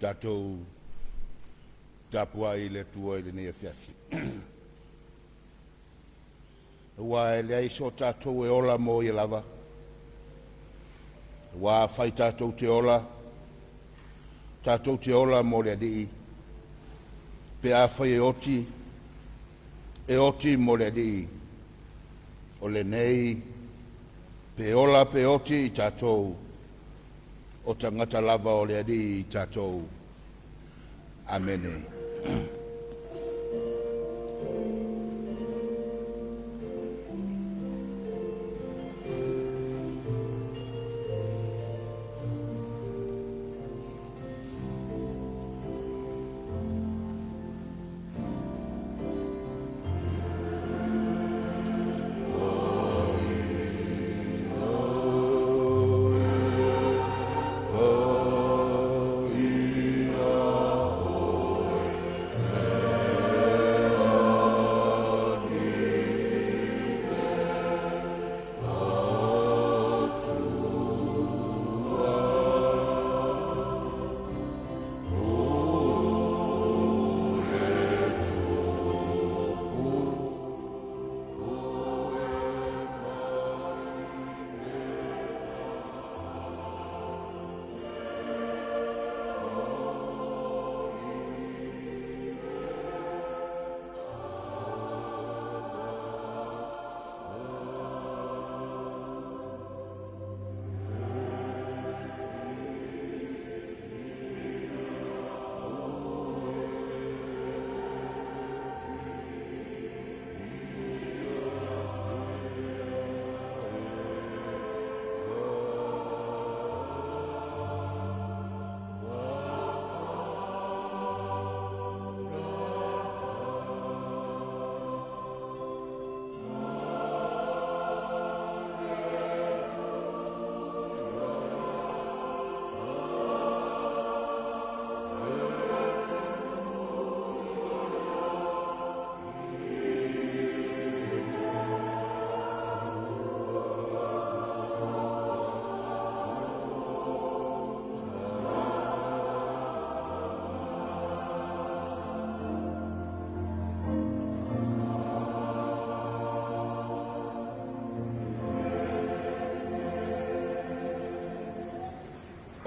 Tatou tapuai i le Atua i lenei afiafi. Aua e leai so tatou e ola mo ia lava, aua afai tatou te ola, tatou te ola mo le Alii, pe afai e oti, e oti mo le Alii. O lenei, pe ola pe oti i tatou, o tagata lava o le Alii i tatou. Amene.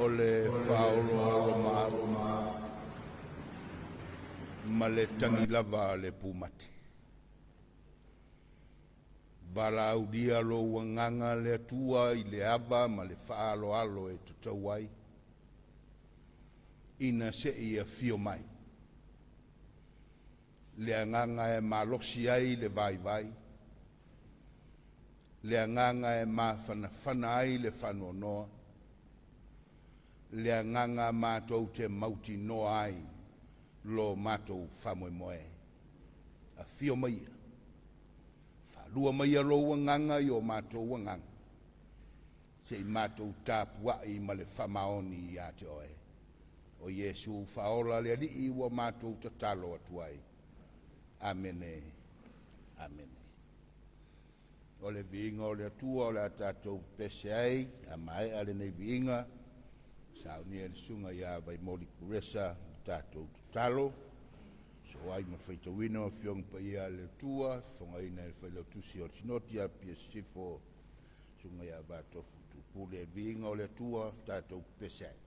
O le faaoloolomaau ma le tagi lava a le pumate. Valaaulia lou agaga le Atua i le ava ma le faaaloalo e tatau ai, ina se i afio mai. Le agaga e malosi ai le vaivai, le agaga e mafanafana ai le faanoanoa, le agaga matou te mautinoa ai lo matou faamoemoe. Afio maia, faalua maia lou agaga i o matou agaga, se i matou tapuai ma le faamaoni ia te oe. O Iesu faaola le Alii ua matou tatalo atu ai. Amene. Amene. O le viiga o le Atua o le a tatou pepese ai a maea lenei viiga, saunia e le susuga ia Vaimoli Kuresa le tatou tatalo. So ai ma le faitauina o Afioga Paia a le Atua, fofogaina e le Failautusi o le Sinoti a Apia Sisifo, susuga ia Vatofu Tupule. Viiga o le Atua, tatou pepese ai.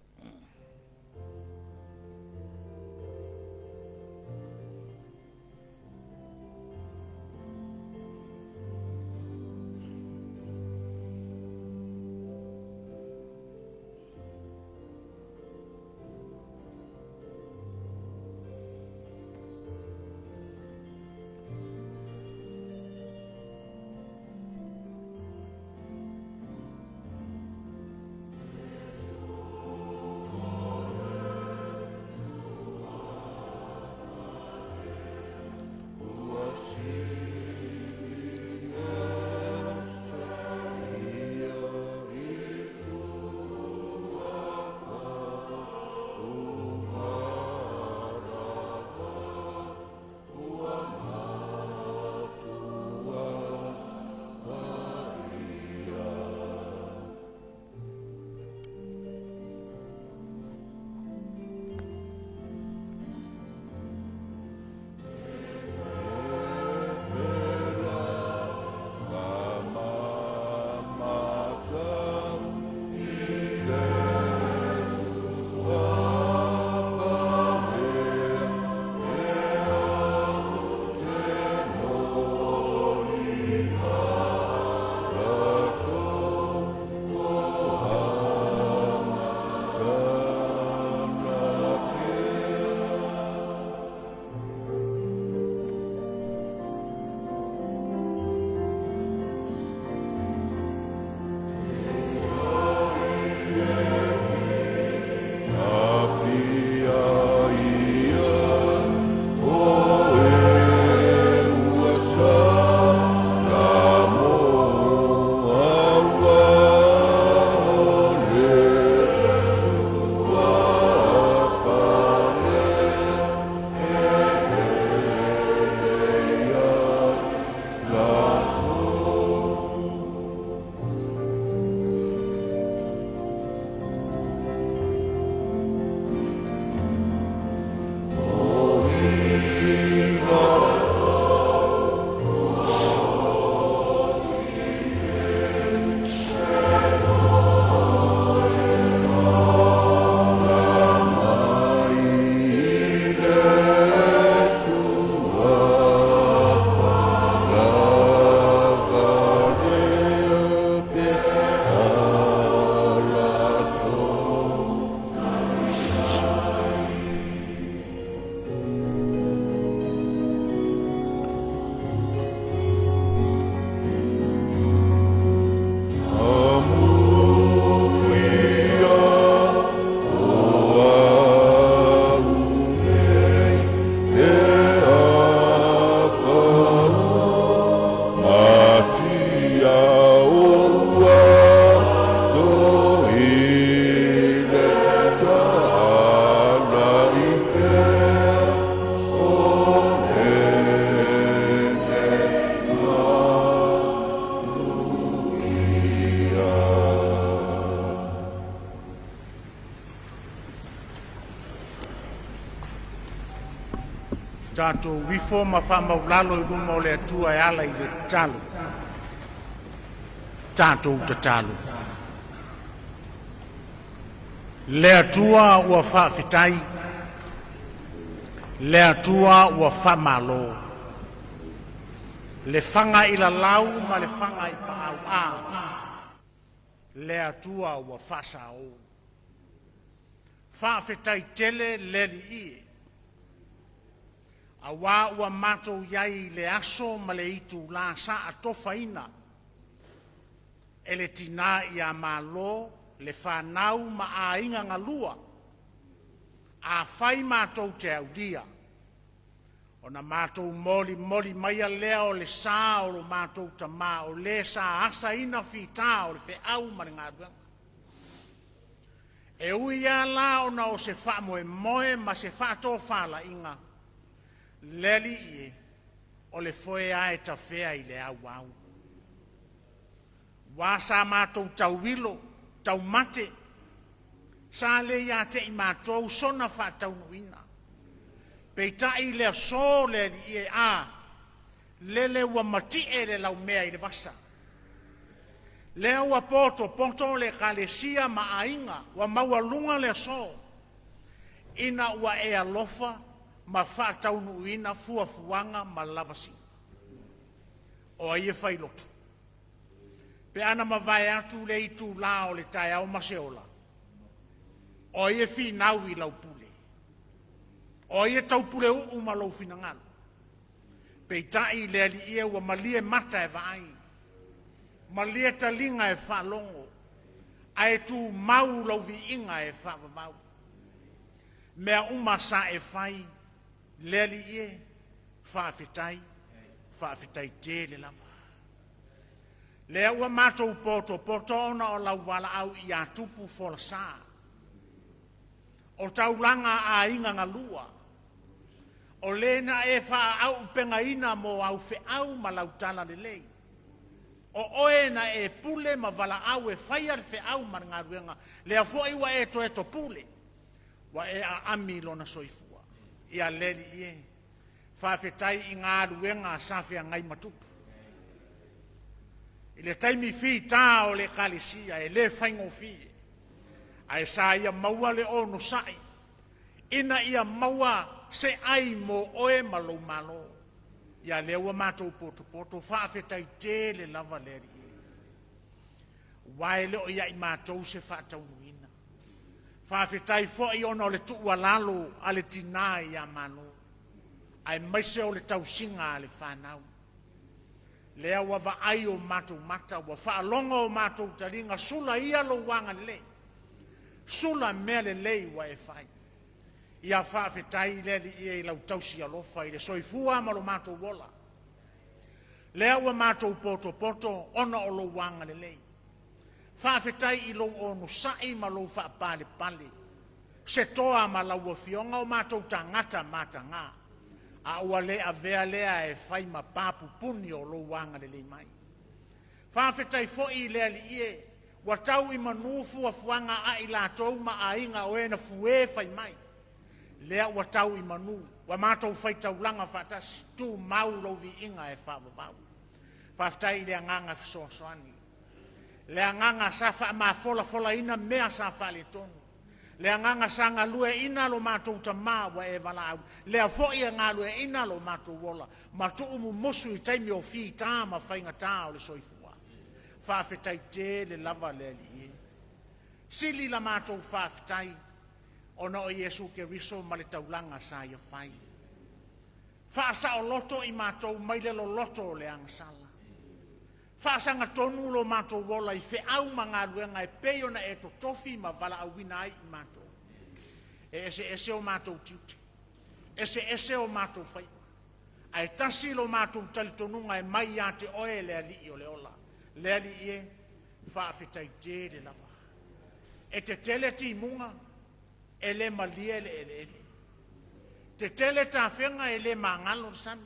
Tatou ifo ma faamaualalo i luma o le Atua e ala i le tatalo. Tatou tatalo. Le Atua ua faafetai, le Atua ua faamalo, le faga ilalau ma le faga i paauaa, le Atua ua faasao. Faafetai tele le Alii e, auā ua matou i ai i le aso ma le itulā sa atofaina e le Tina ia Malo le fanau ma aiga galua. Afai matou te aulia, ona matou molimoli maia lea o le sa o lo matou tama o le sa asaina fita o le feau ma le galuega. E ui lava la ona o se faamoemoe ma se faatofalaiga, le Alii e, o le foe lava e tafea i le auau. Ua sa matou tauilo, taumate, sa le ia te i matou sona faataunuuina. Peitai i le aso le Alii e, a, lele ua matie le laumea i le vasa, lea ua potopoto le Ekalesia ma aiga, ua maualuga le aso, ina ua e alofa ma faataunuuina fuafuaga ma lavasiga. O ai e failoto? Pe ana mavae atu le itulā o le taeao ma se ola, o ai e finau i lau pule? O ai e taupuleuu ma lou finagalo? Peitai le Alii e ua malie mata e vaai, malie taliga e faalogo, ae tumau lau viiga e faavavau. Mea uma sa e fai, le Alii e, faafetai, faafetai tele lava. Lea ua matou potopoto ona o lau valaau ia tupu folasa, o taulaga a aiga galua, o le na e faaauupegaina mo au feau ma lau talalelei. O oe na e pule ma valaau e faia le feau ma le galuega, lea foi ua e toe topule, ua e aami i lona soifua. Ia le Alii e, faafetai i galuega sa feagai ma tupu. I le taimi fita o le Ekalesia e le faigofie, ae sa ia maua le onosai ina ia maua se ai mo oe ma lou malo. Ia lea ua matou potopoto, faafetai tele lava le Alii e. Ua e le o ia i matou se faataunuuina. Faafetai foi ona o le tuualalo a le tina ia Malo, aemaise o le tausiga a le fanau. Lea ua vaai o matou mata, ua faalogo o matou taliga, sula ia lou agalelei, sula mea lelei ua e fai. Ia faafetai le Alii e i lau tausi alofa i le soifua ma lo matou ola. Lea ua matou potopoto ona o lou agalelei. Faafetai i lou onosai ma lou faapalepale. Se toa ma lau afioga o matou tagata mataga, a ua le avea lea e fai ma papupuni o lou agalelei mai. Faafetai foi i le Alii e, ua tau i manu fuafuaga a i latou ma aiga o e na fue fai mai. Lea ua tau i manu, ua matou faitaulaga faatasi, tumau lou viiga e faavavau. Faafetai i le agaga fesoasoani, le agaga sa faamafolafolaina mea sa faaletonu, le agaga sa galueaiina lo matou tama ua e valaau, lea foi e galueaiina lo matou ola ma tuumumusu i taimi o fita ma faigata o le soifua. Faafetai tele lava le Alii e. Sili la matou faafetai ona o Iesu Keriso ma le taulaga sa ia fai. Faasaoloto i matou mai le loloto o le agasala. Faasagatonu lo matou ola i feau ma galuega e pei ona e totofi ma valaauina ai i matou. E eseese o matou tiute, eseese o matou faiva, ae tasi lo matou talitonuga e mai ia te oe le Alii o le ola. Le Alii e, faafetai tele lava. E tetele timuga, e le malie le eleele. Tetele tafega, e le magalo le sami.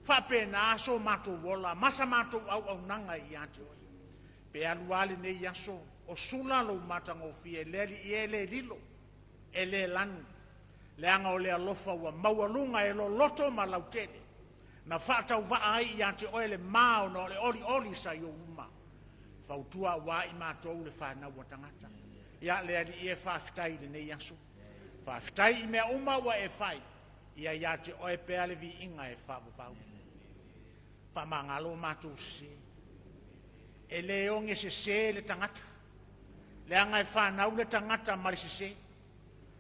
Faapena so matou ola ma sa matou auaunaga ia te oe. Pe alu lava lenei aso o sula lou matagofie, le Alii e, le lilo, e le lanu. Leaga o le alofa ua maualuga e loloto ma lautele, na faatauvaa ai ia te oe le ma ona o le olioli sa i ou luma, fautua aua i matou le fanau a tagata. Ia le Alii e, faafetai i lenei aso, faafetai i mea uma ua e fai, ia ia te oe pea le viiga e faavavau. Faamagalo matou sese, e le oge sese le tagata, leaga e fanau le tagata ma le sese.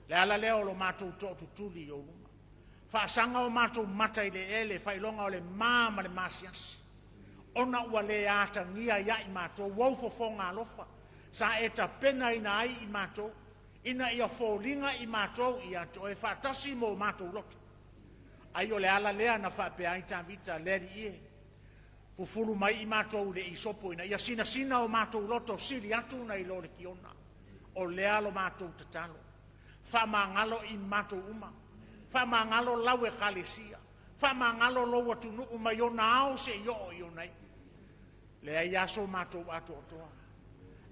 Le ala lea o lo matou tootutuli i ou luma. Faasaga o matou mata i le ele, faailoga o le ma ma le masiasi, ona ua le atagia ia i matou ou fofoga alofa, sa e tapena ina ai i matou, ina ia foliga i matou ia te oe faatasi mo matou loto. Ai o le ala lea na faapea ai Tavita, le Alii e, fufulu mai i matou le isopo ina ia sinasina o matou loto sili atu na i lo le kiona. O lea lo matou tatalo. Faamagalo i matou uma. Faamagalo lau ekalesia. Faamagalo lou atunuu mai ona ao se i oo i ona iu. Leai aso matou atoatoa.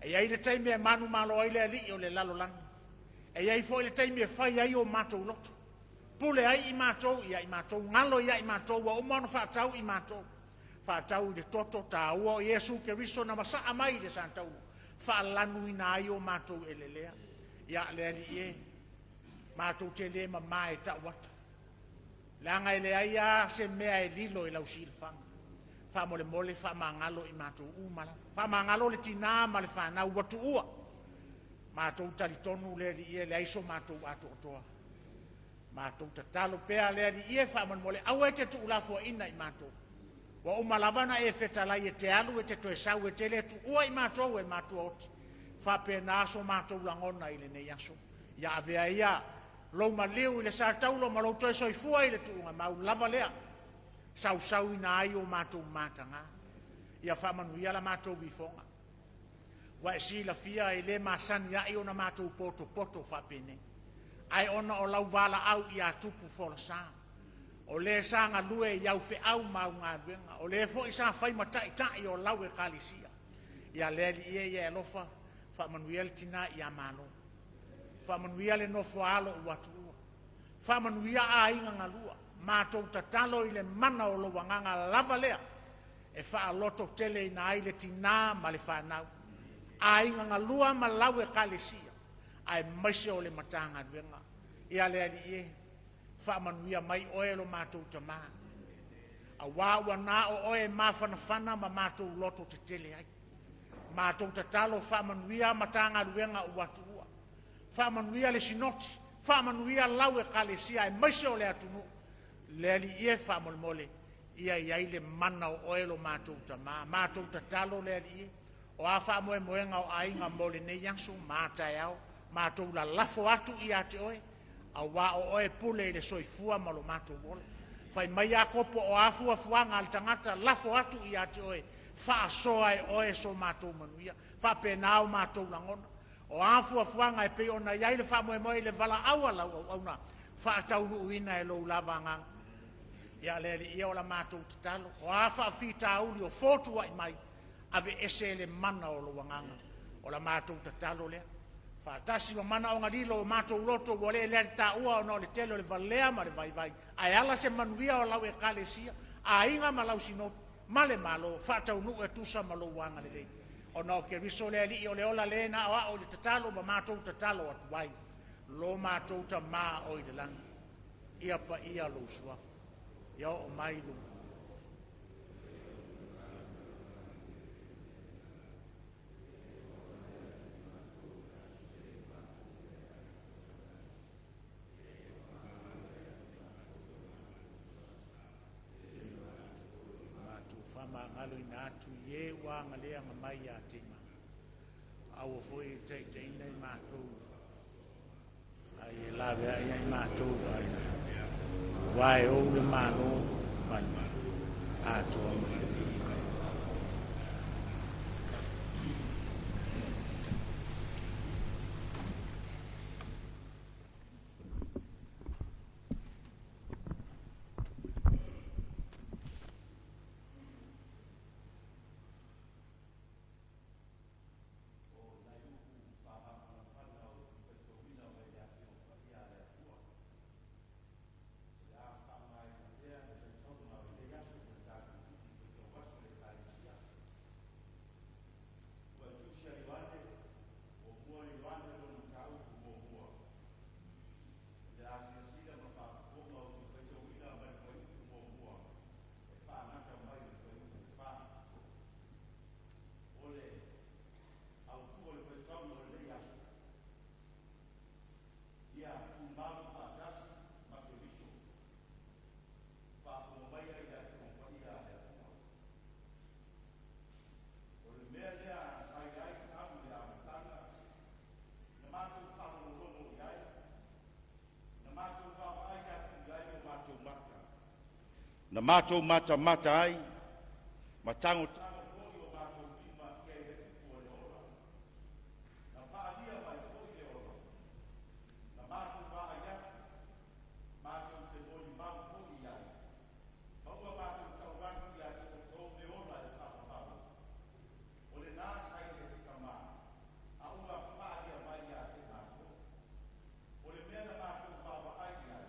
E iai le taimi e manumalo ai le alii o le lalolagi. E iai foi le taimi e fai ai o matou loto. Pule ai i matou ia i matou, galo ia i matou ua uma ona faatau i matou. Faatau i le toto taua o Iesu Keriso na masaa mai i le satauro, faalanuina ai o matou elelea. Ia le Alii e, matou te le mama e tau atu, leaga e leai a se mea e lilo i lau silafaga. Faamolemole faamagalo i matou uma lava. Faamagalo le tina ma le fanau ua tuua. Matou talitonu le Alii e, leai so matou atoatoa. Matou tatalo pea le Alii e, faamolemole aua e te tuulafoaina i matou. Ua uma lava na e fetalai e te alu e te toe sau e te le tuua i matou e matua oti. Faapena so matou lagona i lenei aso. Ia avea ia lou maliu i le sataulo ma lou toe soifua i le tuuga mau lava lea. Sausauina ai o matou mataga. Ia faamanuia la matou ifoga. Ua e silafia e le masani ai ona matou potopoto faapenei, ae ona o lau valaau ia tupu folasa, o le sa galue i au feau ma au galuega, o le foi sa fai ma taitai o lau ekalesia. Ia le Alii e, ia e alofa, faamanuia le tina ia Malo, faamanuia le nofo a alo ua tuua, faamanuia aiga galua. Matou tatalo i le mana o lou agaga lava lea e faaloto tele ina ai le tina ma le fanau, aiga galua ma lau ekalesia, aemaise o le Matagaluega. Ia le Alii e, faamanuia mai oe lo matou tamā, auā ua na o oe e mafanafana ma matou loto tetele ai. Matou tatalo faamanuia Matagaluega ua tuua, faamanuia le sinoti, faamanuia lau ekalesia, aemaise o le atunuu. Le Alii e, faamolemole ia iai le mana o oe lo matou tamā. Matou tatalo le Alii e, o a faamoemoega o aiga mo lenei aso ma a taeao, matou lalafo atu ia te oe, auā o oe pule i le soifua ma lo matou ola. Fai mai Iakopo, o a fuafuaga a le tagata, lafo atu ia te oe, faasoa e oe so matou manuia. Faapena o matou lagona. O a fuafuaga e pei ona i ai le faamoemoe i le valaau a lau auauna, faataunuuina e lou lava agaga. Ia le Alii e, o la matou tatalo, o a faafitauli o fotuai mai, ave ese le mana o lou agaga. O la matou tatalo lea. Faatasi ma manaoga lilo o matou loto ua le lea taua ona o le tele o le valea ma le vaivai, ae ala se manuia o lau ekalesia, aiga ma lau sinoti ma le Malo, faataunuu e tusa ma lou agalelei. Ona o Keriso le Alii o le ola le na o ao i le tatalo ma matou tatalo atu ai. Lo matou tamā o i le lagi, ia paia lou suafa, ia oo mai lou matou faamagaloina atu i e ua agaleaga mai ia te i matou. Aua foi e taitaiina i matou ai e laveai ai matou ai, aua e ou le Malo ma le atoa ma le viiga. O nai upu faamafanafana ou te faitauina mai le Afioga Paia a le Atua. Na matou matamata ai ma tagotago foi o matou lima i ai le upu o le ola. Na faaalia mai foi le ola, na matou vaai atu, matou te molimau foi i ai, ma ua matou tau atu ia te outou le ola e faavavau. O lena sa i le Tama, a ua faaalia mai ia te matou. O le mea na matou vaavaai i ai,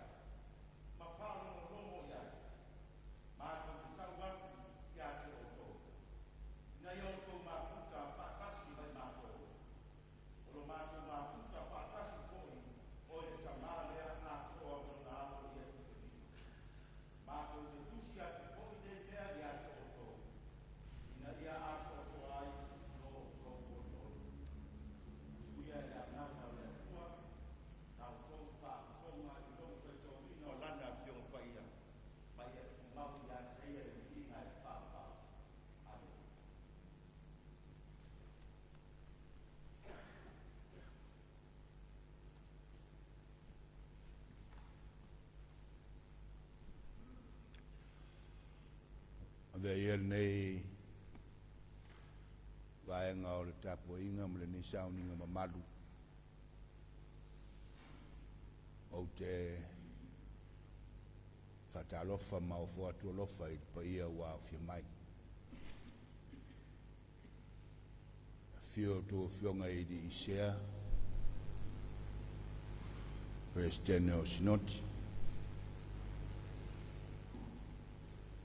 ma faalogologo i ai, matou te tau atu ia te outou, ina ia outou mafuta faatasi ma i matou. O lo matou mafuta faatasi foi o i le Tama lea atoa ma lona Alo Iesu Keriso. Matou te tusi atu foi nei mea ia te outou, ina ia atoatoa ai lo outou olioli. Usuia e le Agaga o le Atua la outou faafofoga i lou faitauina o Lana Afioga Paia, ma ia tumau ia te Ia le viiga e faavavau. Amene. Avea ia lenei vaega o le tapuaiga ma lenei sauniga mamalu ou te faatalofa ma ofo atu alofa i le paia ua aofia mai. Afio a outou afioga i alii sea, Peresetene o Sinoti,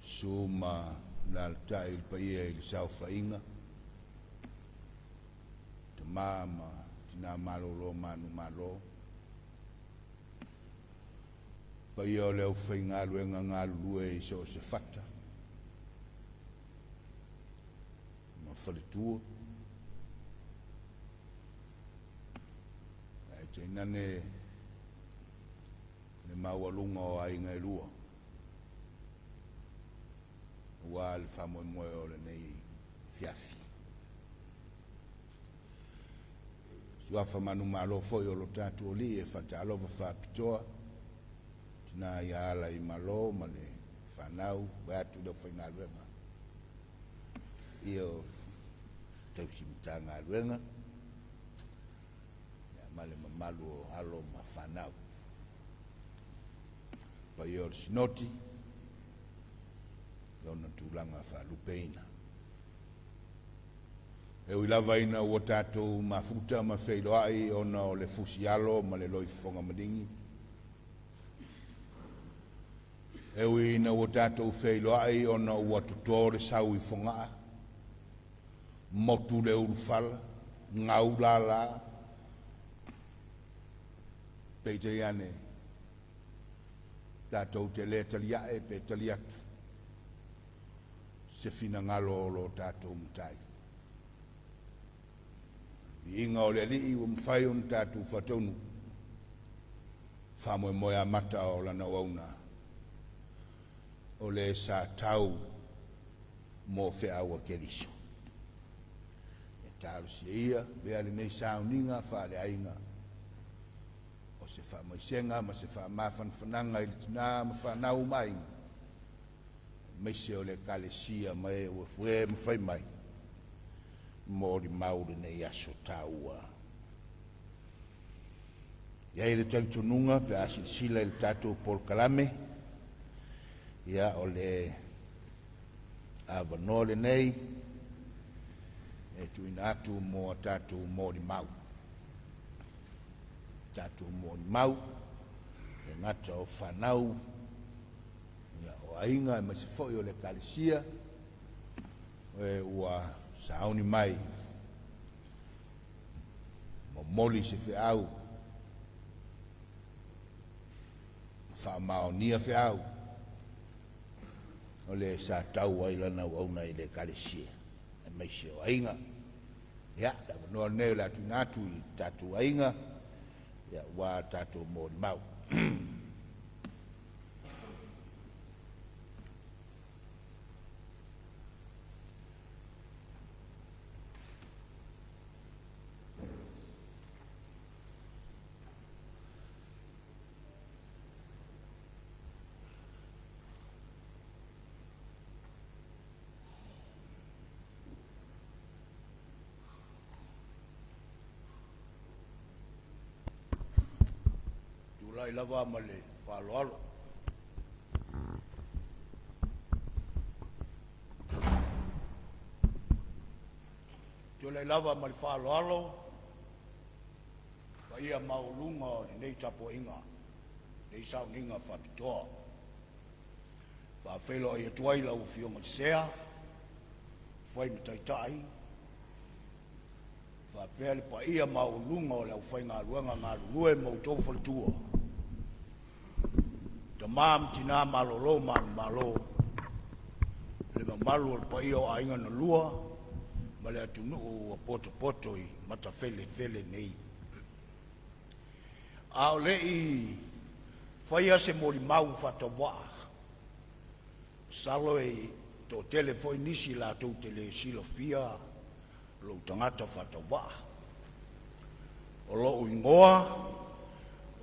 susu ma alaalatai le paia i le saofaiga, tama ma tina malolo manumalo, paia o le aufaigaluega galulue i so o se fata ma faletua, ae tainane le maualuga o aiga e lua aua le faamoemoe o lenei afiafi. Suafa manumalo foi o lo tatou Alii, e faatalofa faapitoa tina ia Alaimalo ma le fanau vaeatu le aufaigaluega ia o tausi Matagaluega ma le mamalu o alo ma fanau. Paia o le Sinoti i ona tulaga faalupeina. E ui lava ina ua tatou mafuta ma feiloai ona o le fusialo ma le loifofoga maligi, e ui ina ua tatou feiloai ona ua toto le sau i Fogaa, motu le ulufala, gau lala, peitai ane tatou te le taliae pe tali atu se finagalo o lo tatou Matai. Viiga o le Alii ua mafai ona tatou faataunuu faamoemoe amata o Lana auauna o le sa tau mo feau a Keriso. E talosia ia avea lenei sauniga faaleaiga o se faamaisega ma se faamafanafanaga i le tina ma fanau ma aiga, aemaise o le Ekalesia ma e ua fue ma fai mai molimau lenei aso taua. E i ai le talitonuga pe a silasila i le tatou polokalame, ia o le avanoa lenei e tuuina atu mo a tatou molimau. Tatou molimau, e gata o fanau, ia, o aiga, aemaise foi o le Ekalesia, e ua sauni mai momoli se feau, faamaonia feau o le sa tau ai lana auauna i le Ekalesia, aemaise o aiga. Ia, le avanoa lenei o le a tuuina atu i tatou aiga, ia, ua tatou molimau. Tulai lava ma le faaaloalo. Tulai lava ma le faaaloalo paia maualuga o lenei tapuaiga, lenei sauniga faapitoa. E faafeiloai atu ai i lau Afioga i le Sea, fai ma Taitai faapea le paia maualuga o le aufaigaluega galulue ma outou faletua, tama ma tina malolo manumalo, le mamalu o le paia o aiga na lua ma le atunuu ua potopoto i matafelefele nei. A o le i faia se molimau faatauvaa, masalo e toatele foi nisi latou te le silafia lou tagata faatauvaa. O lou igoa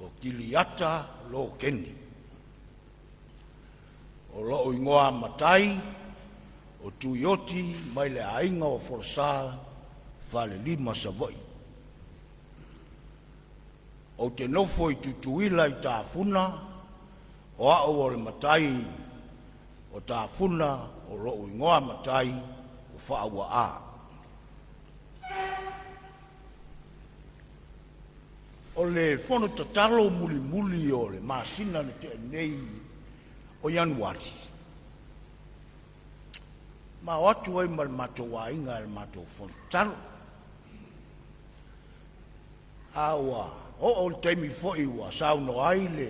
o Kiliata Low Keni. O lou igoa matai o Tuioti mai le aiga o Folasa Falelima Savai. Ou te nofo i Tutuila i Tafuna, o au o le matai o Tafuna, o lou igoa matai o Faauaa. O le fono tatalo mulimuli o le masina na tea nei o Ianuari, ma o atu ai ma le matou aiga i le matou fono tatalo. A ua oo i le taimi foi ua saunoa ai le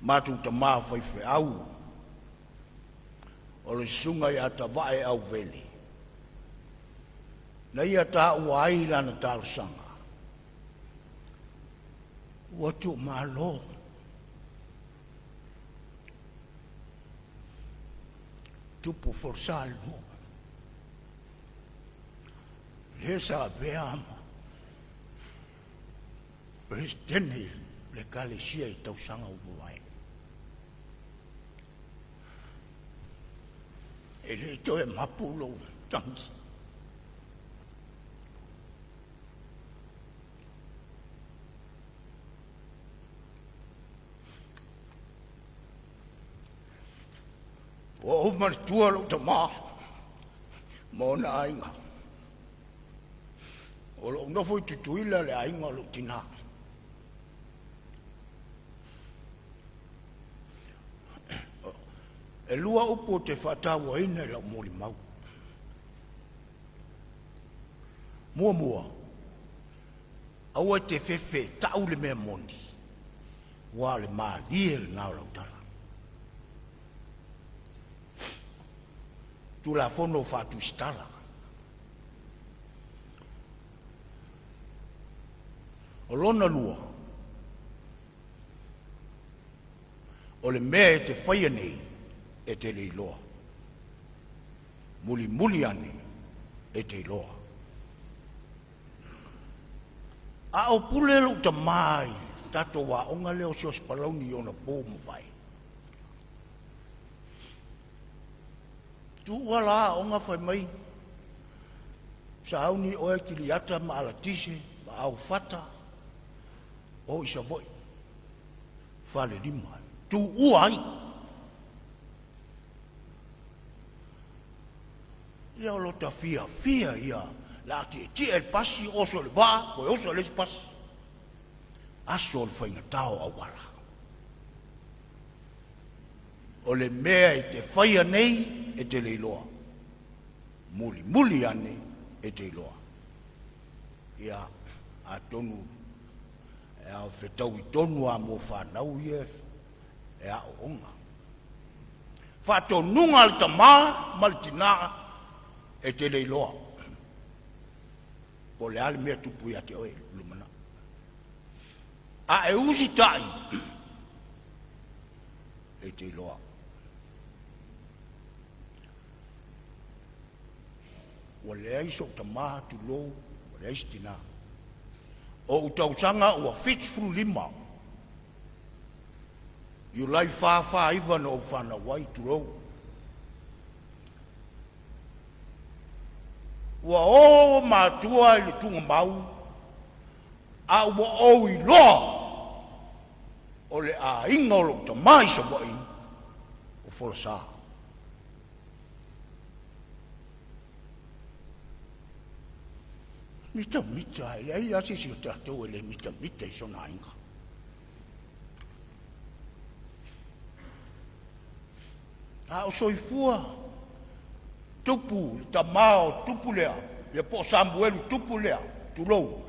matou tama faifeau o le susuga ia Tavae Auvele, na ia taua ai lana talosaga, ua tuumalo tupu o Folasa i le nuu, le sa avea ma Peresetene o le Ekalesia i tausaga ua mavae. E le toe mapu lou tagi. Ua ou manatua lou tama ma ona aiga. O loo nofo i Tutuila le aiga o lou tina. E lua upu ou te faatauaina i lau molimau. Muamua, aua e te fefe e tau le mea moni, aua o le malie lena o lau tala. Tulafono Faatusitala. O lona lua, o le mea e te faia nei, e te le iloa. Mulimuli ane e te iloa. A o pule lou tama i le tatou aoga lea o Siosiu Palauli i ona po ua mavae. Tuua la aoga fai mai, sauni oe Kiliata ma Alatise ma Aufata o i Savaii, Falelima, tuua ai. Ia o lo ta fiafia ia la tietie i le pasi, oso i le vaa, toe oso i le isi pasi. Aso o le faigata o auala. O le mea e te faia nei e te le iloa. Mulimuli ane e te iloa. Ia, atonu e ao fetaui tonu a mo fanau ia e aooga. Faatonuga a le tama ma le tina e te le iloa. Po o le a le mea e tupu ia te oe i le lumanai. A e usitai, e te iloa. Ua leai so'u tama tulou, ua leai se tina. O ou tausaga ua 75, Iulai 4, 49 na ou fanau ai, tulou. Ua o matua i le tugamau, a ua ou iloa. O le aiga o lou tama i Savaii o Folasa. Mitamita, e leai lava se isi o tatou e le mitamita i sona aiga. A o soifua tupu le tama o tupu lea, ia po o Samuelu tupu lea, tulou.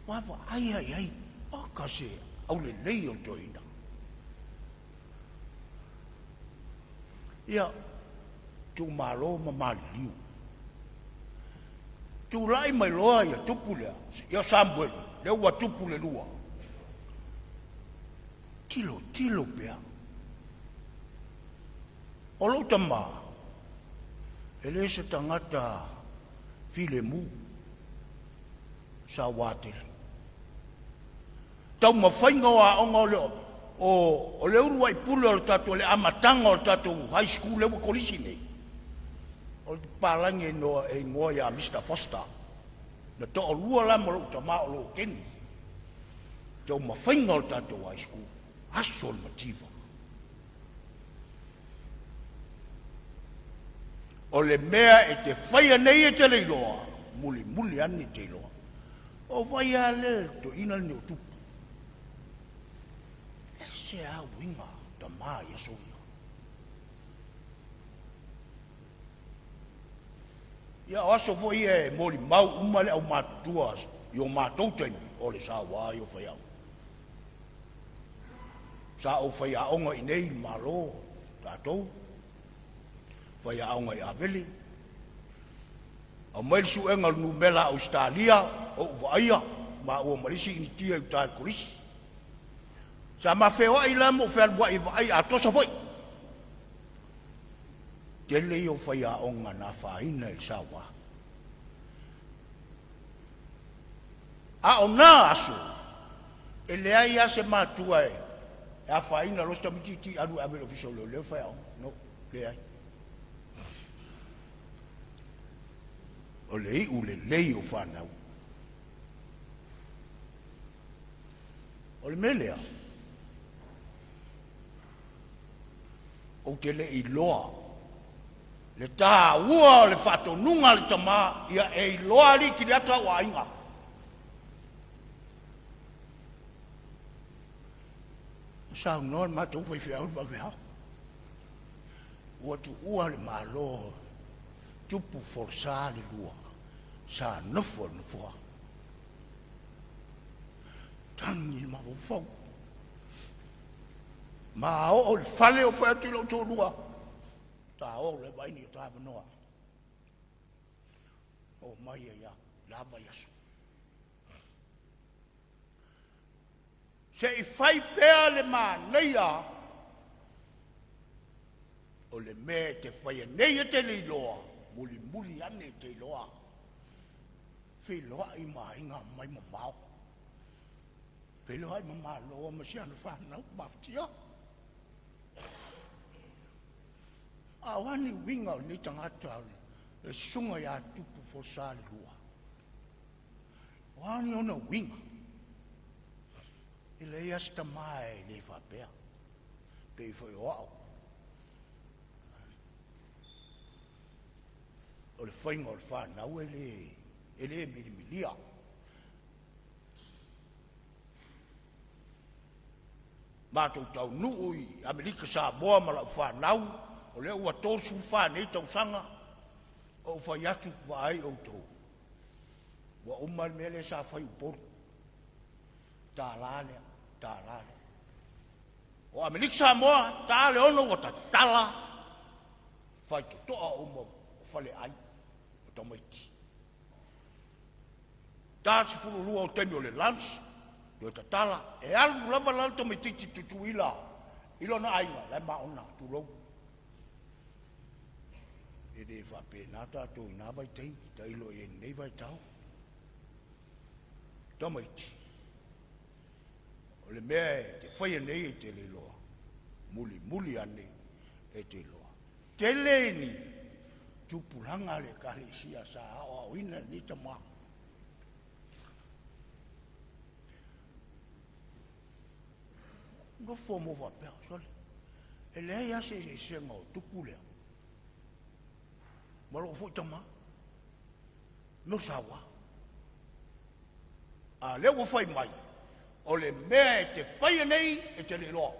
Vaavaai lava i ai, oka se aulelei o le toeaina. Ia, tuumalo ma maliliu. Tulai mai loa ia tupu lea, ia Samuelu, lea ua tupu le lua. Tilo, tilo pea. O lou tama, e le se tagata filemu, sauā tele. Taumafaiga o aoga o le o, o le uluai pule o le tatou le amataga o le tatou high school lea ua kolisi nei. O le papalagi e igoa, e igoa ia Mr. Foster. Na toalua la ma lou tama o lo Keni. Taumafaiga o le tatou high school. Aso o le mativa. O le mea e te faia nei e te le iloa, mulimuli ane e te iloa. O vai lava lea le toeaina lenei o tupu. Ese a uiga tama i aso ia. Ia o aso foi ia e molimau uma le aumatutua i o matou taimi, o le sauā ia o faiaoga. Sa ou faiaoga i inei i le Malo, tatou, faiaoga i Avele, aumai le suega o le numera a Ausetalia, ou vaaia, maua ma le isi Initia i uta i le Kolisi. Sa ma feoai la ma ou fealuai e vaai atoa foi. Tele ia o faiaoga na afaina i le sauā. A o na aso, e leai lava se matua e afaina loa se tamaitiiti alu e ave i le ofisa o leoleo faiaoga. No, leai. O le iu lelei o fanau. O le mea lea, ou te le iloa le taua o le faatonuga a le tama ia e iloa alii Kiliata au aiga. Saunoa le matou faifeau i le vaveao. Ua tuua le Malo tupu folasa le lua sa nofo i le nofoa. Tagi le mafaufau. Ma oo i le fale o fai atu i lou toalua. Ta o le vaini o ta avanoa. O mai ai a la vai aso. Se i fai pea le manaia o le mea e te faia nei e te le iloa, mulimuli ane e te iloa. Feiloai ma aiga mai mamao. Feiloai ma Malo ma si ana fanau mafatia. A o a ni uiga o lenei tagata le susuga ia Tupu Folasa le lua? O a ni ona uiga? E leai lava se tama e le faapea, pei foi o au. O le faiga o le fanau e le, e le milimilia. Matou taunuu i Amerika Samoa ma lau fanau, o lea ua 34 nei tausaga, ou fai atu, vaai outou, ua uma le mea lea sa fai i Upolu. Tālā lea, tālā lea. O Amerika Samoa, ta le ono ua tatala, faitotoa uma o faleai o tamaiti. Ta 12 o taimi o le lunch, toe tatala, e alu lava la le tamaitiiti Tutuila i lona aiga, la e maona, tulou. E le faapena tatou i na vaitaimi, tailo i ai i lenei vaitau. Tamaiti, o le mea e te faia nei e te le iloa, mulimuli ane e te iloa. Tele ni tupulaga a le Ekalesia sa aoaoina e lenei tama. Nofo mo faapea, sole, e leai lava se eseesega o tupu lea ma lou foi tama, no saua. A lea ua fai mai, o le mea e te faia nei e te le iloa.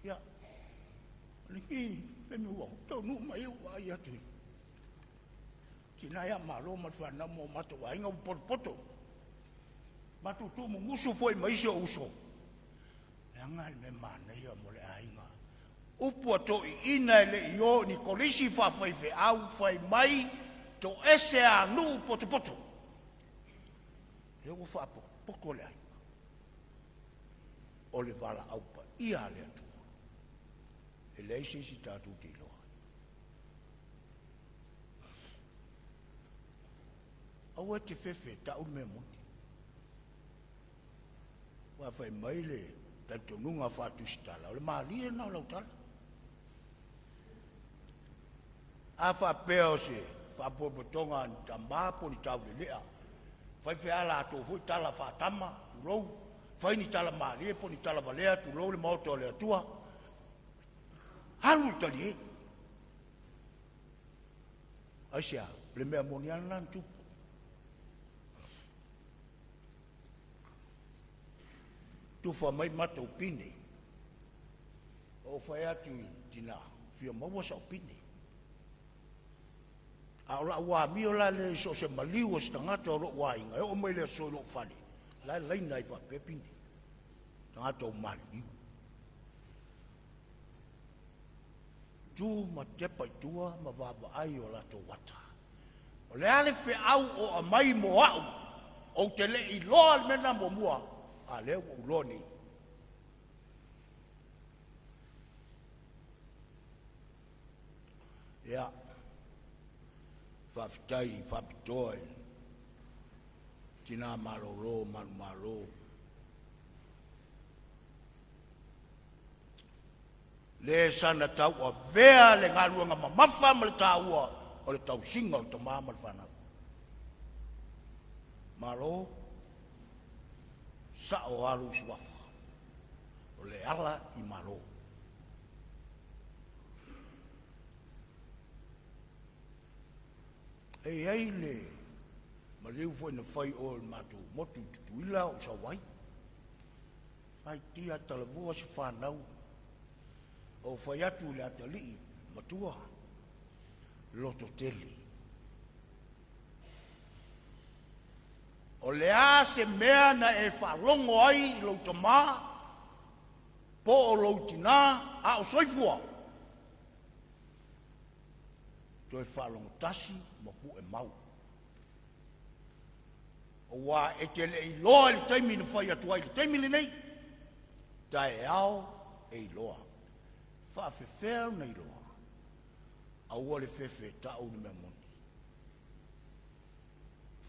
Ia, o lenei taimi ua taunuu mai ai ua vaai atu i tina ia Malo ma le fanau ma o matou aiga ua potopoto. Matou tuumumusu foi ma isi ou uso, leaga le mea manaia mo le aiga. Upu a toeaiina e le i o i ni kolisi faafaifeau, fai mai, toese a nuu potopoto. Lea ua faapotopoto le aiga. O le valaau paia a le Atua, e leai se isi tatou te iloa ai. Aua e te fefe e ta'u le mea moni, aua fai mai le talitonuga faatusitala, o le malie lena o lau tala. A faapea o se faapotopotoga a ni tamā po o ni taulelea, fai fai a latou foi tala faatama, tulou, fai ni tala malie po o ni tala valea, tulou le maota o le Atua, alu i le talie. Aisea? O le mea moni lava lena na tupu. Tufa mai matou pine. Ou fai atu i tina, fia maua sau pine. A o lau amio la lea i so o se maliu o se tagata o lou aiga, e oo mai le aso i lou fale, la e laina ai faapea pine. Tagata ua maliliu. Tu ma tepa i tua ma vaavaai i o latou ata. O le a le feau o aumai mo a'u, ou te le i iloa le mea lena muamua, a lea ua ou iloa nei. Ia, faafetai faapitoa i tina malolo manumalo, le sana tauavea le galuega mamafa ma le taua o le tausiga o le tama ma le fanau. Malo, sa'o lava lou suafa, o le ala i Malo. E i ai le maliu foi na fai o i le matou motu i Tutuila o sau ai. Aitia talavua se fanau, o fai atu i le atalii matua, loto tele. O le a se mea na e faalogo ai i lou tamā po o lou tinā a o soifua, toe faalogo tasi ma pu'e mau. Auā e te le iloa i le taimi na fai atu ai i le taimi lenei, taeao e iloa. Faafefea ona iloa? Aua le fefe e ta'u le mea moni.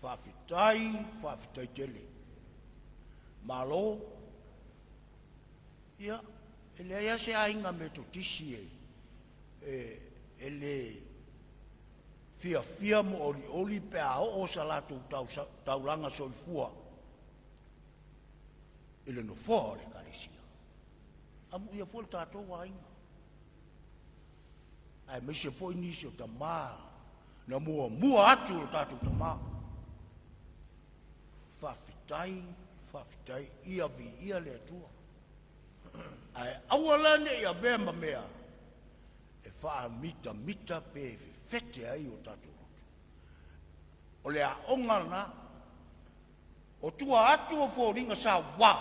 Faafetai, faafetai tele. Malo, ia, e leai lava se aiga Metotisi e, e, e le fiafia ma olioli pe a oo sa latou taulaga soifua i le nofoa o le Ekalesia. Amuia foi le tatou aiga, aemaise foi nisi o tamā na muamua atu o tatou tamā. Faafetai, faafetai, ia viia le Atua. Ae aua la ne i avea ma mea e faamitamita pe fefete ai o tatou loto. O le aoga lena, o tua atu o foliga sauā,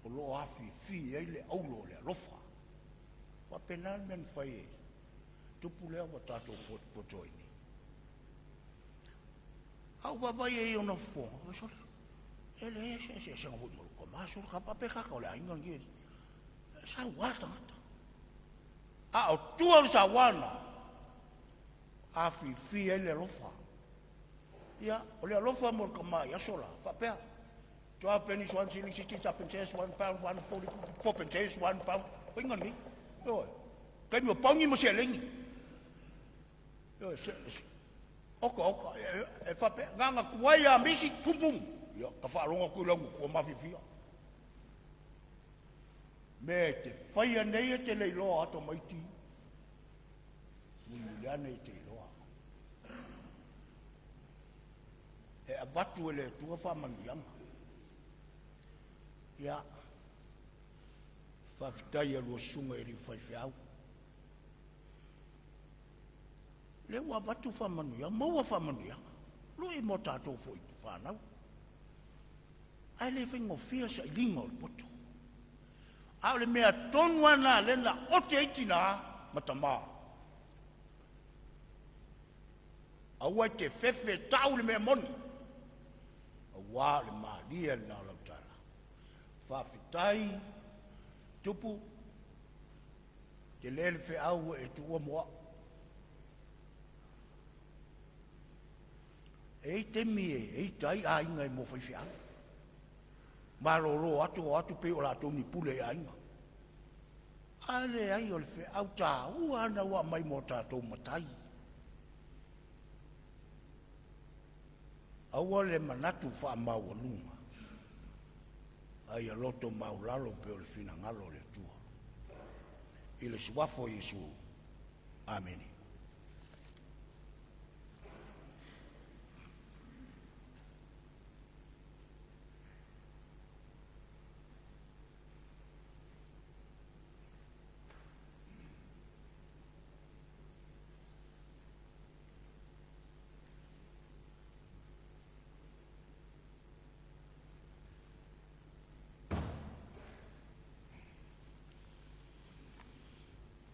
o lo o afifi ai le aulo o le alofa. Faapena le mea na fai e tupu lea ua tatou potopoto ai nei. A ou vaavaai i ai i ona fofoga, sole, e leai se eseesega foi ma lou tama, sole, ka faapea kaka o le aiga lenei, e sauā tagata. A o tua o le sauā lena, afifi ai le alofa. Ia, o le alofa mo le tama i aso la, faapea, 12 pennies, 1 shilling, 16 pence, 1 pound, 144 pence, 1 pound, faiga nei. Ioe, taimi o pauni ma seleni. Ioe, oka oka, e faapea, na ona tuai lava misi, pum pum. Ia, ta faalogo atu i laumatua mafiafia. Mea e te faia nei e te le iloa a tamaiti, mulimuli ane e te iloa. E avatu e le Atua faamanuiaga. Ia, faafetai i a lua susuga i alii faifeau. Lea ua avatu faamanuiaga, maua faamanuiaga, lui mo tatou foi fanau. Ae le faigofie le sailiga o le poto. A o le mea tonu lava lena lea na ote ai tinā ma tamā. Aua e te fefe e tau le mea moni, auā o le malie lena o lau tala. Faafetai Tupu, tele le feau ua e tuua mo au. E i ai taimi e ita ai aiga i mea o faifeau. Malolo atu o atu pei o latou ni pule i aiga. A leai o le feau taua lena ua aumai mo tatou matai. Aua le manatu faamaualuga, a ia loto maualalo pei o le finagalo o le Atua. I le suafa o Iesu. Amene.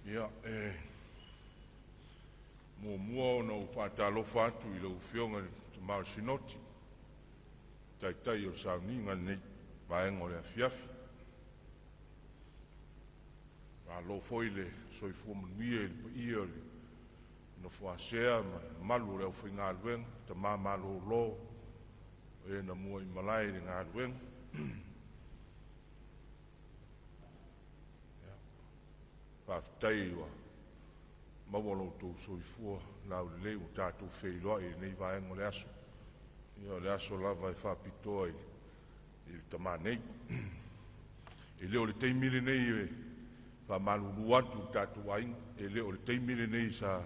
Ia, e muamua ona ou faatalofa atu i lau Afioga i le Tama o le Sinoti, Taitai o le sauniga i lenei vaega o le afiafi. Malo foi le soifua manuia i le paia o le nofo a sea ma le mamalu o le aufaigaluega, tama malolo o e na muaimalae i le galuega. Faafetai ua maua lo outou soifua laulelei ua tatou feiloai i lenei vaega o le aso. Ia o le aso lava e faapitoa i le tama nei. E le o le taimi lenei e faamalulu atu i le tatou aiga, e le o le taimi lenei sa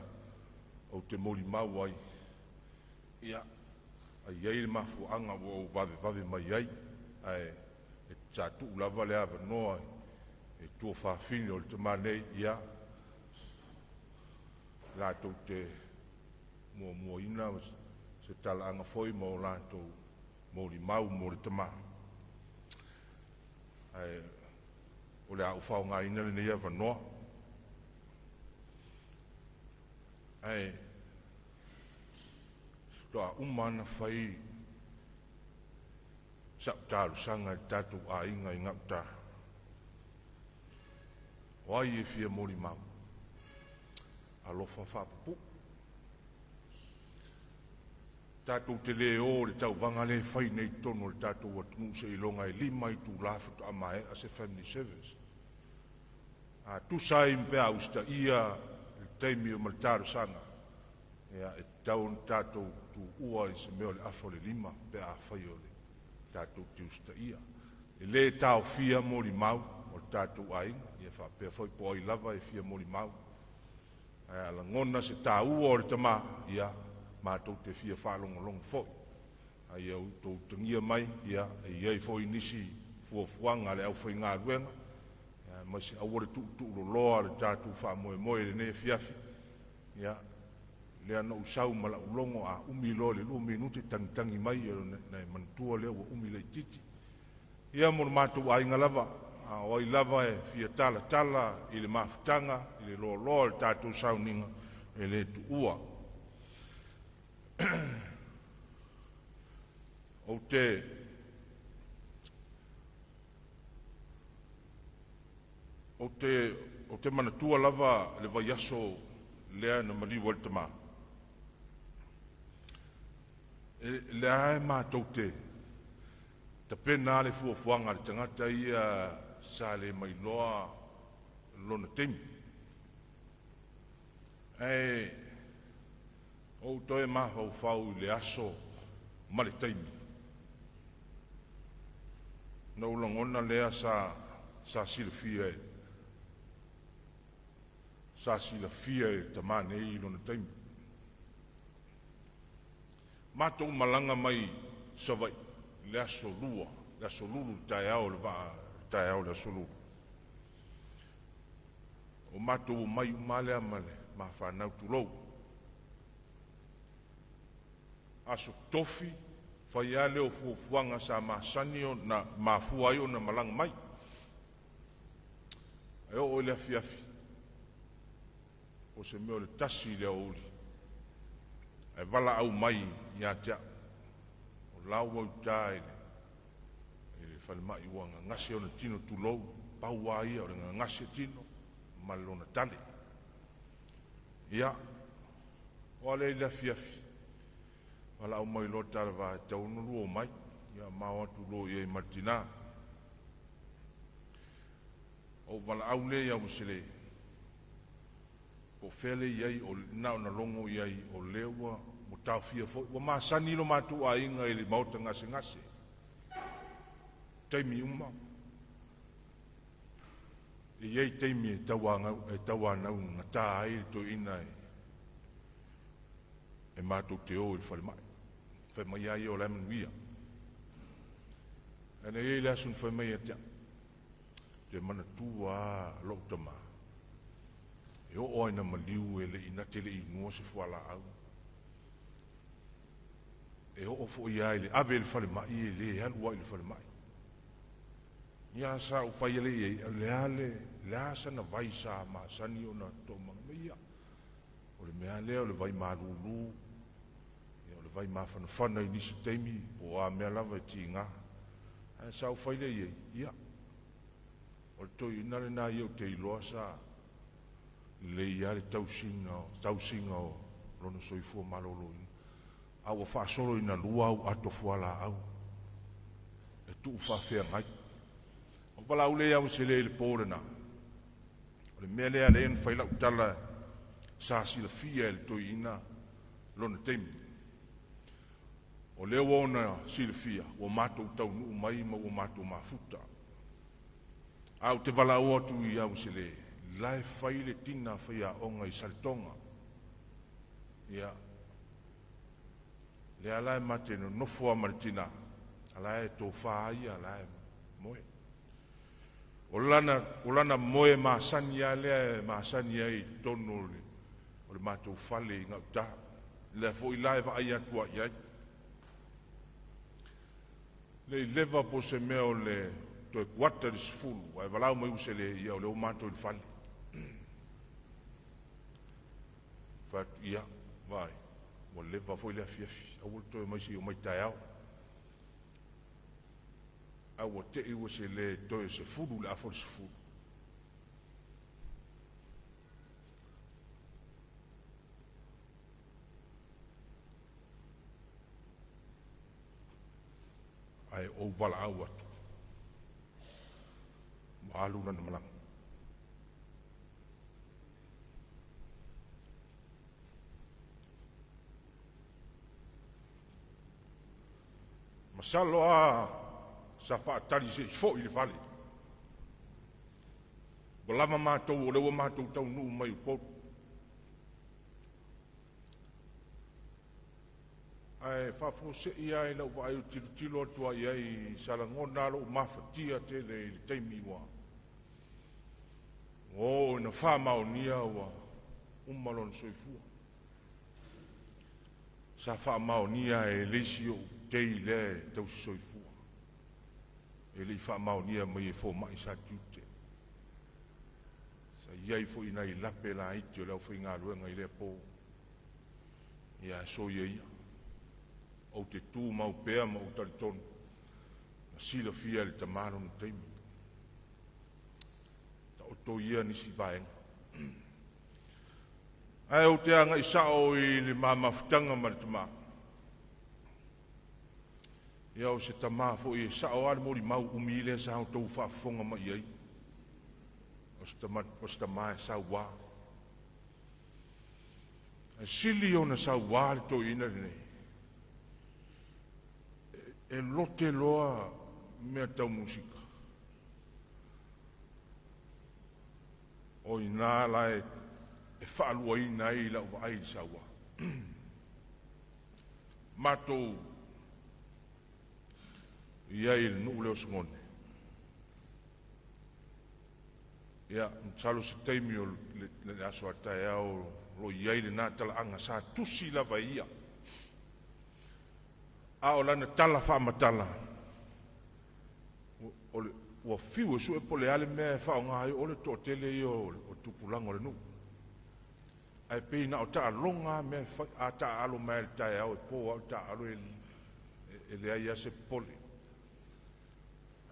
ou te molimau ai, ia, a i ai le mafuaaga ua ou vavevave mai ai, ae sa tuu lava le avanoa i tuafafine o le tama nei, ia, latou te muamuaina se talaaga foi ma o latou molimau mo le tama. Ae o le a ou faaaogaina lenei avanoa. Ae faatoa uma lava ona fai sau talosaga i le tatou aiga i gauta. O ai e fia molimau? Alofa faapupuu. Tatou te le o i le tauvaga lea e fai nei i totonu o le tatou atunuu seiloga e 5 itula faatoa maea se family service. A tusa ai pe a usitaia le taimi ma le talosaga, ia, e tatau ona tatou tuua i se mea o le afa o le 5 pe afai o le tatou te usitaia. E le taofia molimau o le tatou aiga, ia faapea foi po o ai lava e fia molimau. Ae a lagona se taua o le tama, ia, matou te fia faalogologo foi. A ia outou utagia mai, ia, e i ai foi nisi fuafuaga a le aufaigaluega, aemaise aua le tuutuuloloa le tatou faamoemoe i lenei afiafi. Ia, lea na ou sau ma lau logo, a umi loa le 2 minute tagitagi mai, na e manatua lea ua umi laitiiti. Ia mo le matou aiga lava, a o ai lava e fia talatala i le mafutaga, i le loaloa o le tatou sauniga, e le tuua. Ou te manatua lava le vaiaso lea na maliu ai le tama. E lea e matou te tapena le fuafuaga a le tagata ia sa le mailoa lona taimi. Ae ou toe mafaufau i le aso ma le taimi. Na ou lagona lea sa sa silafia e sa silafia e le tamā nei i lona taimi. Matou malaga mai Savaii i le aso Lua, le aso Lulu i le taeao o le vaa, le taeao o le aso Lulu. O matou omai uma lava lea ma le ma fanau, tulou. Aso Tofi, fai lava lea o fuafuaga sa masani ona mafua ai ona malaga mai. Ae oo i le afiafi, o se mea o le 1 i le aoauli, ae valaau mai ia te au, o la ua i uta i le falemai ua gagase ona tino, tulou, pau lava ia o le gagase tino ma lona tale. Ia, o ale i le afiafi, valaau mai loa talava e tatau ona lua omai. Ia ma o atu loa i ai ma le tina. Ou valaau lea ia Uesele, po o fea le i ai, o na ona logo i ai o lea ua taofia foi. Ua masani lo matou aiga i le maota gasegase. Taimi uma, e i ai taimi e tauanau gata ai le toeaina e matou te o i le falemai. Fai mai lava ia o la e manuia. Ae na i ai le aso na fai mai ia te au, te manatua lava lou tama, e oo lava ina maliu e le i na te le i inua se fualaau. E oo foi lava i le ave i le falemai, e le alu lava i le falemai. Ia sa ou fai lea i ai, o le a le, le a sana vai sa masani ona toomaga mai ia. O le mea lea o le vai malulu, ia, o le vai mafanafana i nisi taimi, po o a mea lava e tiga. Ae sa ou fai lea i ai, ia, o le toeaina lena ia ou te iloa sa lelei lava le tausiga o lona soifua maloloina. A ua faasolo ina lua au ato fualaau e tuu faafeagai. O valaau lea ia Uesele i le po lena. O le mea lea lea na fai lau tala sa silafia e le toeaina lona taimi. O lea ua ona silafia, ua matou taunuu mai ma ua matou mafuta. A ou te valaau atu ia Uesele, la e fai le tina faiaoga i Saletoga. Ia, lea la e mate nonofo lava ma le tina, a la e tofa ia, la e moe. O lana moe masani lava lea e masani ai i totonu o le matou fale i gauta. Lea foi la e vaai atu ai i ai. Le i leva po o se mea o le toe kuata i le 10, ae valaau mai Uesele, ia o lea ua matou i le fale. Fai atu, ia, vaai, ua leva foi le afiafi, aua le toe omai se i omai taeao. A ua tei Uesele toe 10 i le afa o le 10. Ae ou valaau atu, ua alu lana malaga. Masalo a sa faatali se i foi i le fale. Ua lava matou o lea ua matou taunuu mai i Upolu. Ae faafuasei lava i lau vaai ou tilotilo atu lava i ai, sa lagona lava lou mafatia tele i le taimi ua oo ina faamaonia ua uma lona soifua. Sa faamaonia e le isi ou tei lea e tausi soifua. E le i faamaonia mai e fomai sa tiute. Sa i ai foi nai lape laiti o le aufaigaluega i lea po. Ia soia ia. Ou te tumau pea ma ou talitonu, na silafia e le tamā lona taimi. Taoto ia nisi vaega. Ae ou te agai sao i le ma mafutaga ma le tamā. Ia o se tamā foi e sao lava le molimau umi lea sa outou faafofoga mai i ai. O se tamā e sauā. Ae sili ona sauā le toeaina lenei. E lote loa mea tau musika. O i ina la e faaluaina ai lau vaai i le saua. Matou i ai i le nuu lea o Sagone. Ia, masalo se taimi o le aso a taeao o lo o i ai lena talaaga sa tusi lava e ia. A o lana tala faamatala, ua fiu e sue po o le a le mea e faaaoga ai o le toatele ia o tupulaga o le nuu. Ae pei na o taaloga lava mea e fai. A taaalo mai lava i le taeao e po lava o taaalo e leai lava se popole.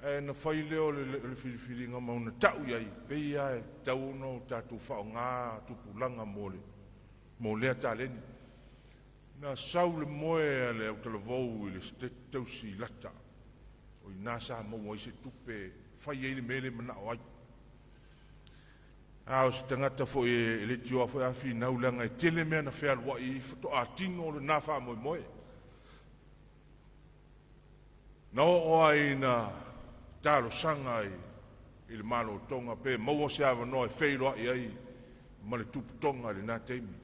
Ae na fai lea o le filifiliga ma ona tau i ai, pei lava e tatau ona o tatou faaaoga tupulaga mo lea taleni. Na sau le moe a le autalavou i le Esetete Tausi i Lata, o i ina sa maua ai se tupe e fai ai le mea lea e manao ai. A o se tagata foi e leitioa foi a finau leaga e tele mea na fealuai ai faatoa tino lena faamoemoe. Na oo ai ina talosaga i le Malo o Toga pe maua se avanoa e feiloai ai ma le tupu Toga i lena taimi.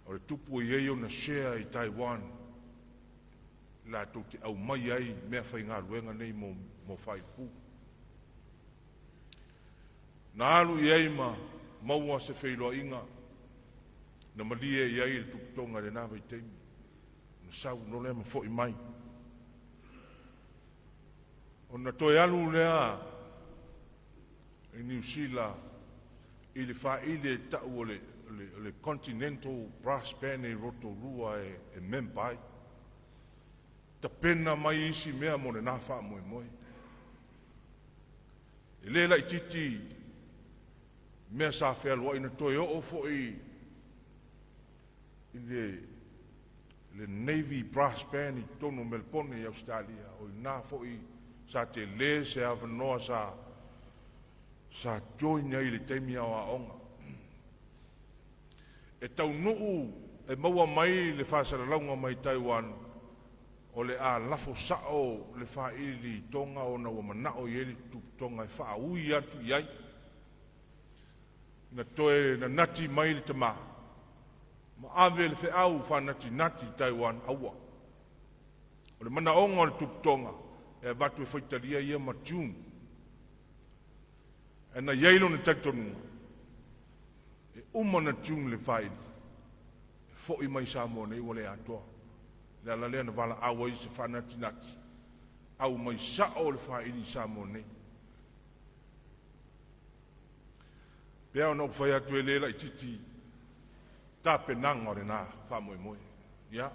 O le tupu e i ai ona share i Taiwan latou te aumai ai mea faigaluega nei mo faaiupú. Na alu i ai ma maua se feiloaiga na malie i ai le tupu Toga i lena vaitaimi. Na sau loa lea ma foi mai. Ona toe alu lea i Niu Sila i le faili e tau o le Continental Brass Band i Rotorua e member ai. Tapena mai isi mea mo lena faamoemoe. E le laitiiti mea sa fealuai na toe oo foi i le Navy Brass Band i totonu o Melbourne i Ausetalia. O ina foi sa tele se avanoa sa join ai i le taimi aoaoga. E taunuu e maua mai le faasalalauga mai Taiwan o le a lafo sao le faili i Toga ona ua manao i ai le tupu Toga e faaui atu i ai. Na toe nanati mai le tamā ma ave le feau faanatinati i Taiwan aua. O le manaoga o le tupu Toga e avatu e faitalia ia ma tune. E na iai lona talitonuga, e uma na tune le faili, e foi mai Samoa nei ua le atoa. Le ala lea na valaau ai se faanatinati, au mai sao le faili i Samoa nei. Pea ona ou fai atu e le laitiiti tapenaga o lena faamoemoe. Ia,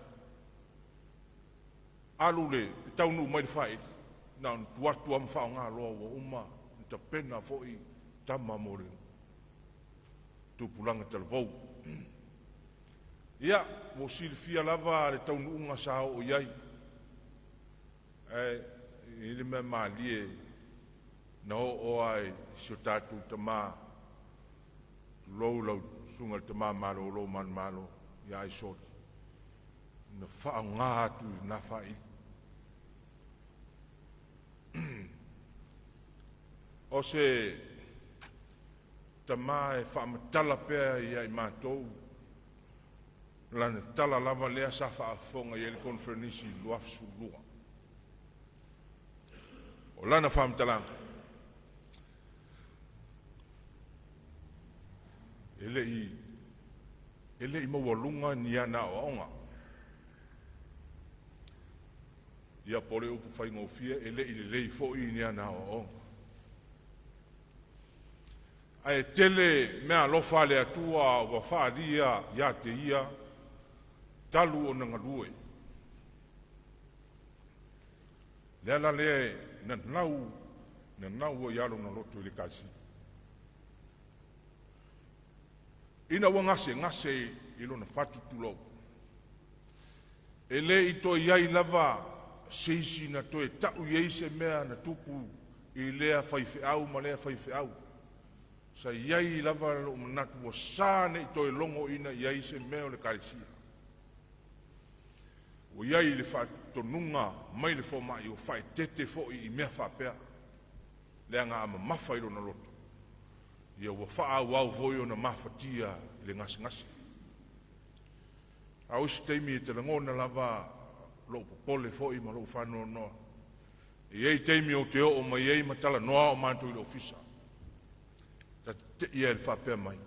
alu le taunuu mai le faili, na ona tuu atu lava ma faaaoga loa ua uma ona tapena foi tama mo le tupulaga talavou. Ia, ua silafia lava le taunuuga sa oo i ai, ae i le mea malie na oo ai i si o tatou tamā, tulou lau susuga i le Tama Malolo Manumalo ia Aisoli, na faaaoga atu i lena faili. O se tamā e faamatala pea ia i matou lana tala lava lea sa faafofoga i ai le Koneferenisi i le 2012. O lana faamatalaga, e le i maualuga ni ana aoaoga. Ia po o le upu faigofie, e le i lelei foi ni ana aoaoga. Ae tele meaalofa a le Atua ua faaalia ia te ia talu ona galue. Le ala lea e nanau ai lava lona loto i le Ekalesia. Ina ua gasegase i lona fatu tulou, e le i toe i ai lava se isi na toe tau i ai se mea na tupu i lea faifeau ma lea faifeau. Sa i ai lava lou manatu ua sa ne i toe logoina i ai se mea o le Ekalesia. Ua i ai le faatonuga mai le fomai ua faaeteete foi i mea faapea, leaga a mamafa i lona loto, Ia ua faaauau foi ona mafatia i le gasegase. A o isi taimi e te lagona lava lou popole foi ma lou faanoanoa. E i ai taimi ou te oo mai ai ma talanoa o matou i le ofisa. Ta te tei i le faapea mai.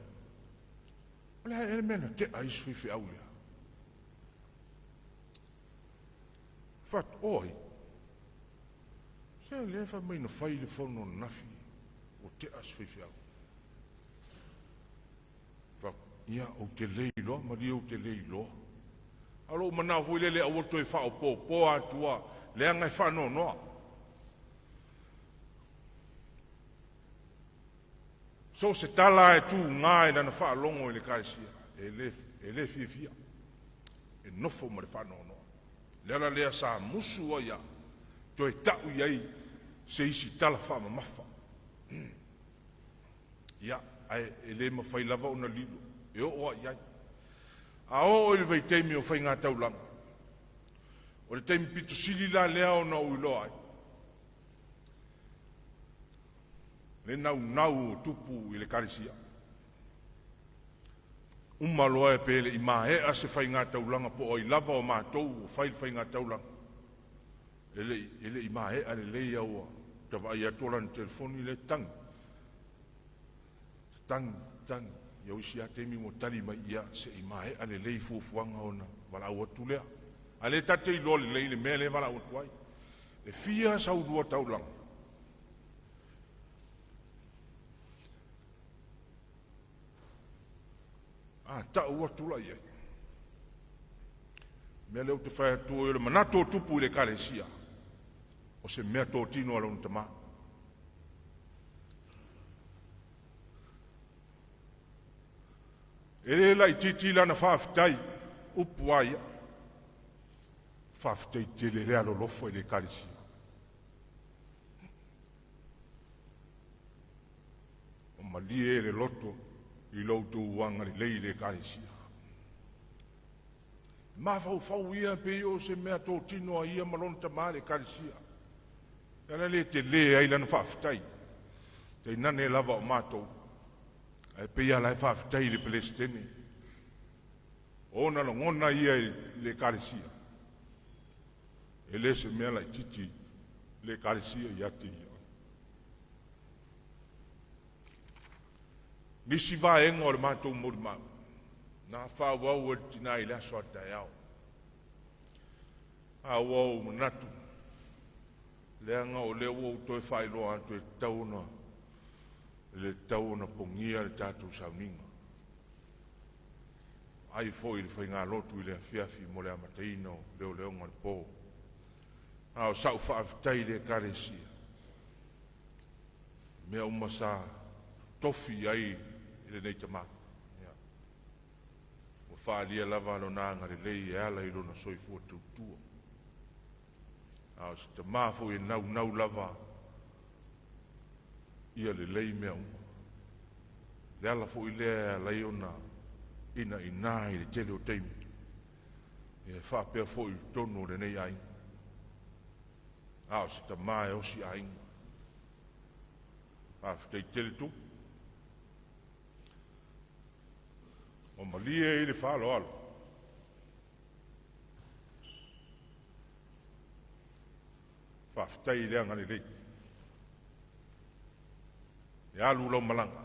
O le a ea le mea na tea ai si faifeau lea? Fatu, oi. Se lea fai mai na fai le fono ananafi ua tea si faifeau. Ia, ou te le iloa, malie ou te le iloa. A o lou manao foi lele aua le toe faaopoopoa atua leaga e faanoanoa. So o se tala e tuga i lana faalogo i le Ekalesia, e le fiafia, e nofo ma le faanoanoa. Le ala lea sa musu ai au, toe tau i ai se isi tala faamamafa. Ia, ae e le mafai lava ona lilo, e oo lava i ai. A oo i le vaitaimi o faigataulaga, o le taimi pito sili la lea ona ou iloa ai le naunau o tupu i le Ekalesia. Uma loa pe le i maea se faigataulaga po o ai lava o matou ua fai le faigataulaga, e le i maea lelei a ua vaai atu o lana telefoni lea e tagi, tagi, tagi. Ia o isi lava taimi ua tali mai, ia se i maea lelei fuafuaga ona valaau atu lea. A lea tatou te iloa lelei le mea lea e valaau atu ai. E fia sau lua taulaga? A tau atu la i ai. Mea lea ou te fai atu ai, o le manatu o tupu i le Ekalesia, o se mea totino a lona tamā. E le laitiiti lana faafetai, upu a ia. Faafetai tele le alolofa i le Ekalesia. O malie le loto i lo outou agalelei i le Ekalesia. Mafaufau ia pei o se mea totino a ia ma lona tamā le Ekalesia. Le ala lea tele ai lana faafetai. Tainane lava o matou. Ae pei lava la e faafetai i le Peresetene. O ona lagona ia i le Ekalesia. E le se mea laitiiti le Ekalesia ia te ia. Nisi vaega o le matou molimau, na faaauau e le tina i le aso a taeao. A ua ou manatu, leaga o lea ua ou toe faailoa atu e tatau ona, e le tatau ona pogia le tatou sauniga. Ai foi le faigalotu i le afiafi mo le amataina o leoleoga o le po. A o sau faafetai i le Ekalesia, mea uma sa tofi ai i lenei tamā. Ia, ua faaalia lava lona agalelei e ala i lona soifua tautua. A o se tamā foi e naunau lava ia lelei mea uma. Le ala foi lea e ala ai ona inaina i le tele o taimi, e faapea foi i totonu o lenei aiga. A o se tamā e osi aiga. Faafetai tele tupu. Ua malie i le faaaloalo. Faafetai i le agalelei. E alu lau malaga,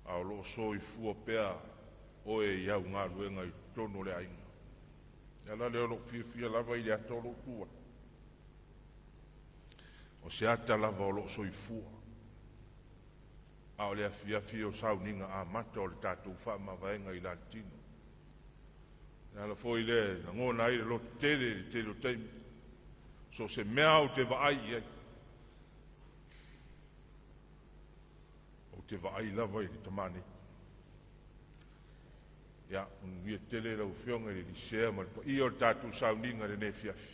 a o loo soifua pea oe i au galuega i totonu o le aiga. E ala lea o lou fiafia lava i le ata o lou tu atu. O se ata lava o loo soifua. A o le afiafi o sauniga amata o le tatou faamavaega i Latino. Le ala foi lea e lagona ai le loto tele i le tele o taimi. So o se mea ou te vaai i ai, ou te vaai lava i le tamā nei. Ia, manuia tele lau Afioga i le Lisea ma le paia o le tatou sauniga i lenei afiafi.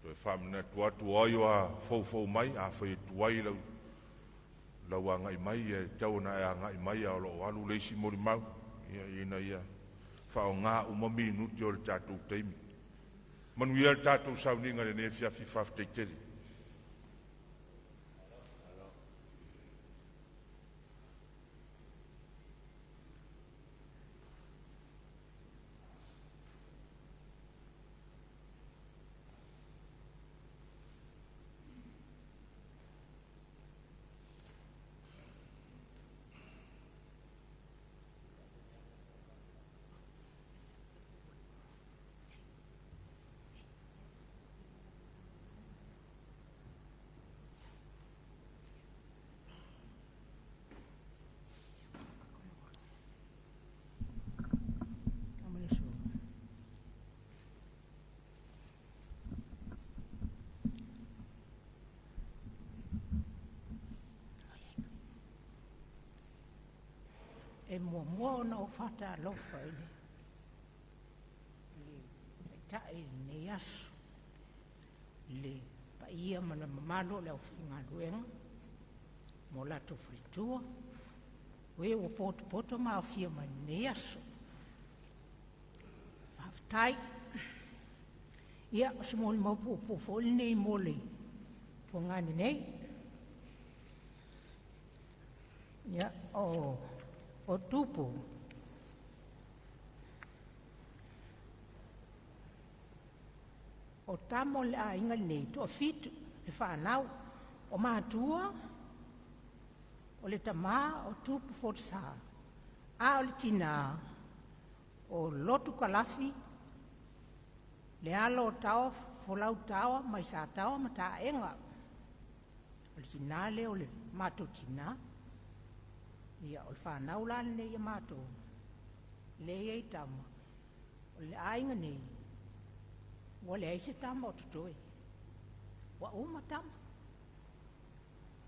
Toe faamanatu atu o ai o a foufou mai, afai e tuai lau lau agai mai, e tatau ona e agai mai a o loo alu le isi molimau, ia ina ia faaaoga uma minute o le tatou taimi. Manuia le tatou sauniga i lenei afiafi, faafetai tele. muamua ona ou faatalofa i le Taitai i lenei aso, le paia ma le mamalu o le aufaigaluega ma o latou faletua, o e ua potopoto ma aofia mai i lenei aso. Faafetai. Ia, o se molimau puupuu foi lenei mo le tuagani nei. Ia, o Tupu, o tama o le aiga lenei, toafitu le fanau, o matua, o le tamā o Tupu Folasa, a o le tinā o Lotu Kalafi, le alo o Taoa Folau Taoa mai Sataoa ma Taega. O le tinā lea o le matou tinā. Ia, o le fanau la lenei a matou, lea e i ai tama, o le aiga nei, ua leai se tama o totoe, ua uma tama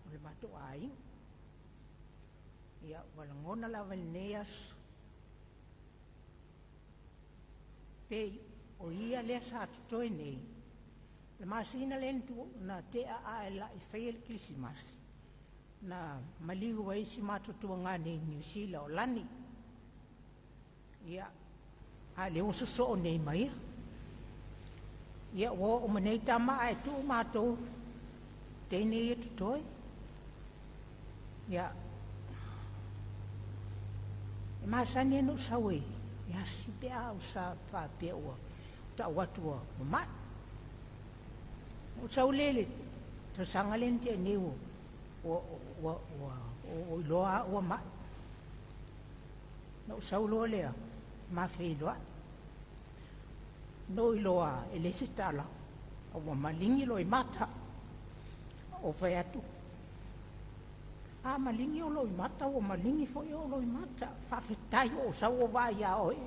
o le matou aiga. Ia, ua lagona lava i lenei aso, pei o ia lea sa totoe nei, le masina lea na tea ae la'i faia le Kerisimasi, na maliu ai si matou tuagane i Niu Sila o Lani. Ia, a lea ua sosoo nei ma ia. Ia, ua oo ma nei tama ae tuu matou teine ia totoe. Ia, e masani ana ou sau e asi pe a ou sa faapea ua tau atu ua mama'i. Ou sau lea i le tausaga lea na tea nei ua ou iloa lava ua ma'i. Na ou sau loa lea ma feiloai. Na ou iloa e leai se tala, ua maligi loimata. Ou fai atu, a maligi o loimata, ua maligi foi o loimata. Faafetai ua ou sau ou vaai ia oe.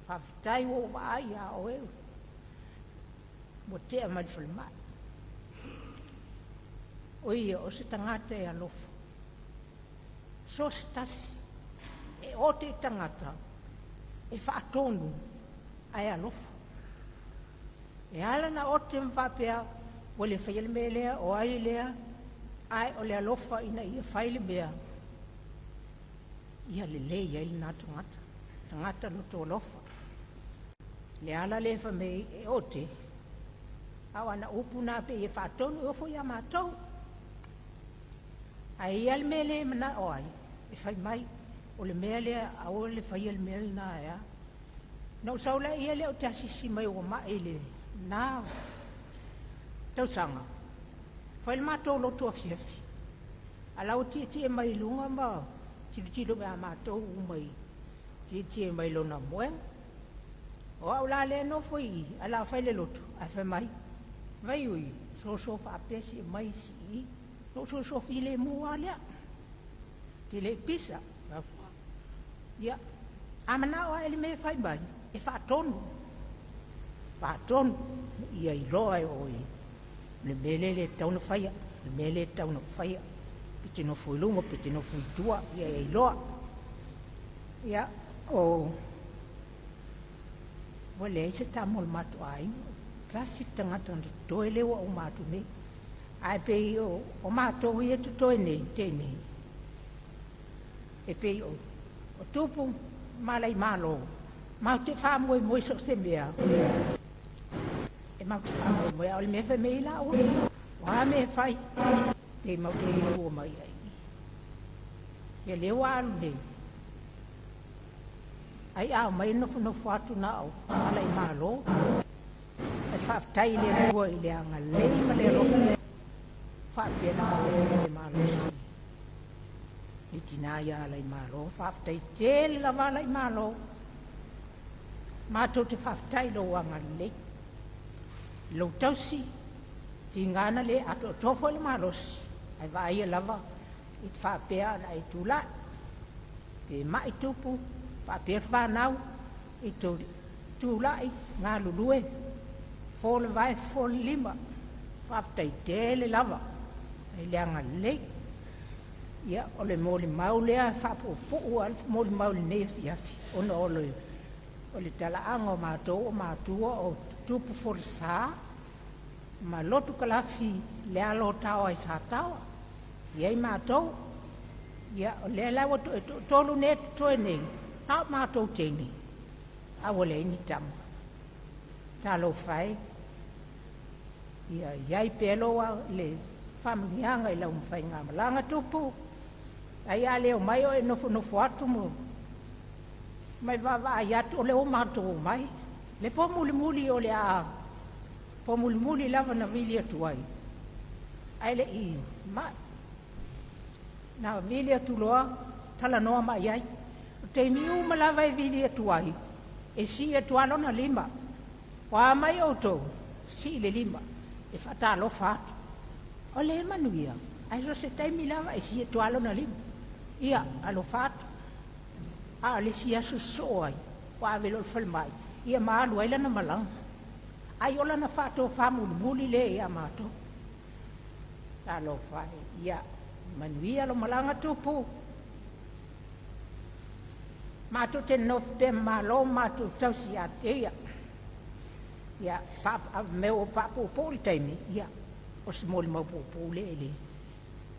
Faafetai ua ou vaai ia oe. Ua tea mai le falemai. O ia, o se tagata e alofa. So se tasi, e ote i tagata, e faatonu, ae alofa. E ala na ote ma faapea, ua le faia le mea lea, o ai lea, ae o le alofa ina ia fai le mea, ia lelei ai lena tagata, tagata loto alofa. Le ala lea fai mai e ote, a o ana upu nā pe ia faatonu e ofo iā matou. Ae ia le mea lea e manao ai, e fai mai, o le mea lea, aua le faia le mea lena e a. Na ou sau la ia lea o te asisi mai ua mai le na tausaga, fai le matou lotu afiafi, a la ua tietie mai i luga ma tilotilo mai a matou uma i tietie mai lona moega. O au la lea nofo i i, ae la fai le lotu, ae fai mai, Vaiui, soso faapea si mai si i, no soso filemu lava lea. Te le pisa. Ia, a manao ae le mea fai mai, e faatonu. Faatonu, ia iloa e oe, le mea lea le tatau ona faia, le mea lea tatau ona faia, pe te nofo i luma, pe te nofo i tua, ia e iloa. Ia, o ua leai se tama o le matou aiga, tasi le tagata na totoe lea ua uma atu nei. Ae pei o matou ia totoe nei, tenei, e pei o Tupu ma Alaimalo, matou te faamoemoe so o se mea, e matou te faamoemoe, a o le mea fai mai ai laua, o a mea e fai, pei matou te tua mai ai. Ia lea ua alu nei, ai a omai nofonofo atu na o Alaimalo, ae faafetai i le Atua i le agalelei ma le alofa, faapea na maua ai le malosi i tinā ia Alaimalo. Faafetai tele lava Alaimalo, matou te faafetai i lou agalelei, i lou tausi, tigana le atoatoa foi le malosi, ae vaaia lava i te faapea ana e tulai. Pe mai Tupu, faapea fanau, i tulai, galulue, fo le vae, fo le lima. Faafetai tele lava i le agalelei. Ia, o le molimau lea e faapuupuu lava le molimau i lenei afiafi, ona o le talaaga o matou o matua o tupu folasa ma lotu kalafi le alo o Taoa i Sataoa. E i ai matou. Ia, o lea la ua toatolu nei e totoe nei, na o matou teine, a ua leai ni tama. Talofa e, ia i ai pea lou le faamanuiaga i lau faigamalaga tupu, ai a le omai o e nofonofo atu ma e vaavaai atu o lea ua matou omai. Le po mulimuli o le a po mulimuli lava na vili atu ai, ae le i mai. Na vili atu loa, talanoa mai ai. O taimi uma lava e vili atu ai, e sii atu lava lona lima. O a mai outou, sii le lima, e faatalofa atu. O lea e manuia, ae so o se taimi lava e sii atu lava lona lima. Ia, alofa atu. A o le isi aso sosoo ai, ua ave loa i le falemai, ia ma alu ai lana malaga. Ai o lana faatofa mulimuli lea ia matou. Talofa e, ia manuia lo malaga tupu. Matou te nonofo pea ma malo ma matou tausi ia te ia. Ia, mea ua faapuupuu le taimi, ia, o se molimau puupuu lea i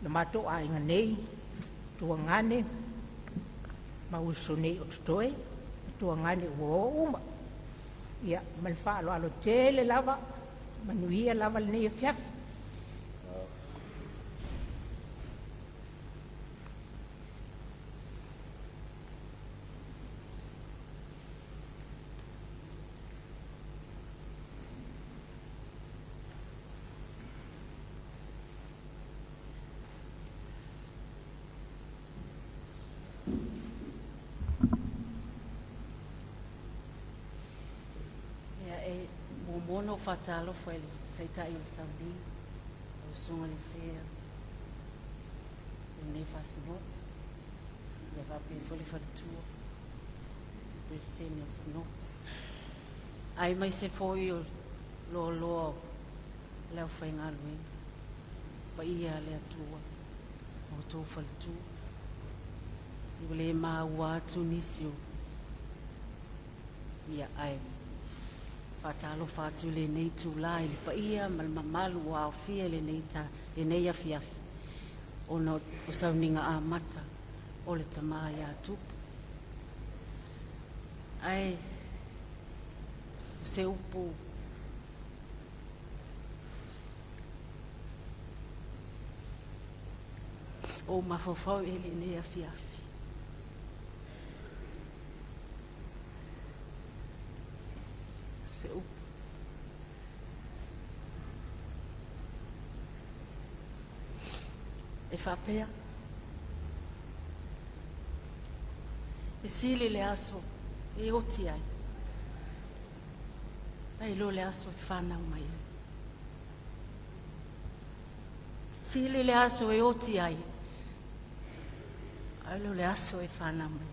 le matou aiga nei, tuagane, ma uso nei o totoe, tuagane ua o uma. Ia, ma le faaaloalo tele lava, manuia lava lenei afiafi. Ia, e muamua ona ou faatalofa i le Taitai o le Sauniga, lau Susuga i le Sea o lenei Faasinoti, ia faapea foi le faletua, le Peresetene o le Sinoti, aemaise foi o loaloa o le aufaigaluega paia a le Atua ma outou faletua. Ua le maua atu nisi o ia ae faatalofa atu i lenei itula i le paia ma le mamalu ua aofia i lenei afiafi ona o sauniga amata o le tama ia Tupu. Ae o se upu ua ou mafaufau i ai i lenei afiafi. Se upu e faapea, e sili le aso e oti ai, nai lo le aso e fanau mai ai. Sili le aso e oti ai, ae lo le aso e fanau mai ai.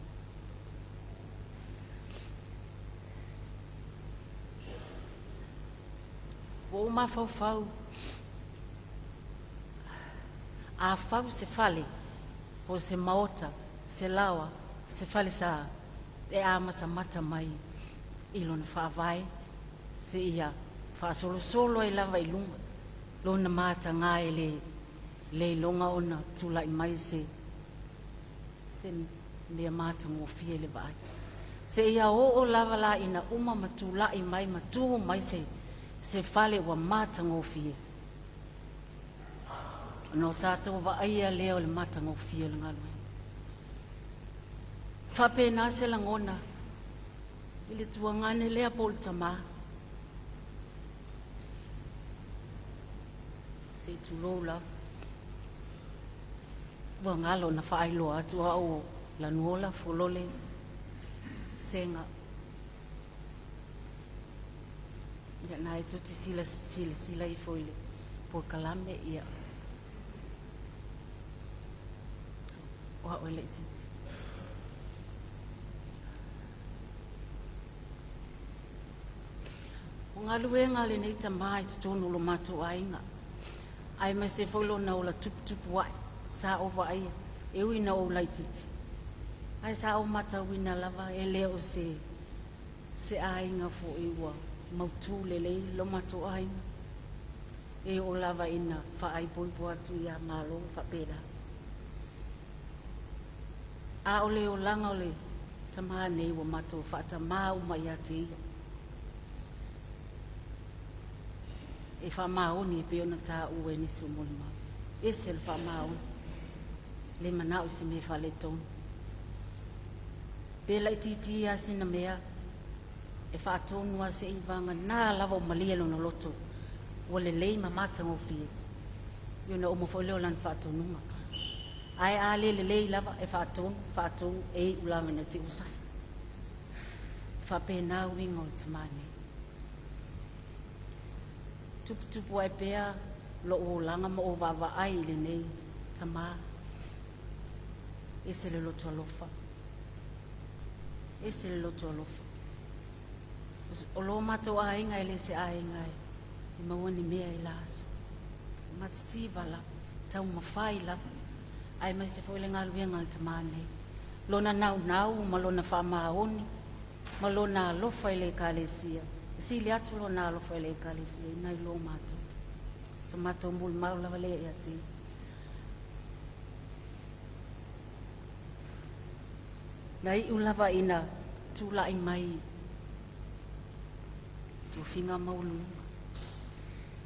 Ua ou mafaufau, a fau se fale po o se maota, se laoa, se falesa e amatamata mai i lona faavae seia faasolosolo ai lava i luga lona mataga e le iloga ona tulai mai se mea matagofie i le vaai. Seia oo lava la ina uma ma tulai mai ma tu mai se fale ua matagofie, ona o tatou vaaia lea o le matagofie o le galuega. E faapena se lagona i le tuagane lea po o le tamā, se i tulou lava. Ua galo ona faailoa atu o au o Lanuola Folole Sega. Ia na e tou te silasila ifo i le polokalame, ia o au e laitiiti. O galuega a lenei tamā i totonu o lo matou aiga, aemaise foi lona ola tuputupu ae sa ou vaaia. E ui ina ou laitiiti, ae sa ou matauina lava e le o se se aiga foi ua mautū lelei lo matou aiga. E oo lava ina faaipoipo atu ia Malo faapena. A o le olaga o le tamā nei ua matou faatamā uma ia te ia. E faamaoni e pei ona taua e nisi o molimau. Ese le faamaoni, le manao i se mea faaletonu. Pe laitiiti lava sina mea, e faatonu lava seiavagana lava ua malie lona loto ua lelei ma matagofie, ia ona uma foi lea o lana faatonuga. Ae a le lelei lava, e faatonu, faatonu, e iu lava ina te i ua sasa. E faapena uiga o le tamā nei. Tuputupu ae pea lou olaga ma ou vaavaai i lenei tamā. Ese le loto alofa, ese le loto alofa. O lo matou aiga e le se aiga e maua ni mea i la aso. Matitiva lava, taumafai lava, aemaise foi le galuega a le tamā nei. Lona naunau ma lona faamaoni ma lona alofa i le ekalesia, e sili atu lona alofa i le ekalesia nai lo matou. So matou molimau lava lea ia te ia. Na iu lava ina tulai mai tofiga maualuluga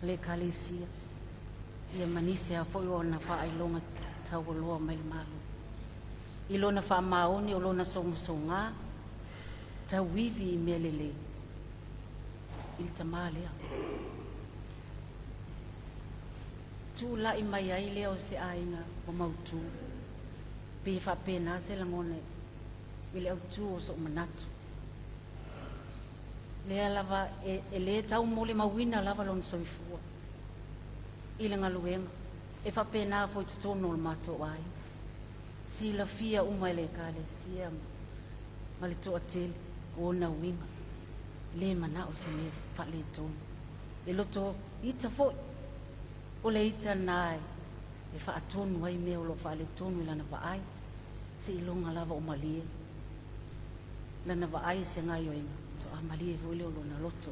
o le ekalesia, ia ma nisi lava foi o ona faailoga taualoa mai le Malo. I lona faamaoni o lona sogasoga, tauivi i mea lelei i le tamā lea. Tulai mai ai lea o se aiga ua mautū, pei e faapena se lagona i le autū o so'u manatu. Lea lava e le taumolimauina lava lona soifua i le galuega, e faapena foi i totonu o le matou aiga. Silafia uma e le ekalesia ma le toatele o ona uiga, le manao i se mea faaletonu. E loto ita foi, o le ita lena e faatonu ai mea o lo o faaletonu i lana vaai, seiloga lava o malie lana vaai i se gaoioiga, faatoa malie foi lea o lona loto.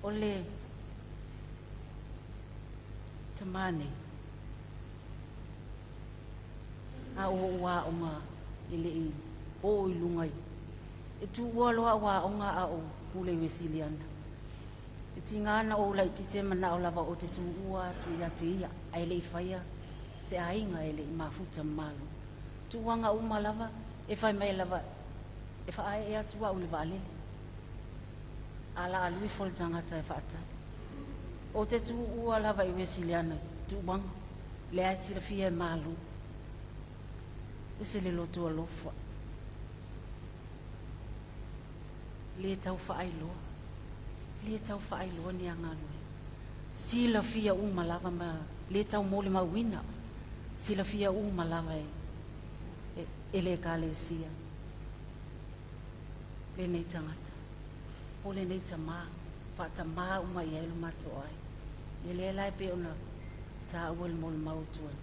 O le tamā nei, a o ou aoga e le i oo i luga i, e tuua loa au aoga a o pule i Uesiliana. E tiga ona ou laitiiti e manao lava ou te tuua atu ia te ia, ae le i faia se aiga, e le i mafuta ma Malo. Tuuaga uma lava, e fai mai lava e faaee atu au i le vaalele, a la alu ifo le tagata e faatali. Ou te tuua lava i Uesiliana tuuaga, lea e silafia e Malo. Ese le loto alofa, le tau faailoa, le tau faailoa ni a galuega. Silafia uma lava ma le tau molimauina, silafia uma lava e le ekalesia lenei tagata. O lenei tamā, faatamā uma i ai lo matou aiga. Ia lea la e pei ona taua i le molimau ua tuanai,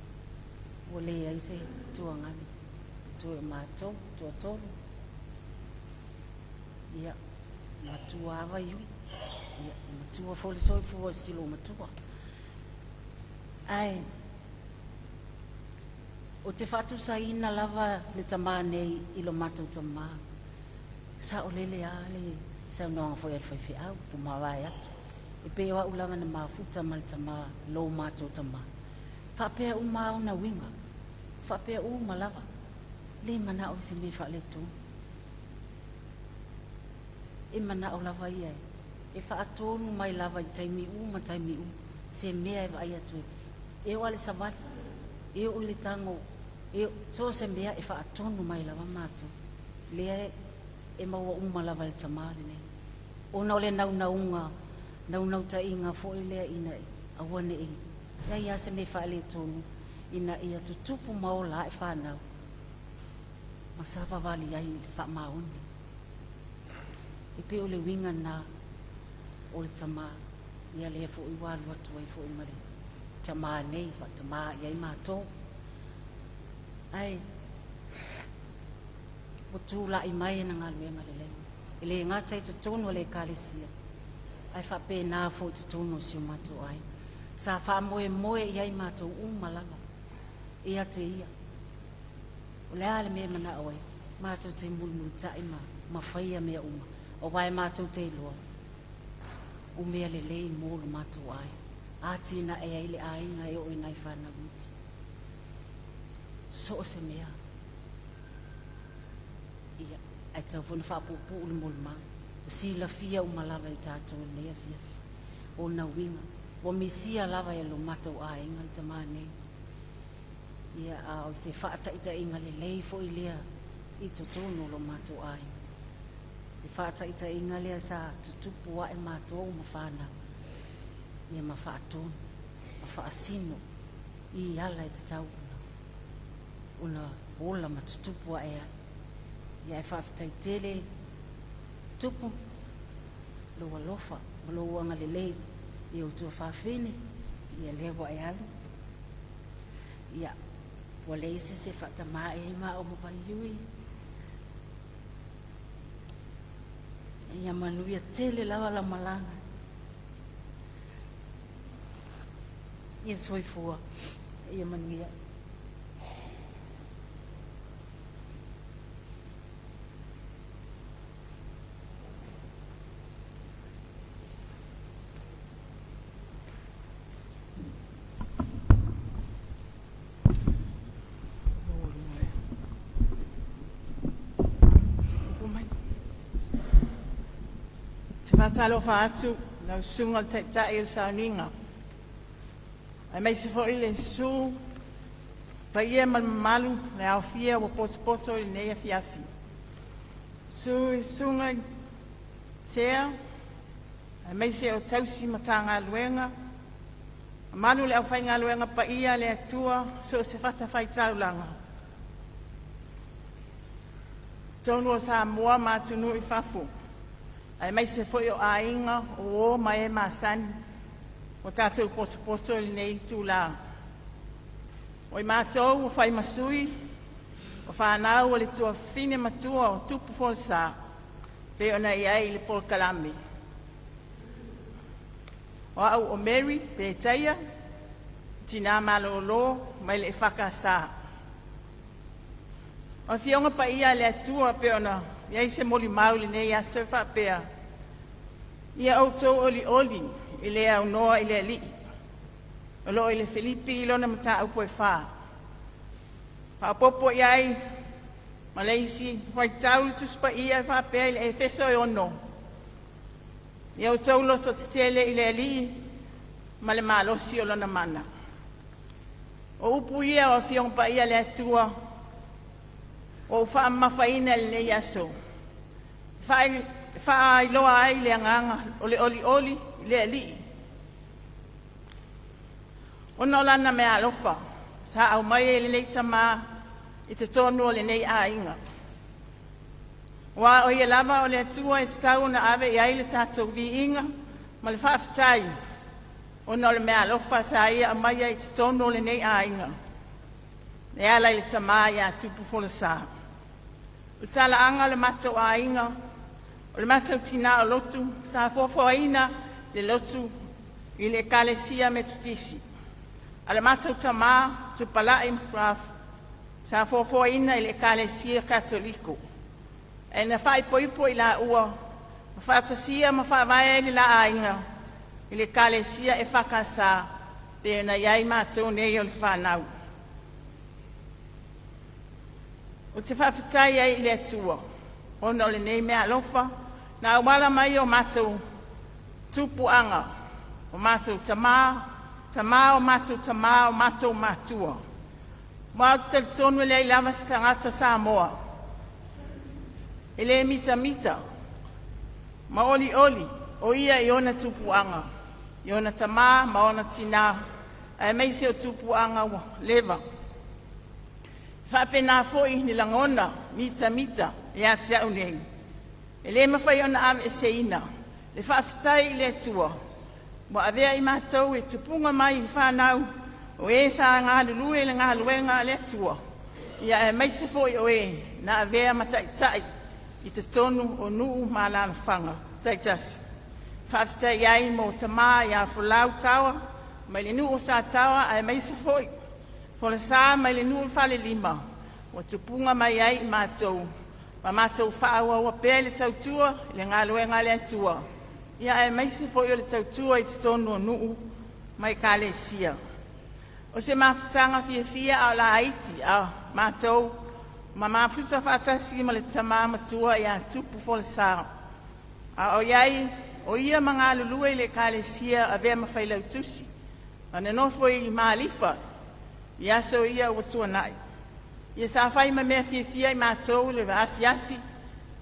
ua leai se tuagani toe o matou toatolu. Ia, matua lava Iui, ia, matua foi le soifua o si loomatua. Ae ou te faatusaina lava le tamā nei i lo matou tamā. Saolele lava le saunoaga foi a le faifeau ua mavae atu. E pei o au lava na mafuta ma le tamā, lo matou tamā. Faapea uma lava ona uiga, faapea uma lava, le manao i se mea faaletonu. E manao lava ia e faatonu mai lava i taimi uma taimi uma, se mea e vaai atu e oo lava i le savali, e oo i le tago, e so o se mea e faatonu mai lava matou. Lea e maua uma lava e le tamā lenei. Ona o le naunauga, naunautaiga foi lea ina aua ne i i ai lava se mea faaletonu, ina ia tutupu ma ola ae fanau ma savavali ai i le faamaoni. E pei o le uiga lena o le tamā, ia lea foi ua alu atu ai foi ma le tamā nei, faatamā i ai matou. Ae ua tulai mai ana galuega lelei, e le gata i totonu o le Ekalesia, ae faapena foi i totonu o si o matou aiga. Sa faamoemoe i ai matou uma lava ia te ia. O le a le mea e manao ai, matou te mulimulitai ma faia mea uma, aua e matou te iloa o mea lelei mo lo matou aiga. Atinae ai le aiga e oo i nai fanau iti. So o se mea. Ia, ae tatau foi ona faapuupuu le molimau. Ua silafia uma lava e tatou i lenei afiafi ona uiga. Ua misia lava e lo matou aiga le tamā nei. Ia, a o se faataitaiga lelei foi lea i totonu o lo matou aiga. Le faataitaiga lea sa tutupu ae matou ma fanau, ia ma faatonu, ma faasino i ala e tatau ona ola ma tutupu ae ai. Ia ae faafetai tele Tupu lou alofa ma lou agalelei i ou tuafafine, ia lea ua e alu. Ia, ua leai se isi e faatamā i ai maua ma Vaiui. Ia manuia tele lava lau malaga. Ia soifua, ia manuia. Te faatalofa atu i lau susuga i le Taitai o le Sauniga, aemaise foi le susu paia ma le mamalu le aofia ua potopoto i lenei afiafi. Susu i susuga i sea aemaise o tausi Matagaluega, mamalu i le aufaigaluega paia a le Atua i so o se fatafaitaulaga, i totonu o Samoa ma atunuu i fafo, aemaise foi o aiga, o uo ma e masani ua tatou potopoto i lenei itula. O i matou ua fai ma sui o fanau o le tuafafine matua o Tupu Folasa pei ona i ai le polokalame. O au o Mary Petaia, tina malolo mai le EFKS. O Afioga Paia a le Atua pei ona i ai se molimau i lenei aso e faapea, “Ia outou olioli e le aunoa i le Alii.” O lo o i le Filipi lona mataupu e 4. Faaopoopo i ai ma le isi faitau le Tusi Paia e faapea i le Efeso e 6, “Ia outou lototetele i le Alii ma le malosi o lona mana.” O upu ia o Afioga Paia a le Atua ua ou faamamafaina i lenei aso, e faailoa ai le agaga o le olioli i le Alii, ona o Lana meaalofa sa aumaia i lenei tama i totonu o lenei aiga. Aua o Ia lava o le Atua e tatau ona ave i ai le tatou viiga ma le faafetai ona o le meaalofa sa Ia aumaia i totonu o lenei aiga e ala i le tama ia Tupu Folasa. O le talaaga o le matou aiga, o le matou tina o lotu, sa foafoaina le lotu i le Ekalesia Metotisi, a o le matou tama o Tupalai Ralph, sa foafoaina i le Ekalesia Katoliko. Ae na faaipoipo i laua ma faatasia ma faavae ai le la aiga i le Ekalesia EFKS pei ona i ai matou nei o le fanau. Ou te faafetai ai i le Atua ona o lenei meaalofa na auala mai o matou tupuaga, o matou tama, tama o matou tama, o matou matua. Ma ou te talitonu e leai lava se tagata Samoa e le mitamita ma olioli o ia i ona tupuaga, i ona tama ma ona tina, aemaise o tupuaga ua leva. E faapena foi ni lagona mitamita ia te au nei, e le mafai ona aveeseina le faafetai i le Atua. Ua avea i matou e tupuga mai i fanau o e sa galulue i le galuega a le Atua, ia aemaise foi o e na avea ma taitai i totonu o nuu ma alaalafaga taitasi. Faafetai ai mo tama ia Folau Taua mai le nuu o Sataoa aemaise foi Folasa mai le nuu o Falelima ua tupuga mai ai i matou ma matou faaauaua pea le tautua i le galuega a le Atua, ia aemaise foi o le tautua i totonu o nuu ma Ekalesia. O se mafutaga fiafia a o laiti a matou ma mafuta faatasi ma le tama matua ia Tupu Folasa, a o i ai o ia ma galulue i le Ekalesia avea ma failautusi ma nonofo i Malifa i aso ia ua tuanai. Ia sa fai ma mea fiafia ai matou le asiasi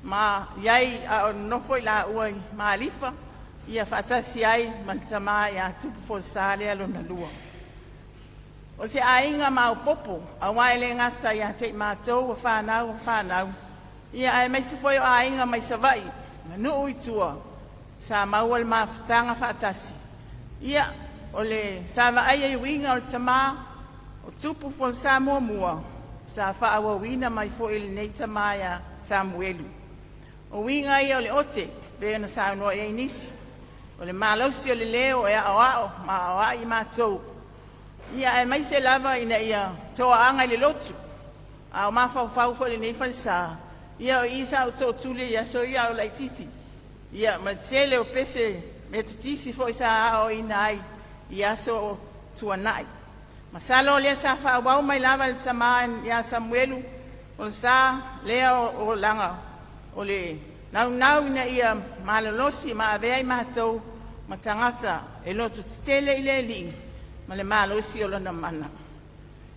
ma i ai a o nonofo i laua i Malifa, ia faatasi ai ma le tama ia Tupu Folasa lea lona lua. O se aiga maopoopo aua e le gata ia te i matou o fanau o fanau, ia aemaise foi o aiga mai Savaii ma nuu i tua sa maua le mafutaga faatasi. Ia, o le sa vaaia i uiga o le tama o Tupu Folasa muamua sa faaauauina mai foi e lenei tama ia Samuelu. O uiga ia o le ote pei ona saunoa i ai nisi, o le malosi o le leo e aoao ma aoai i matou, ia aemaise lava ina ia toaaga i le lotu. A o mafaufau foi i lenei falesa, ia o i sa ou tootuli i aso ia a o laitiiti, ia ma le tele o pese metotisi foi sa aoaoina ai i aso o tuanai. Masalo o lea sa faaauau mai lava e le tama ia Samuelu Folasa lea olaga o le naunau ina ia malolosi ma avea i matou ma tagata e lototetele i le Alii ma le malosi o Lona mana.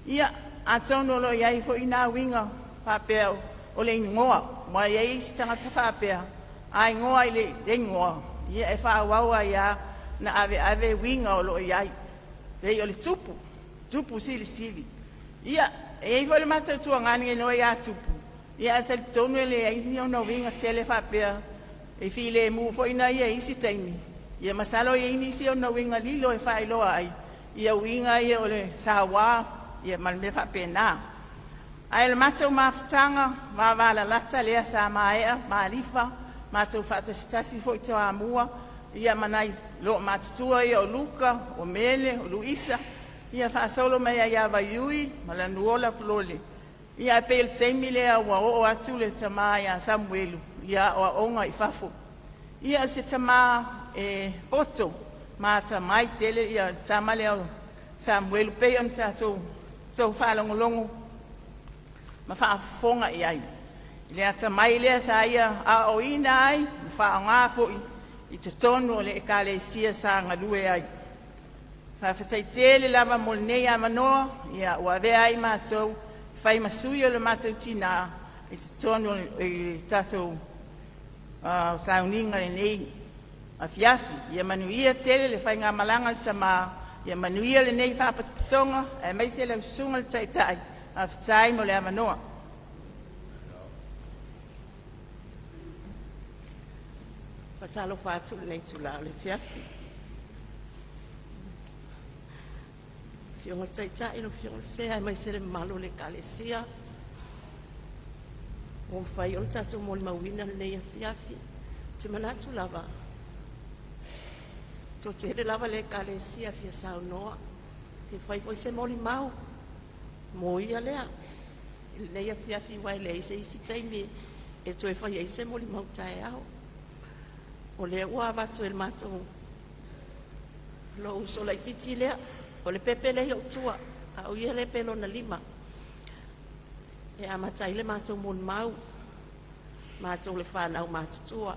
Ia, atonu o lo o i ai foi na uiga faapea o le igoa, aua e i ai isi tagata faapea a igoa i le igoa, ia e faaauau ai lava ona aveave uiga o lo o i ai. Pei o le Tupu, Tupu Silisili. Ia, e i ai foi le matou tuagane e igoa ia Tupu, ia ae talitonu e leai ni ona uiga tele faapea, e filemu foi na ia i isi taimi, ia masalo e i ai nisi ona uiga lilo e faailoa ai ia uiga ia o le saua ia ma le mea faapena. Ae o le matou mafutaga vavalalata lea sa maea Malifa, matou faatasitasi foi i Toamua ia ma nai loomatutua ia o Luka, o Mele, o Luisa, ia faasolo mai ai ia Vaiui ma Lanuola Fulola. Ia ae pei o le taimi lea ua oo atu le tama ia Samuelu i aoaoga i fafo. Ia o se tama e poto ma atamai tele ia le tama lea o Samuelu pei ona tatou tou faalogologo ma faafofoga i ai i le atamai lea sa ia aoaoina ai ma faaaoga foi i totonu o le Ekalesia sa galue ai. Faafetai tele lava mo lenei avanoa ia ua avea ai matou e fai ma sui o le matou tina i totonu o le tatou sauniga i lenei afiafi. Ia manuia tele le faigamalaga a le tama, ia manuia lenei Faalapotopotoga aemaise lau Susuga i le Taitai. Faafetai mo le avanoa. Faatalofa atu i lenei itula o le afiafi i lau Afioga i le Taitai, lau Afioga i le Sea aemaise le mamalu o le Ekalesia. Ua mafai ona tatou molimauina lenei afiafi. Ou te manatu lava, e toatele lava le Ekalesia e fia saunoa, e fia fai foi se molimau mo ia lea i lenei afiafi, aua e leai se isi taimi e toe fai ai se molimau taeao. O lea ua avatu e le matou lou uso laitiiti lea, o le pepe lea i ou tua, a o ia lea pe lona lima e amata ai le matou molimau, matou le fanau matutua.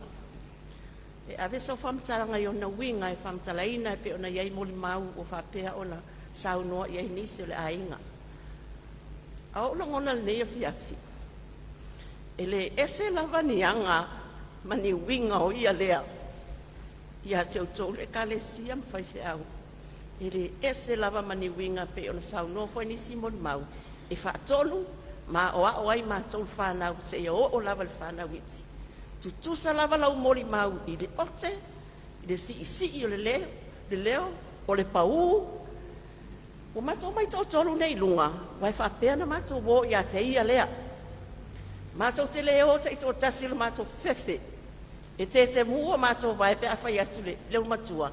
E ave sau faamatalaga i ona uiga e faamatalaina e pei ona i ai molimau ua faapea ona saunoa i ai nisi o le aiga. A o ou lagona i lenei afiafi, e le ese lava ni aga ma ni uiga o ia lea ia te outou le Ekalesia ma faifeau, e le ese lava ma ni uiga e pei ona saunoa foi nisi i molimau e faatonu ma aoao ai matou le fanau seia oo lava i le fanau iti. Tutusa lava lau molimau i le ote, i le siisii o le leo. le leo, o le paū. Ua matou omai toatolu nei i luga, aua e faapea ona matou o ia te ia lea. Matou te le o taitoatasi i lo matou fefe. E tetemu o matou vae pe a fai atu le leumatua,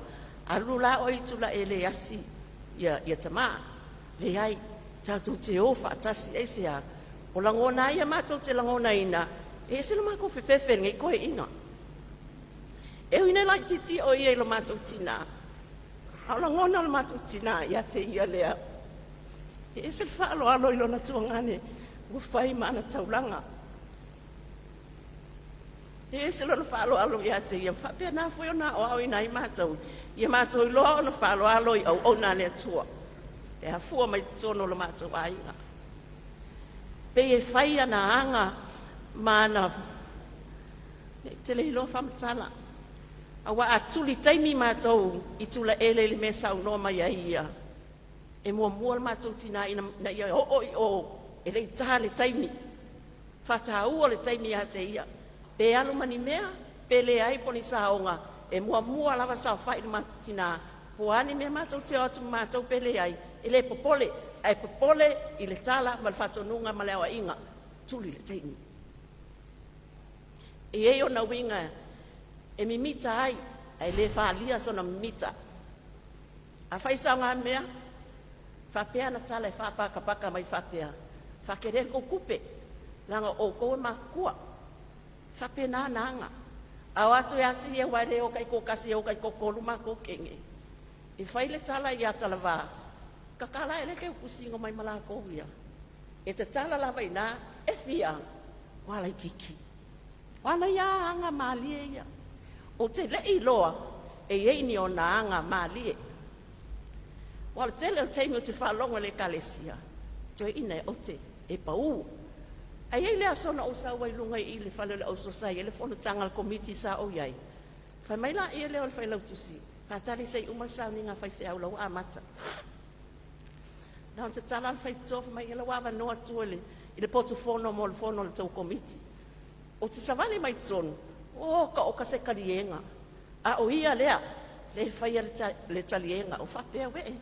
alu la oe i Tulaele e asi ia, ia tamā. Leai, tatou te o faatasi aisea? O lagona ai ia matou te lagonaina, e ese lo matou fefefe i lenei toeaina. E ui ina laitiiti o ia i lo matou tinā, a o lagona o le matou tinā ia te ia lea. E ese le faaaloalo i lona tuagane ua fai ma ana taulaga. E ese lona faaaloalo ia te ia, faapena foi ona aoaoina ai matou, ia matou iloa ona faaaloalo i auauna a le Atua e afua mai totonu o lo matou aiga. Pei e fai ana aga ma ana te le iloa faamatala. Aua a tuli taimi matou i Tulaele i le mea saunoa mai ai ia, e muamua le matou tinā ina, ina ia oo i o, e le i tā le taimi. Faataua le taimi ia te ia. Pe alu ma ni mea, pe leai po o ni saoga, e muamua lava saofai le matou tinā, po o a ni mea matou te o atu ma matou pe leai, e le popole, ae popole i le tala ma le faatonuga ma le aoaiga, tuli le taimi. E i ai ona uiga e mimita ai, ae le faaalia sona mimita. A fai saogamea, faapea ana tala e faapakapaka mai faapea, faatele le tou tupe, leaga o outou e matutua. E faapena ana aga. A o atu e asi ia aua e le o taitoatasi e o taitoatolu matou teine. E fai le tala ia Talavā, tatala ae lea ke tusiga mai ma latou ia. E tatala lava i ina, e fia, ua laitiiti. O ana ia aga malie ia. Ou te le i iloa e i ai ni ona aga malie. Aua o le tele o taimi ou te faalogo i le ekalesia, toeaina e ote, e pau. Ae i ai le aso na ou sau ai i luga i i le fale o le auso sa i ai le fonotaga a le komiti sa ou i ai. Fai mai laia lea o le failautusi, faatali se i uma le sauniga a faifeau la ua amata. Na ona tatala le faitotoa fai mai, ia lau avanoa atu i le, i le potu fono mo le fono a le tou komiti. Ou te savali mai totonu, o oka se taliega. A o ia lea, lea e faia le, ta, le taliega. O faapea, uee,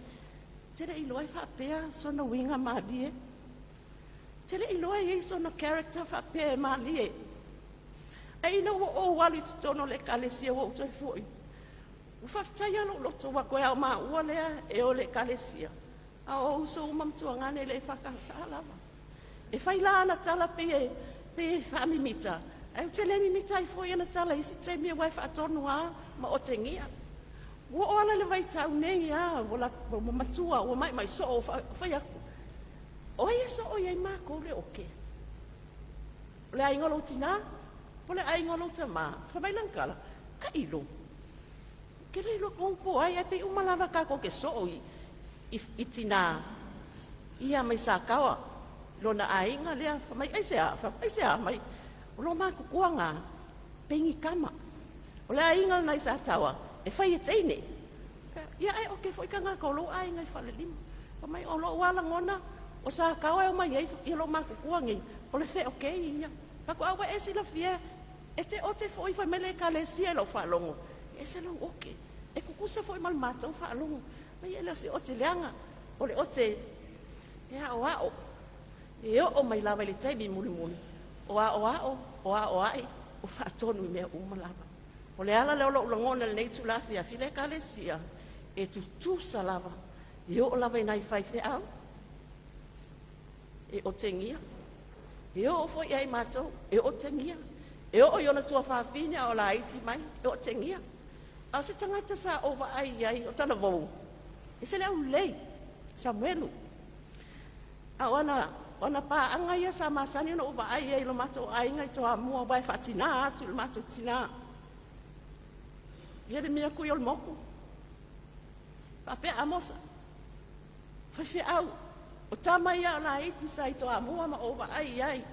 te le iloa e faapea sona uiga malie. Te le iloa e i ai sona character faapea e malie. Ae ina ua ou alu i totonu o le ekalesia ua ou toe foi, ua faafetai lava lou loto ua toe ao maua lea e o i le ekalesia, a o uso uma ma tuagane le EFKS lava. E fai la ana tala pei e, pei e faamimita, ae ou te le mimita ai fua i ana tala i isi taimi aua e faatonu lava ma otegia. Ua oo ala i le vaitau nei lava, ua, la, ua matua, ua maimai soo, ua fai atu, o ai e soo i ai matou le oke? O le aiga o lou tinā, po o le aiga o lou tamā? Fai mai lana tala, tailo. Ke le iloa kou po ai, ae pei uma lava tatou te soo i, i, i tinā. Ia mai Sakawa, lona aiga lea, fai mai, aisea, fai aisea mai, o lo matutua ngā, pei ni tama. O le aiga lena i Sataoa, e fai e teine. Ia ae oke foi tagata o lou aiga i Falelima. Fai mai, o lou lava lagona, o Sakawa e omai ai ia lou matutua nei, o le feokei ia. Fai atu, a ua e silafia, e te ote foi fai mai le ekalesia i lau faalogo, e ese lou oke. E tutusa foi ma le matou faalogo. Mai e le o se ote leaga, o le ote e aoao. E oo mai lava i le taimi mulimuli, o aoao, o aoai, o faatonu i mea uma lava. O le ala lea o lou lagona i lenei itula afiafi, le ekalesia, e tutusa lava, e oo lava i nai faifeau, e otegia, e oo foi ia i matou, e otegia, e oo i ona tuafafine a o laiti mai, e otegia. A o se tagata sa ou vaai i ai o talavou, e se le aulelei, Samuelu. A o ana, o ana paaga ia sa masani ona ou vaai ai i lo matou aiga i Toamua, aua e faatinā atu i le matou tinā. Ia le mea kui o le moku. Faapea Amosa, faifeau, o tama ia o laiti sa i Toamua ma ou vaai i ai.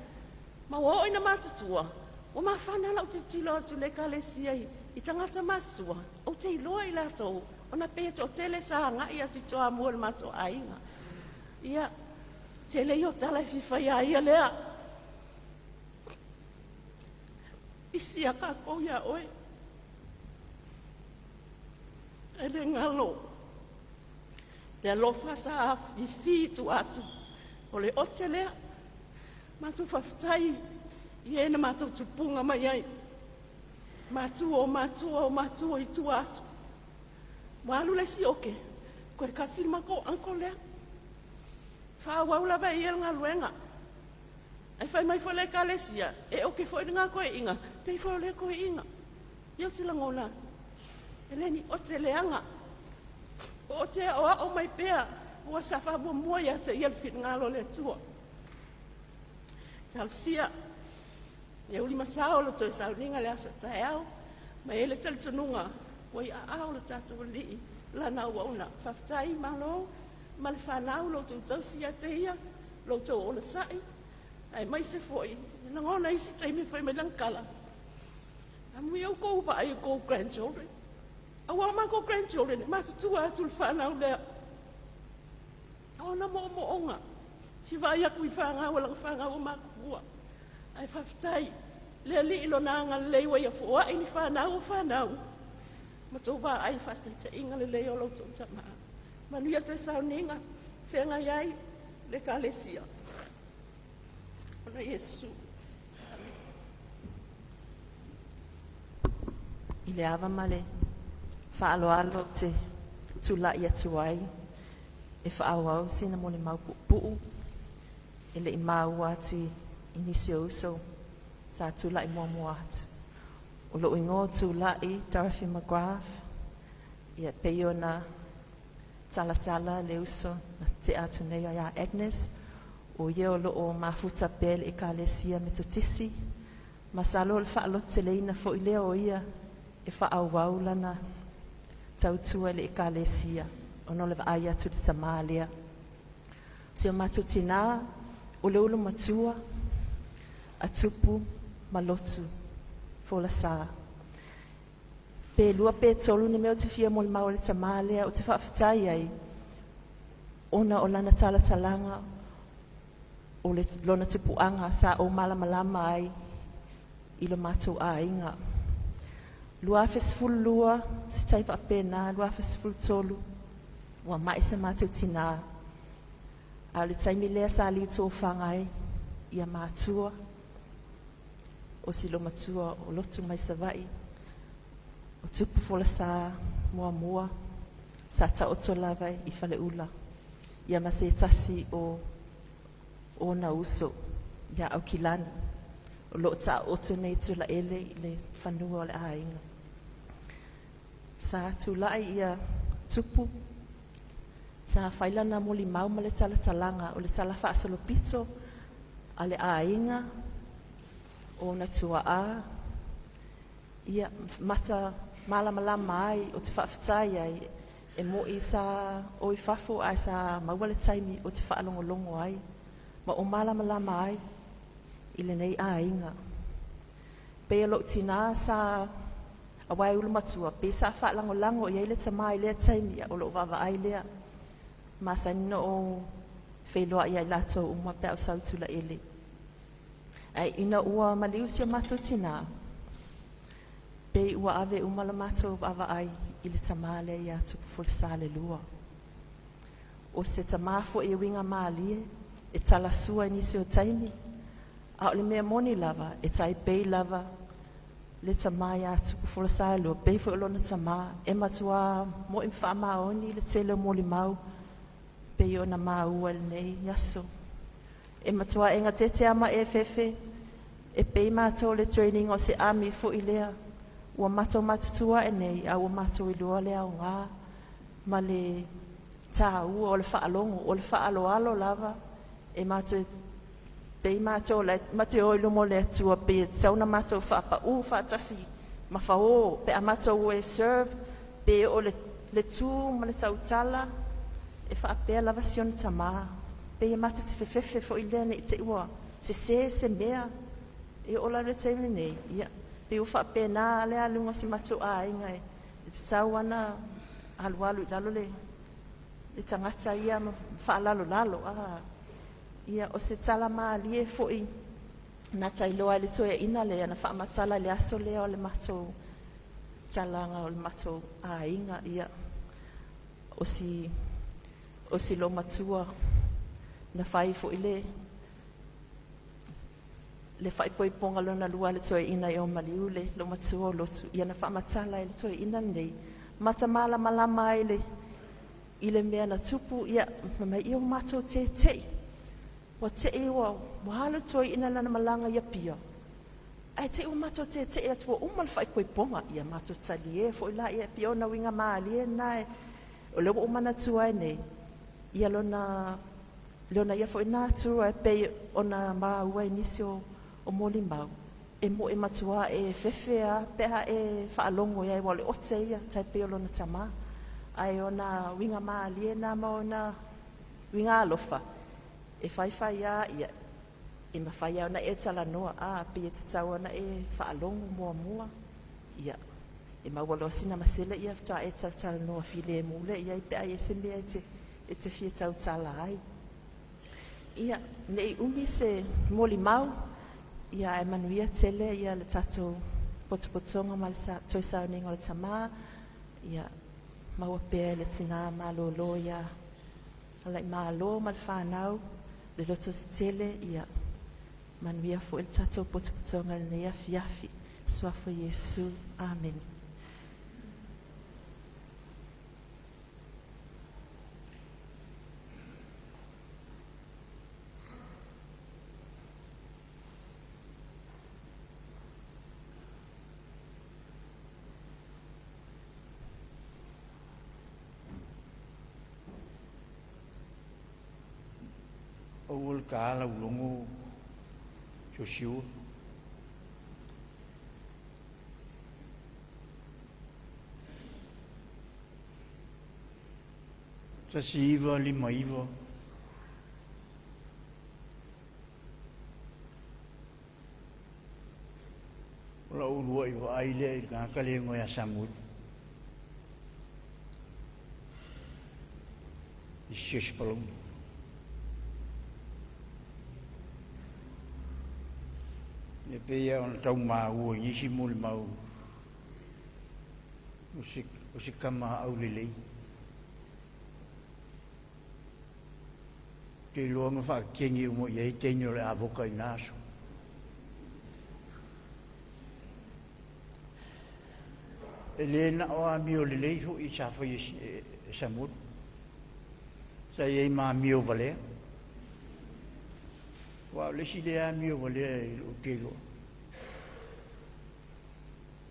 Ma ua oo ina matutua, ua mafana lau tilotilo atu i le ekalesia i, i tagata matutua, ou te iloa i latou, ona pei e toatele sa agai atu i Toamua i le matou aiga. Ia, tele ia o tala e fia fai ia ia lea. Pisi a kākou iā oe. E le galo le alofa sa afifi i tua atu o le ote lea. Matou faafetai i e na matou tupuga mai ai. Matua o matua o matua i tua atu. Ua alu le isi oke, toe tasi le matou uncle lea. Faaauau lava e ia le galuega. Ae fai mai foi le ekalesia, e oke foi lena toeaina, pei foi o lea toeaina. Ia ou te lagona, e le ni ote leaga. O ote aoao mai pea, ua sa faamuamua ia te ia le finagalo o le Atua. Talosia, ia ulimasao le toe sauniga le aso a taeao, ma e i ai le talitonuga ua i aao o le tatou Alii lana auauna. Faafetai malo ma le fanau lo outou tausi ia te ia, lo outou onosai, aemaise foi, e lagona isi taimi fai mai lana tala, amuia outou vaai i outou grandchildren. Aua o matou grandchildren, e matutua atu le fanau lea. Ona moomooga, fia vaai atu i fanau a lana fanau o matutua. Ae faafetai, le Alii lona agalelei ua ia foai ni fanau o fanau, ma tou vaai i faataitaiga lelei o lo outou tama. Manuia toe sauniga, feagai ai le ekalesia. Ona Iesu. I le ava ma le faaaloalo ou te tulai atu ai e faaauau sina molimau puupuu e le i maua atu i nisi o uso sa tulai muamua atu. O lou igoa o Tulai Dorothy McGrath, ia pei ona talatala le uso na tea atu nei ia Agnes, o ia o loo mafuta pea i le Ekalesia Metotisi, masalo o le faalototeleina foi lea o ia e faaauau lana tautua i le Ekalesia ona o le vaai atu i le tamā lea. Si o matou tinā o le ulu matua a tupu ma lotu folasa. Pe lua pe tolu ni mea ou te fia molimau i le tamā lea ou te faafetai ai ona o lana talatalaga o le lona tupuaga sa ou malamalama ai i lo matou aiga. 2012, se taimi faapena, 2013, ua mai se matou tinā. A o le taimi lea sa liutofaga ai ia matua, o si olomatua o lotu mai Savaii, o tupu folasa muamua, sa taoto lava i Faleula, ia ma se tasi o ona uso ia Aukilani, o loo taoto nei Tulaele i le fanua o le aiga. Sa tulai ia tupu, sa fai lana molimau ma le talatalaga o le tala faasolopito a le aiga, o ona tuaa, ia mata malamalama ai o te faafetai ai e mo'i sa o i fafo ae sa maua le taimi o te faalogologo ai ma o malamalama ai i lenei aiga. Pei o lou tinā sa aua e ulu matua, pei sa faalagolago i ai le tamā i lea taimi o lou vaavaai lea. Masani na ou feiloai ia i latou uma pe a ou sau i Tulaele. Ae ina ua maliu si o matou tinā, pei ua ave uma la matou vaavaai i le tamā lea ia Tupu Folasa le 2. O se tamā foi e uiga mālie, e talasua i nisi o taimi, a o le mea moni lava e taipei lava le tamā iā Tupu Folasa le 2, pei foi o lona tamā e matuā mo'i ma faamaoni le tele o molimau pei ona maua i lenei aso. E matua e gatete a ma e fefe, e pei matou le training o se army foi lea, ua matou matutua ae nei a ua matou iloa le aoga ma le tāua o le faalogo, o le faaaloalo lava e matou pei matou matou o i luma o le Atua pei e tatau ona matou faapau faatasi ma fao pe a matou e serve pe o le tu ma le tautala e faapea lava si ona tamā pei e matou te fefefe foi lea nei te i ua sesē se mea e oo la i le taimi nei ia pei ua faapena le aluga o si matou aiga e tatau ana alualu i lalo le tagata ia ma faalalolalo a ia o se tala malie foi na tailoa ai le toeaina lea na faamatala i le aso lea o le matou talaga o le matou aiga ia. O si o si loomatua na fai fo'i le le faaipoipoga lona lua a le toeaina i maliu le loomatua o lotu ia na faamatala e le toeaina lenei matamalamalama ai le i le mea na tupu ia fai mai ia ua matou tete'i ua te'i ua ua alu le toeaina i lana malaga i Apia ae te'i ua matou tete'i atu ua uma le faaipoipoga. Ia matou talie foi la ia pei ona uiga malie na e o lea ua ou manatua ai nei ia lona lona ia foi natura e pei ona maua i nisi o, o molimau e mo e matua e fefe a pe a e faalogo iai ua o le ote ia tai pei o lona tamā ae ona uiga malie na ma ona uiga alofa e faifai a ia e mafai ona e talanoa a pei e tatau ona e faalogo muamua ia e maua loa sina masele ia faatoa e talatalanoa filemu lea iai pe a i ai se mea e te fia tautala ai. Ia, nei umi se molimau, ia ae manuia tele ia le tatou potopotoga ma le sa, toe sauniga o le tamā, ia maua pea e le tinā malōlō ia Alaimalo ma le whānau, le loto tetele, ia manuia foi le tatou potopotoga i lenei afiafi. Suafa Iesu. Amene. Aua le taala ulogo Josiua. 1959. O la'u ulua'i vaai lea i le tagata lea e igoa ia Samuelu i siasi palauni. E pei lava ona tau maua i nisi molimau o se tama aulelei. Ou te iloa na faakegi uma i ai teine o le avoka i na aso. E le na o amio lelei fo'i sa fai e Samuelu. Sa i ai ma amio valea. Aua o le isi lea amio valea i lou te iloa.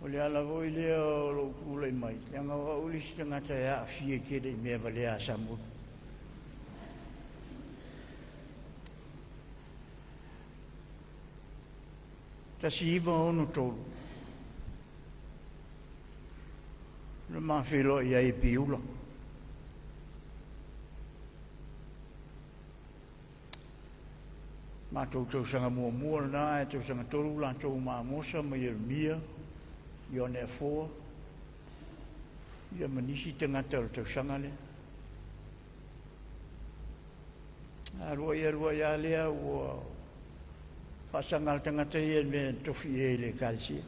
O le ala foi lea o lou tulai mai, leaga o au le isi tagata e aafia tele i mea valea a Samuelu. 1963, na ma feiloai ai i Piula. Matou tausaga muamua lena ae tausaga tolu latou ma Amosa ma Ieremia, Ioane Afoa, ia ma nisi tagata o le tausaga lea. Alu ai alu ai lava lea ua faasaga le tagata ia i le mea na tofi i ai i le Ekalesia.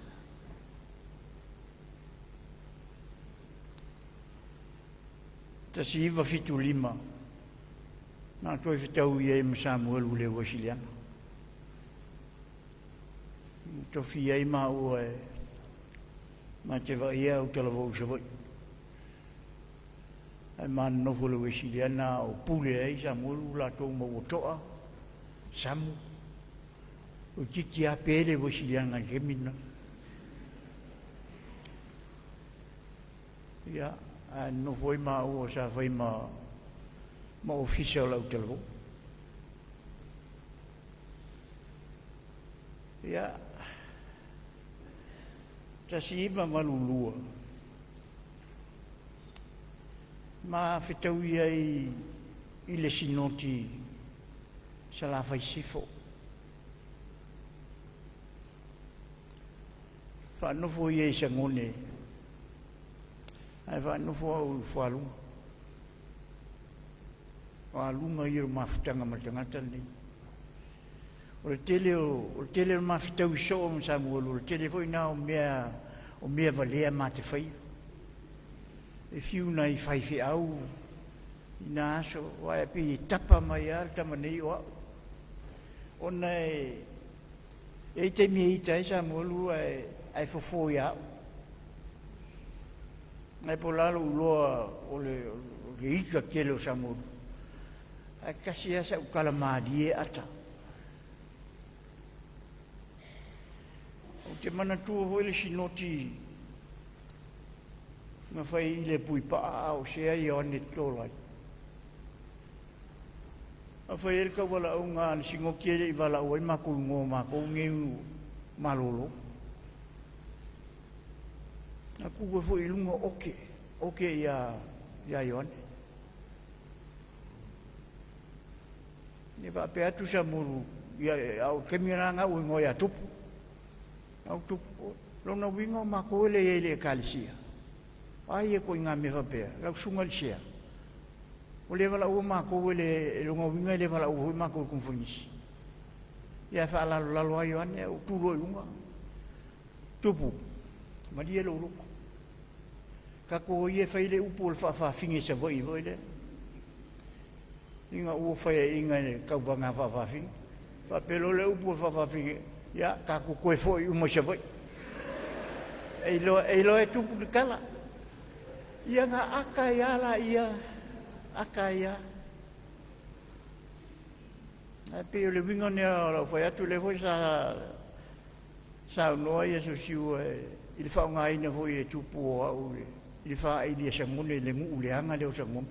1975, na toe fetaui ai ma Samuelu i le Uesiliana. Tofi ai maua e ma te vaaia au talavou i Savaii. Ae ma nonofo i le Uesiliana o pule ai Samuelu latou ma ua to'a Samu. O titi a pe le Uesiliana i le taimi lena. Ia, ae nonofo ai maua sa fai ma ofisa o le autalavou. Ia, 1982, ma fetaui ai i le sinoti Salafai Sifo. Faanofo ia i Sagone, ae faanofo au i Fualuga. O aluga ia o mafutaga ma le tagata lenei. O le tele o le tele o mafutaui soo ma Samuelu, o le tele foi na o mea valea ma te faia. E fiu nai faifeau I nā aso, aua e pei e tapa mai lava le tama nei o au. Ona e e i ai taimi e ita ai Samuelu ae, ae fofo ia au. Ae po o le a lou iloa o le, o le ita tele o Samuelu. Ae tasi lava sau tala malie ata. Ou te manatua foi le sinoti na fai i le Puipaa a o sea Ioane Tolai. Na fai ai le tauvalaauga a le sinoti e le i valaau ai matou igoa o matou nei malolo. Na tu ai foi i luga oke, oke ia ia Ioane. Ia faapea atu Samulu, ia a o le taimi lena na ou igoa ia Tupu. Au Tupu, lona uiga o matou e le i ai i le Ekalesia. Ai e ituaiga mea faapea, lau susuga i le sea, ua le valaauina matou e le lona uiga e le valaauina foi matou e le Koneferenisi. Ia ae faalalolalo lava Ioane ae ou tu loa i luga, Tupu, malie lou loto. Tatou o ia e fai le upu o le faafafine i Savaii foi lea. Ina ua faiaina i le tauvaga a faafafine. Faapea loa lea upu o le faafafine, ia tatou toe foi uma i Savaii. E iloa, e iloa e Tupu le tala. Ia na ata ai lava laia, ata ai lava. Ae pei o le uiga lea o lau fai atu, lea foi sa saunoa ia Sosiua i le faaaogaina foi e Tupu o au i le faaili a Sagone i le nuu leaga lea o Sagone.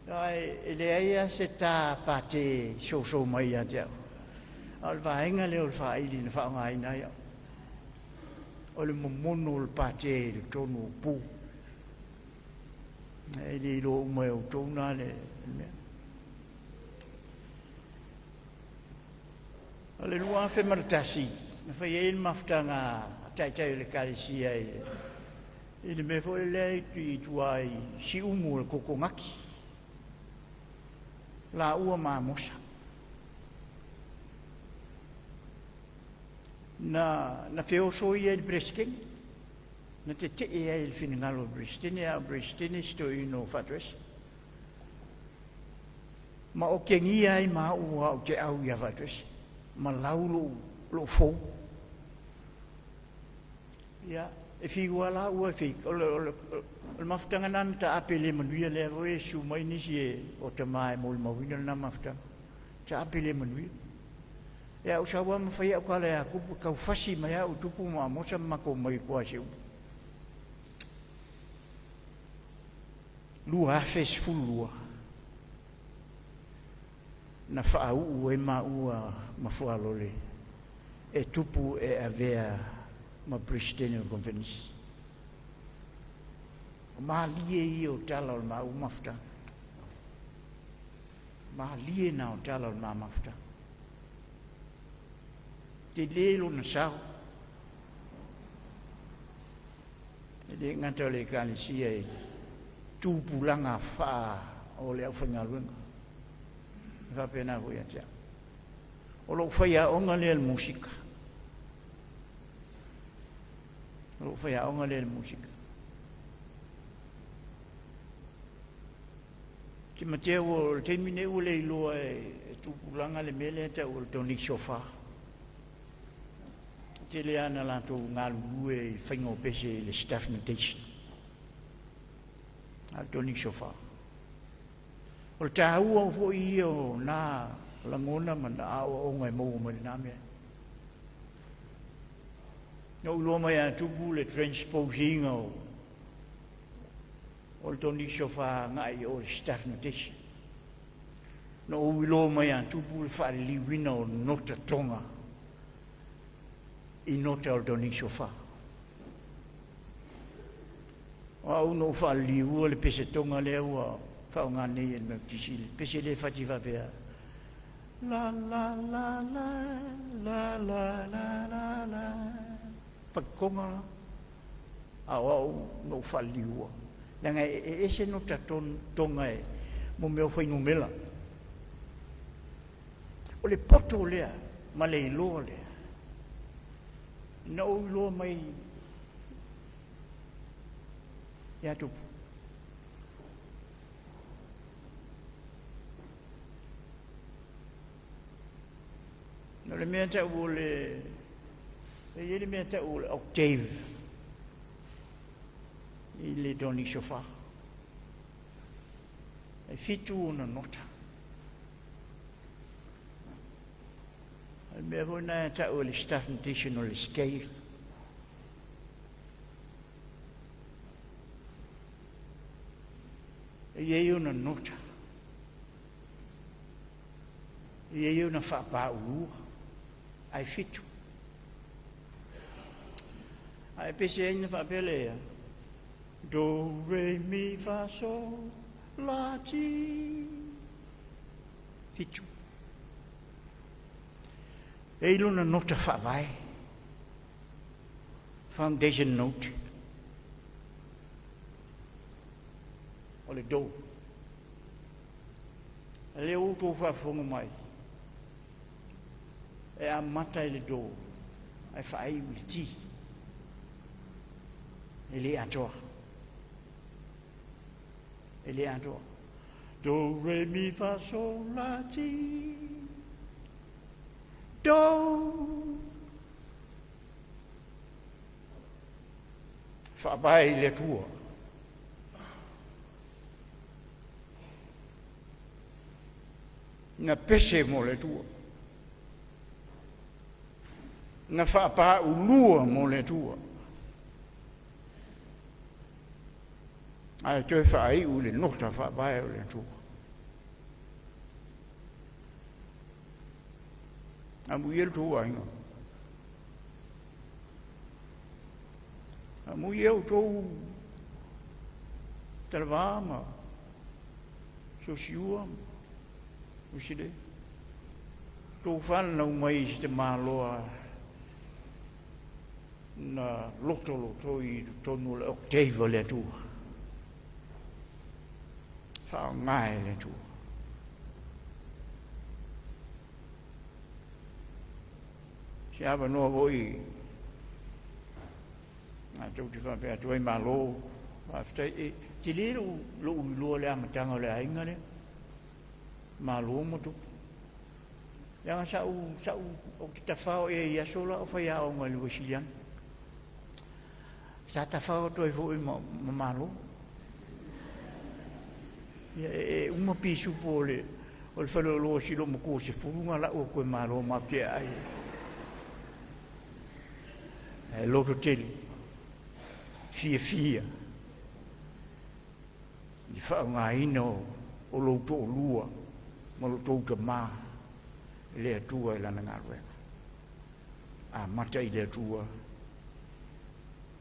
Ae e leai lava se ta Pate e soso mai ia te au, a o le vaega lea o le faaili na faaaogaina ai au. O le momono o le Pate i totonu o pu. E le iloa uma e outou na le mea. O le 2001, na fai ai le mafutaga a Taitai o le Ekalesia i le mea foi lea i tua i Siumu o le Kokonati, laua ma Amosa. Na, na feoso ia i le Peresetene, na tetee ai i le finagalo o le Peresetene, a o le Peresetene si toeaina o Faatoese. Ma okegia ai ma au a o te au ia Faatoese, ma lau lou, lou fou. Ia, e fiu lava laua e fei, o le, o le, o le mafutaga lena na taape le manuia lea foi e susu mai nisi e, o tama e molimauina lena mafutaga. Taape le manuia. Ia, ou sau lava ma fai au tala ia Tupu, tau fasi mai au Tupu ma Amosa ma matou mai tua i Siumu. 2012 na faauu ai maua ma Fualole e Tupu e avea ma Peresetene o le Koneferenisi. O malie ia o tala o le maua mafutaga. Malie na o tala o le ma mafutaga. Tele lona sao. E le gata o le Ekalesia i tupulaga faa o le aufaigaluega. E faapena foi ia te au. O lou faiaoga lea i le musika. O lou faiaoga lea i le musika. Timatea ua o le taimi nei ua le iloa e tupulaga le mea lea e tau o le tonic sofa. Tele lava na latou galulue i le faiga o pese i le staff notation. A o le tonic sofa. O le taua foi ia o na lagona ma na aoaoga e maua mai lena mea. Na ou iloa mai ia Tupu le transposing o o le tonic sofa agai i o i le staff notation. Na ou iloa mai ia Tupu le faaliliuina o nota toga i nota o le tonic sofa. O au na ou faaliliua le pese toga lea ua faaaoga nei e le Metotisi, le pese lea e fati faapea, la la la la la la la la la, fatitoga la. A o au na ou faaliliua, leaga e ese nota toga e mo mea o fuainumera. O le poto lea ma le iloa lea, na ou iloa mai ia Tupu. O le mea ta'u o le e i ai le mea ta'u o le octave i le doni sofa. E 7 ona nota. O le mea foi na e ta'u o le staff notation o le scale. E i ai ona nota. E i ai ona faapāulua. Ae 7. Ae pese ai na faapea lea. Do, re, mi, fa, sol, la, ti. 7. E i lona nota faavae. Foundation note. O le do. A lea ua outou faafofoga mai. E amata i le do. Ae faaiu i le ti. E le atoa. E le atoa. Do, re, mi, fa, sol, la, ti. Do. Faavae i le Atua. Na pese mo le Atua. Na faapāulua mo le Atua. Ae toe faaiu i le nota faavae o le Atua. Amuia le tou aiga. Amuia outou talavā ma sosiua ma usile. Tou whanau mai i se te maloa na loto loto i totonu o le octave o le Atua. Whaongae le Atua. Se avanoa foi a tou te faapea atu ai malo faafetai e tele lou iloa le amataga o le aiga lea. Malo ma tupu. Leaga sa'u ou te tafao ea i aso la o faiaoga i le Wesleyana. Sa tafao atu ai foi ma malo. Ia e uma pisupo o le faleoloa si lou matua 10 nga lau atu e malo ma te ai. E loto tele. Fiafia. I faaaogaina o lou toalua ma lo tou tamā i le Atua i lana galuega. Amata i le Atua,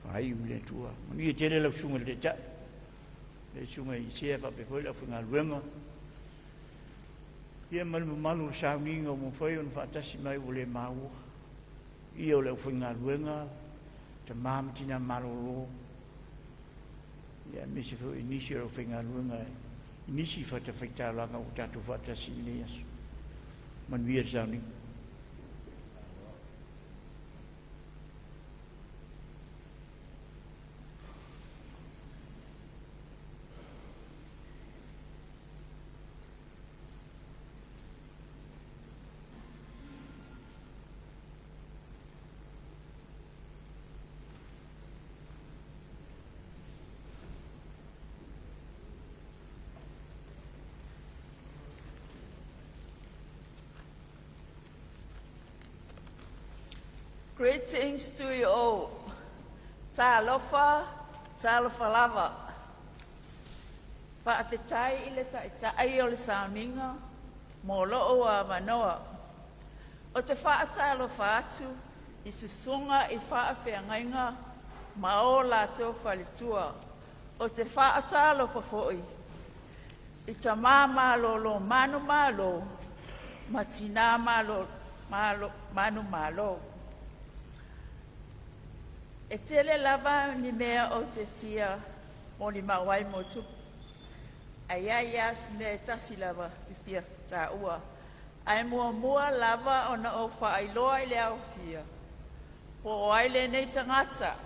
faaiu i le Atua. Manuia tele lau susuga i le Taitai, le susuga i Sea faapea foi le aufaigaluega. Ia ma le mamalu o le sauniga ua mafai ona faatasi mai ua le maua. Ia o le aufaigaluega, tamā ma tina malolo. Ia aemaise foi i nisi o le aufaigaluega i nisi fatafaitaulaga ua tatou faatasi i lenei aso. Manuia le sauniga. Greetings to you all. Talofa, talofa lava. Faafetai i le Taitai o le sauniga mo lou avanoa. O te faatalofa atu i susuga i faafeagaiga ma o latou faletua. O te faatalofa foi i tamā malolo manumalo ma tinā manumalo. E tele lava ni mea o te fia molimau ai mo tupu. Ae i ai lava si mea e tasi lava te fia taua. Ae muamua lava ona ou faailoa i le aofia po o ai lenei tagata.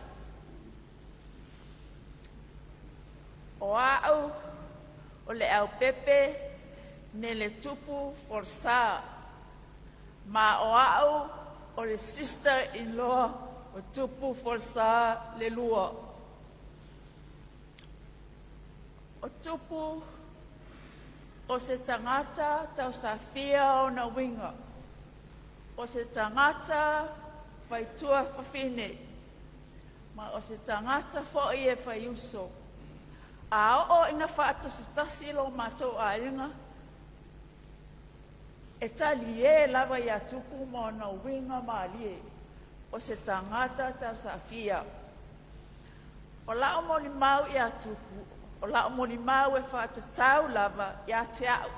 O a'u o Leaupepe Nele Tupu Folasa. Ma o a'u o le sister-in-law o Tupu Folasa Leilua. O Tupu o se tagata tausafia ona uiga, o se tagata faituafafine, ma o se tagata fo'i e faiuso. A oo ina faatasitasi lo matou aiga, e taliē lava iā Tupu ma ona uiga mālie, o se tagata tausafia. O la'u molimau iā Tupu, o la'u molimau e faatatau lava ia te a'u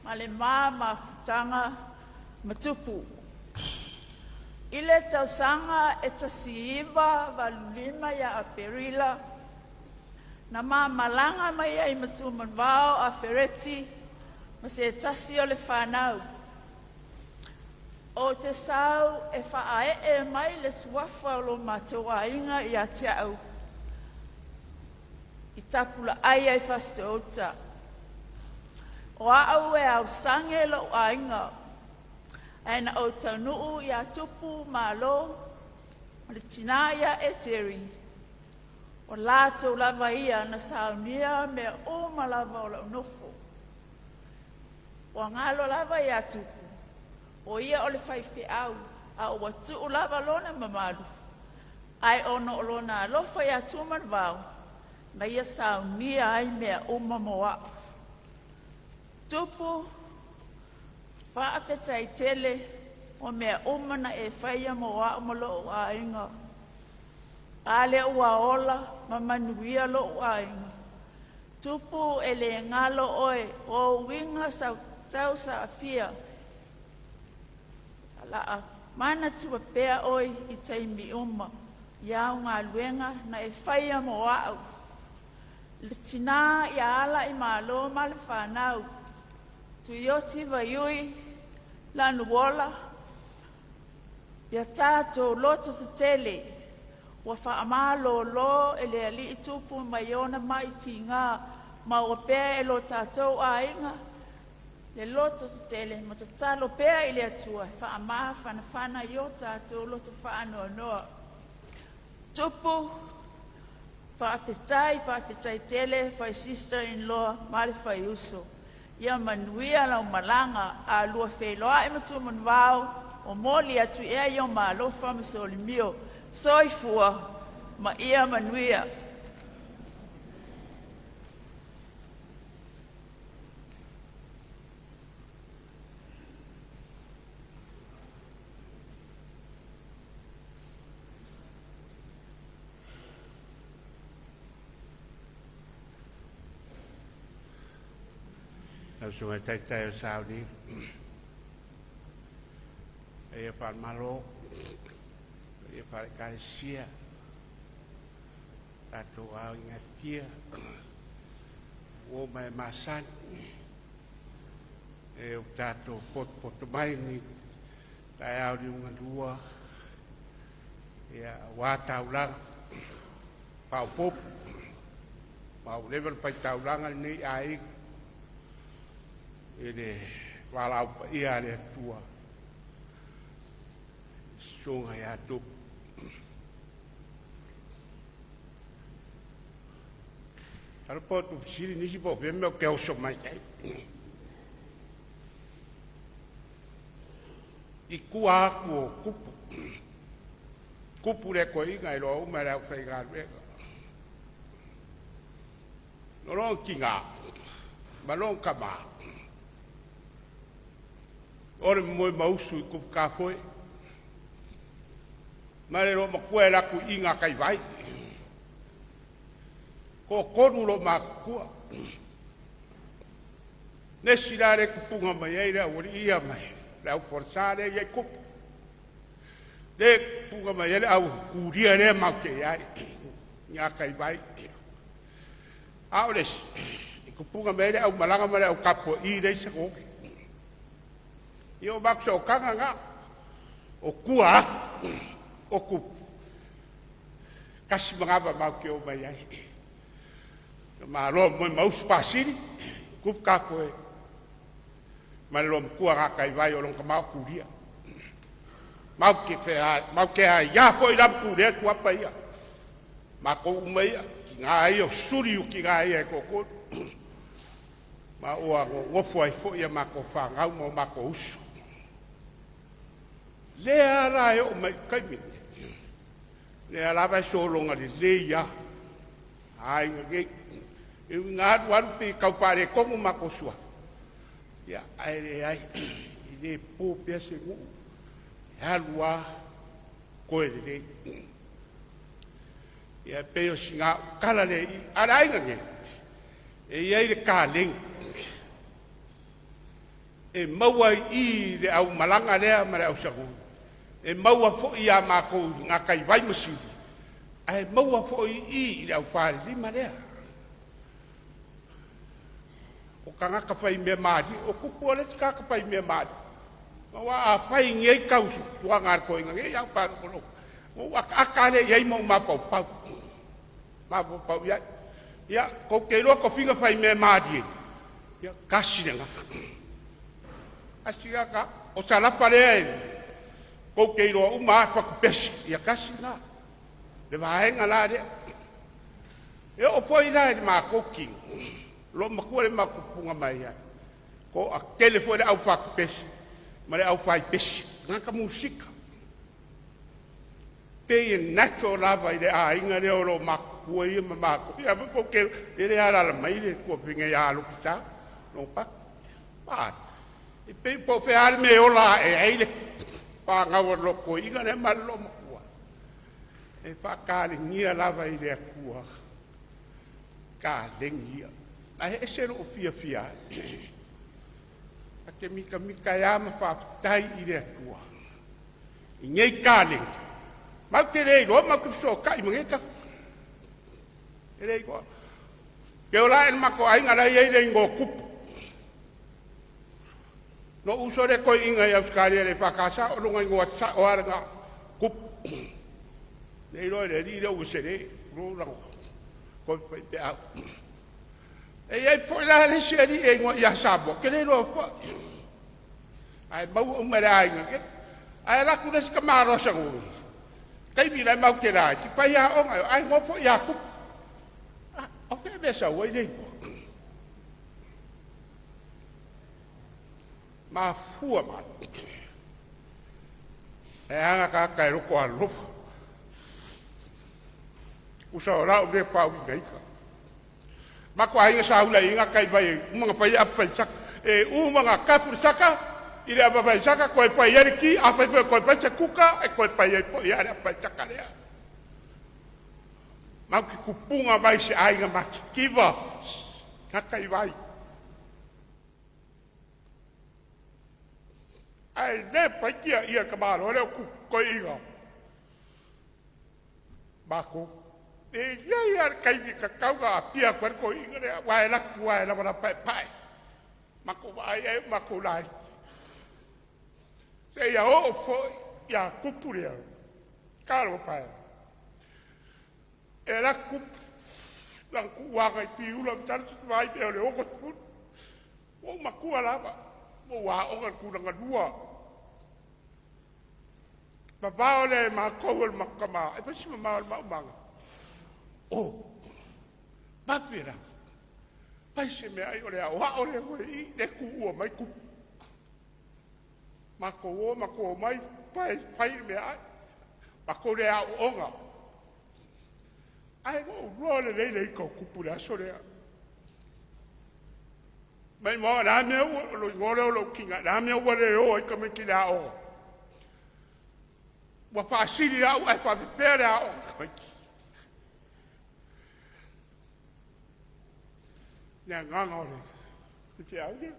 ma le ma mafutaga ma Tupu. I le tausaga e 1985 ia Aperila, na ma malaga mai ai ma Tumanavao a Fereti ma se tasi o le fanau. O te sau e faaee mai le suafa o lo matou aiga ia te au i Tapulaaia i Fasitoo-uta. O au e ausage lo'u aiga, ae na ou taunuu iā Tupu Malo ma le tinā ia Eteri, o latou lava ia na saunia mea uma lava o lau nofo. Ua galo lava iā Tupu, o ia o le faifeau a ua tuu lava lona mamalu, ae ona o lona alofa iā Tumanavao, na ia saunia ai mea uma mo a'u. Tupu, faafetai tele o mea uma na e faia mo a'u ma lo'u aiga. A lea ua ola ma manuia lo'u aiga. Tupu, e le galo oe, o ou uiga tausaafia o le a manatua pea oe i taimi uma i au galuega na e faia mo a'u. Le tinā ia Ala'imalo ma le fanau, Tuioti Vaiui, Lanuola, ia tatou loto tetele, ua faamalōlō e le Alii Tupu mai ona ma'i tigā. Maua pea e lo tatou aiga le loto tetele ma tatalo pea i le Atua e faamafanafana i o tatou loto faanoanoa. Tupu, faafetai, faafetai tele, fai sister-in-law ma le faiuso. Ia manuia lau malaga. A lua feiloai ma Tumanavao, momoli atu i ai o ma alofa ma solimio. Soifua ma ia manuia. Lau susuga i le Taitai o le Sauni, paia faale-Malo, paia faale-Ekalesia, tatou aiga e fia, uo ma e masani, e ua tatou potopoto mai i taeao liugalua, ia, aua taulaga faaopoopo, ma ua leva ona fai taulaga lenei aiga i le valaau paia a le Atua i le susuga ia Tupu. Masalo po o tuufesili nisi po o fea le mea ou te oso mai ai. I tua atu o Tupu, Tupu le toeaina e iloa uma e le aufaigaluega. O lona tina ma lona tama, o le Moemausu i Tufutafoe, ma le loomatua e alu atu i gataivai, toatolu loomatutua. Le isi la lea e tupuga mai ai le aualii ia ma le au folasa lea e i ai Tupu, lea e tupuga mai ai le au tulia lea matou te i ai i gataivai. A o le isi, e tupuga mai ai le aumalaga ma le au tapua'i lea e i Sagogi. Ia o matou sootaga na, o tua atu o Tupu, tasi manava matou te omai ai. Malo Moemausu Pasili, Tupu Tafoe ma le loomatua Gataivai o lona tama o Tulia. Mau te fea, mau te aiā foʻi la ma lea tuapa ia. Makou uma ia, kigā ia o suli o kigā ia e toatolu. Ma ua nonofo ai foʻi a matou fanau ma o matou uso. Lea la e oo mai i le taimi lenei, lea lava e sologa lelei lava aiga nei. E ui ina alualu pei e tau faaletonu matou suafa, ia, ae leai, e le po pea se nuu, e alu lava toe lelei. Ia, e pei o sina au tala lea i i. A o le aiga nei, e i ai le kalegi e maua i i le aumalaga lea ma le ausagulu, e maua foi ia matou i gataivai ma sili, ae maua foi i i i le aufalelima lea. O tagata faimea malie, o Tupu o le isi tagata faimea malie. Aua a fai nei tautuaga a le toeaina nei, a ou faalogologo, ona ou ataata lava lea i ai ma ou mafaufau, mafaufau i ai. Ia, tou te iloa tofiga faimea malie, ia tasi lena. Tasi lena. O Salapa lea e tou te iloa uma lava fatupesi, ia tasi lena. Le vaega la lea. E oo foi la i le matou tino, o lo o matua le mafaufauga mai ai, toatele foi le au fatupesi ma le au faipesi, tagata musika. Pei e natural lava i le aiga lea o lo o matutua ia ma matou. Ia foi tou te e le alaala mai le tuafafine ia Alofisa Ropati. E pei po o fea lava le mea e ola ae ai le fanau a le lotoina lea ma le loomatua, e faatalenia lava i le Atua taleni ia. Ae ese lou fiafia ai. Ta te mitamita ai lava ma faafetai i le Atua i nei taleni. Matou te le iloa matou te fesootai ma nei tagata. E le iloa. Ke ola ae le matou aiga la e i ai le igoa o Tupu. No uso le toeaina i Ausetalia i le EFKS, o lona igoa sao lava lena, Tupu. Le iloa e le alii lea ua sele, tulou lana tofi faifeau. E i ai foi la le isi alii e igoa ia Samoa, ou te le iloa foi, ae maua uma e le aiga nei. Ae alu atu le isi tamaloa saguni, taimi la e matou te laiti, fai aoga, ae igoa foi ia Tupu. Ah, o fea mea sau ai le igoa? Mafua mai. E aga tagata e loto alofa. Usa o lau mea faauigaina. Matou aiga sa ula i gata i vai uma na fai apa i saka. E uma na tafu le saka i le apa fai saka toe fai ai le ki, a fai foi toe fai se kuka e toe fai ai foi le apa fai saka lea. Mau te kupunga mai se aiga matitiva gata i vai. Ae le faitia ia ka malo le o koiga. Makou. E iai lava le taimi tatau ona aapia atu ai le toeaina lea, aua e alu atu lava e lavalava paepae. Matou vaai ai o matou laiti. Seia oo foi ia Tupu lea, talofa e. E alu atu Tupu, lana tuuaga i Piula, masalo se vaai pea o le 60. Ua ou matua lava, ua ou aoga i le tulaga lua. Vavao lea e matou o le matou e fai si mamao o le maumaga. O, vave la, fai se mea ai o le aoao lea ua i i, le tuua mai Tupu. Matou o, matou omai, fai, fai le mea ai. Matou le aooga. Ae ua ou iloa lelei le ita o Tupu i le aso lea. Mai ma o le a mea ua, o lo igoa lea o lou tiga, le a mea ua le o ai tamaiti i le aoga. Ua faasili au ae faapefea le aoga tamaiti. Le agaga o le feau lea.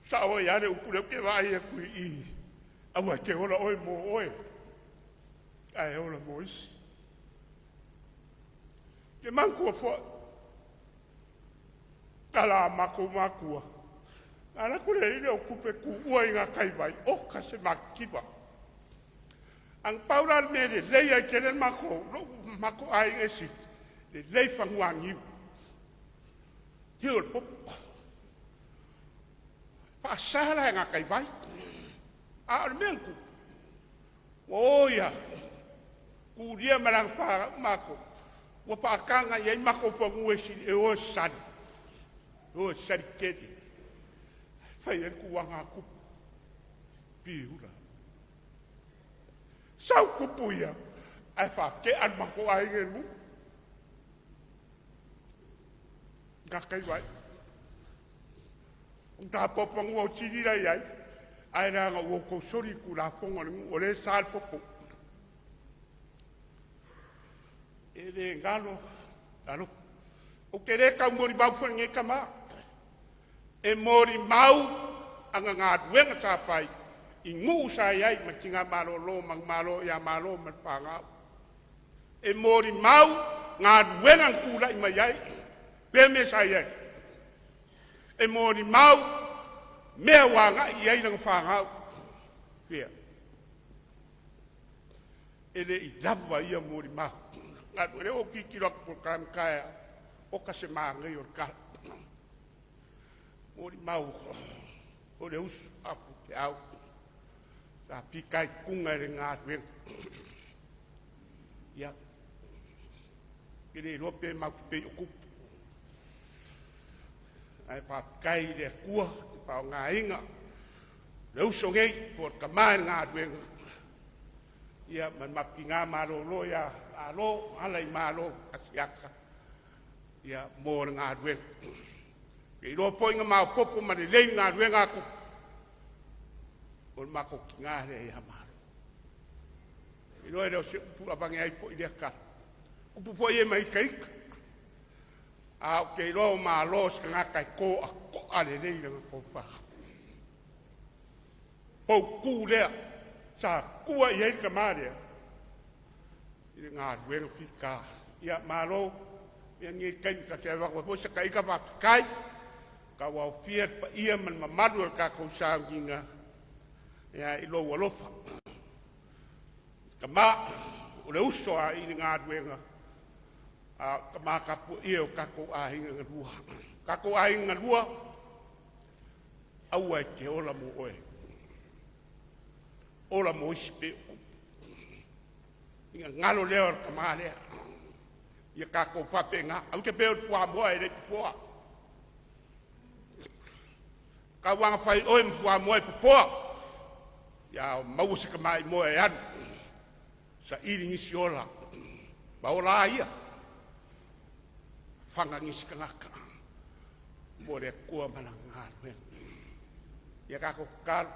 Sao ai lava le upu lea ou te vaai atu i i, aua e te ola oe mo oe, ae ola mo isi. Te manatua foi, tala a matou matua, ala atu le ile o tupe tuua i gatai vai, oka se mativa. Ang pau la le mea lelei ai tele le matou, lou matou aiga e sili, lelei faguagiu. Tiu o le popo. Faasa la e gatai vai. A o le mea na tupu, ua o ia kūlia ma lana fanau matou, ua faataga i ai matou fanua e sili e o e sali, e o e sali tele. Fai ai le tulaga a tupu, piula. Sau tupu ia, ae faatea le matou aiga i luga. Gakai vai. O tapo fanua o sili la i ai, ae leaga ua outou soli le tulafono a le nuu o lea e sa le popo. E le galo, alo. Ou te le tau molimau foi i lenei tama. E molimau ana galuega sa fai i nuu sa i ai ma tina malolo manumalo ia malo ma le fanau. E molimau galuega na tulai mai ai, lea mea sa i ai. E molimau mea ua agai i ai lana fanau. Fia? E le i lava ia molimau. O lea ua ou tilotilo atu i le polokalame taeao, oka se manaia o le tala. Molimau o le uso a faifeau sa fitaituga i le galuega. Ia, e le iloa pe matou te pei o tupu, ae faafetai i le Atua i le faaaogaina o le uso nei po o le tama i le galuega, ia ma le matou tina malolo ia Alo Alaimalo Asiata ia mo le galuega. Ou te iloa foi na maopoopo ma lelei le galuega a Tupu, o le matou tina lea ia Malo. Ou te iloa e le o se upu e aveane ai foi lea tala, o upu foi e ma ita, ae ou te iloa o Malo o se tagata e toatoa lelei lana tofa. Poutu lea sa tua i ai le tama lea i le galuega fita. Ia malo, ia lenei taimi ta te avatu ai foi sa ita faafetai, tauaofia le paia ma le mamalu o le tatou sauniga ia i lou alofa. Tama o le uso a i le galuega, a o le tama tapuaia o tatou aiga na lua. Tatou aiga na lua, aua e te ola mo oe, ola mo isi pei o tupu. Finagalo lea o le tama lea, ia tatou faapena, aua te pei o le fuamoa e le i popoa. Tau lava ina fai oe ma fuamoa e popoa, ia maua se tamaimoa e alu saili nisi ola, ma ola a ia? Faga nisi tagata mo le Atua ma lana galuega. Ia tatou tatalo,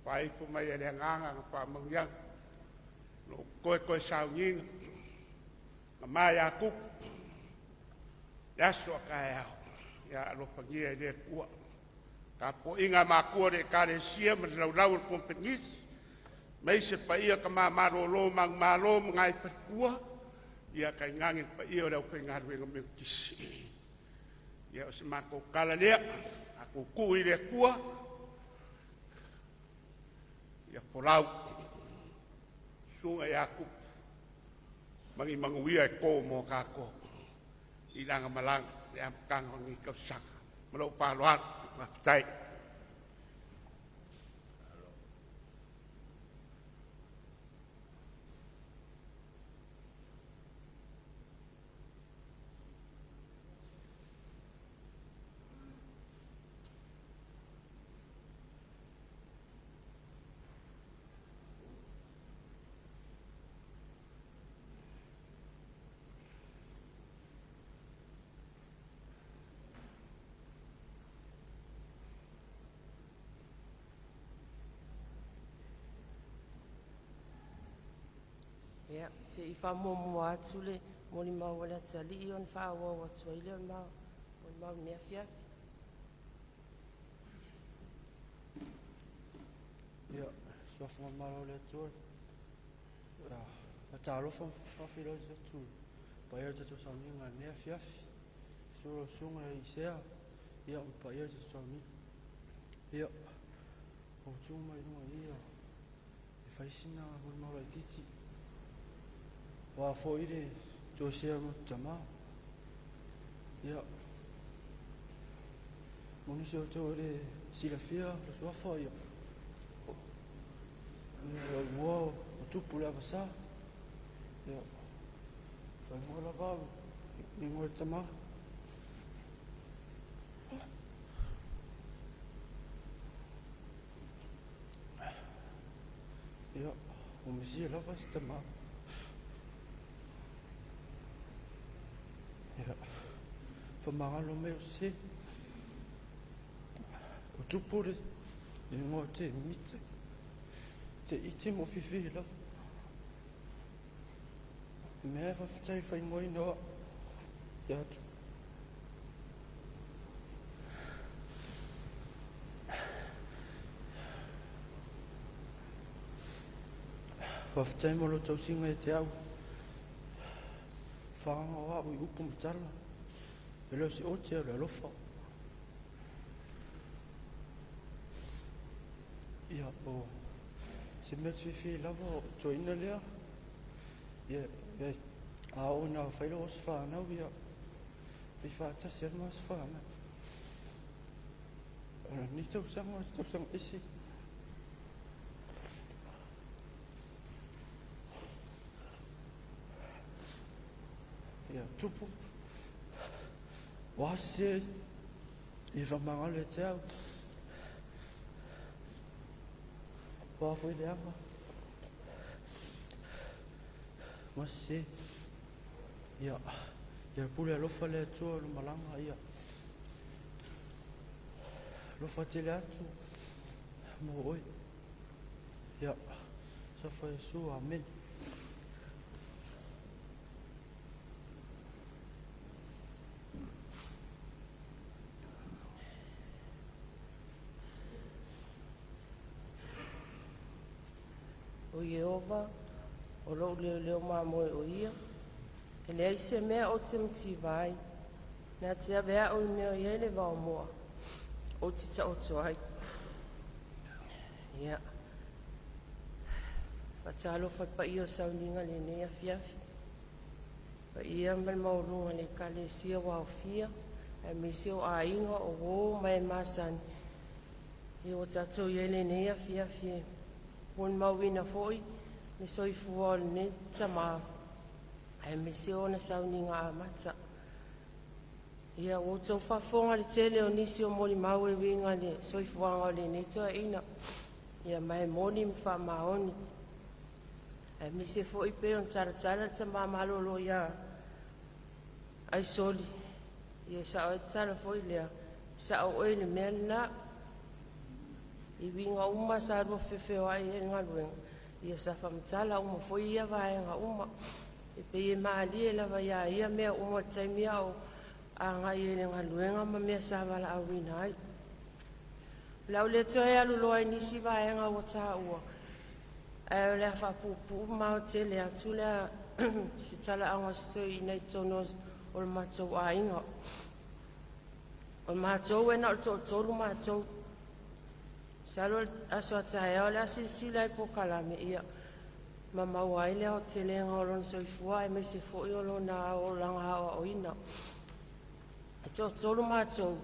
faaifo mai e le Agaga na faamanuiaga, o lo o totoe toe sauniga na ma ia Tupu le aso a taeao, ia alofagia e le Atua. Tapuaiga a matua o le Ekalesia ma le laulau a le konefanisi, aemaise paia o tama malolo manumalo ma nai faletua, ia tainane le paia o le aufaigaluega metotisi. Ia o se matou tala lea, tatou tuu i le Atua, ia folau le susuga ia Tupu ma ni manuia e to mo tatou i lana malaga i le amataga o lenei tausaga. Ma lou faaaloalo, faafetai. Ia, se i faamuamua atu le molimau a le atalii ona faaauau atu ai lea o le molimau i lenei afiafi. Ia, suafa ma le malo o le Atua, ia, faatalofa ma faafeiloai atu i le paia o le tatou sauniga i lenei afiafi. Susu lau susuga i le Sea, ia ma le paia o le tatou sauniga. Ia, ua ou tu mai i luga i i e fai sina molimau laitiiti. Aua foi le toesea o le tama. Ia, mo nisi o outou e le silafia le suafa ia. Ia o igoa o Tupu Leavasa. Ia faaigoa lava au i igoa o le tama. Ia, ua masia lava si tama. Ia, faamagalo mai o se. O Tupu le igoa te mite. Te ite mo fifi lava. Mea e faafetai faaigoaina o au ia atu. Faafetai mo lou tausiga ia te au. Faaga o au i upu ma tala. E le o se ote o le alofa. Ia, o se mea te fiafia ai lava o toeaina lea. Ia, ia, a oo ina fai lau aso fanau, ia, fai faatasi ai ma aso fanau. O lenei tausaga o se tausaga ese. Ia, Tupu, o a se i faamagalo ia te au. O a foi le aga. Ma se. Ia, ia pule alofa le Atua o le malaga, ia. Alofa tele atu mo oe. Ia, safa Iesu, amen. O Ieova, o lou leoleo mamoe o ia, e leai se mea ou te mativa ai. Na te ave au i mea o i ai le vaomoa, ou te taoto ai. Ia. Faatalofa i le paia o sauniga i lenei afiafi, paia ma le maualuga o le Ekalesia ua aofia, aemaise o aiga, o uo ma e masani ia ua tatou i ai i lenei afiafi e molimauina foi le soifua o lenei tama aemaise ona sauniga amata. Ia ua outou faafofoga i le tele o nisi o molimau e uiga i le soifuaga o lenei toeaina, ia ma e moni ma faamaoni. Aemaise foi pei ona talatala le tama malolo ia Aisoli, ia e sao ai le tala foi lea, e sao oe i le mea lena. I uiga uma sa lua feofeoai ai i le galuega, ia sa faamatala uma foi ia vaega uma. E pei e malie lava ia ia mea uma i le taimi a o agai ai i le galuega ma mea sa valaauina ai. O le a ou le toe aluloa i nisi vaega ua taua, ae o le a faapuupuu ma aotele atu le se talaaga o se toeaina i totonu o le matou aiga. O matou e na o le toatolu matou. Masalo o le aso a taeao o le a silasila i polokalame ia ma maua ai le aotelega o lona soifua aemaise foi o lona olaga aoaoina. E toatolu matou,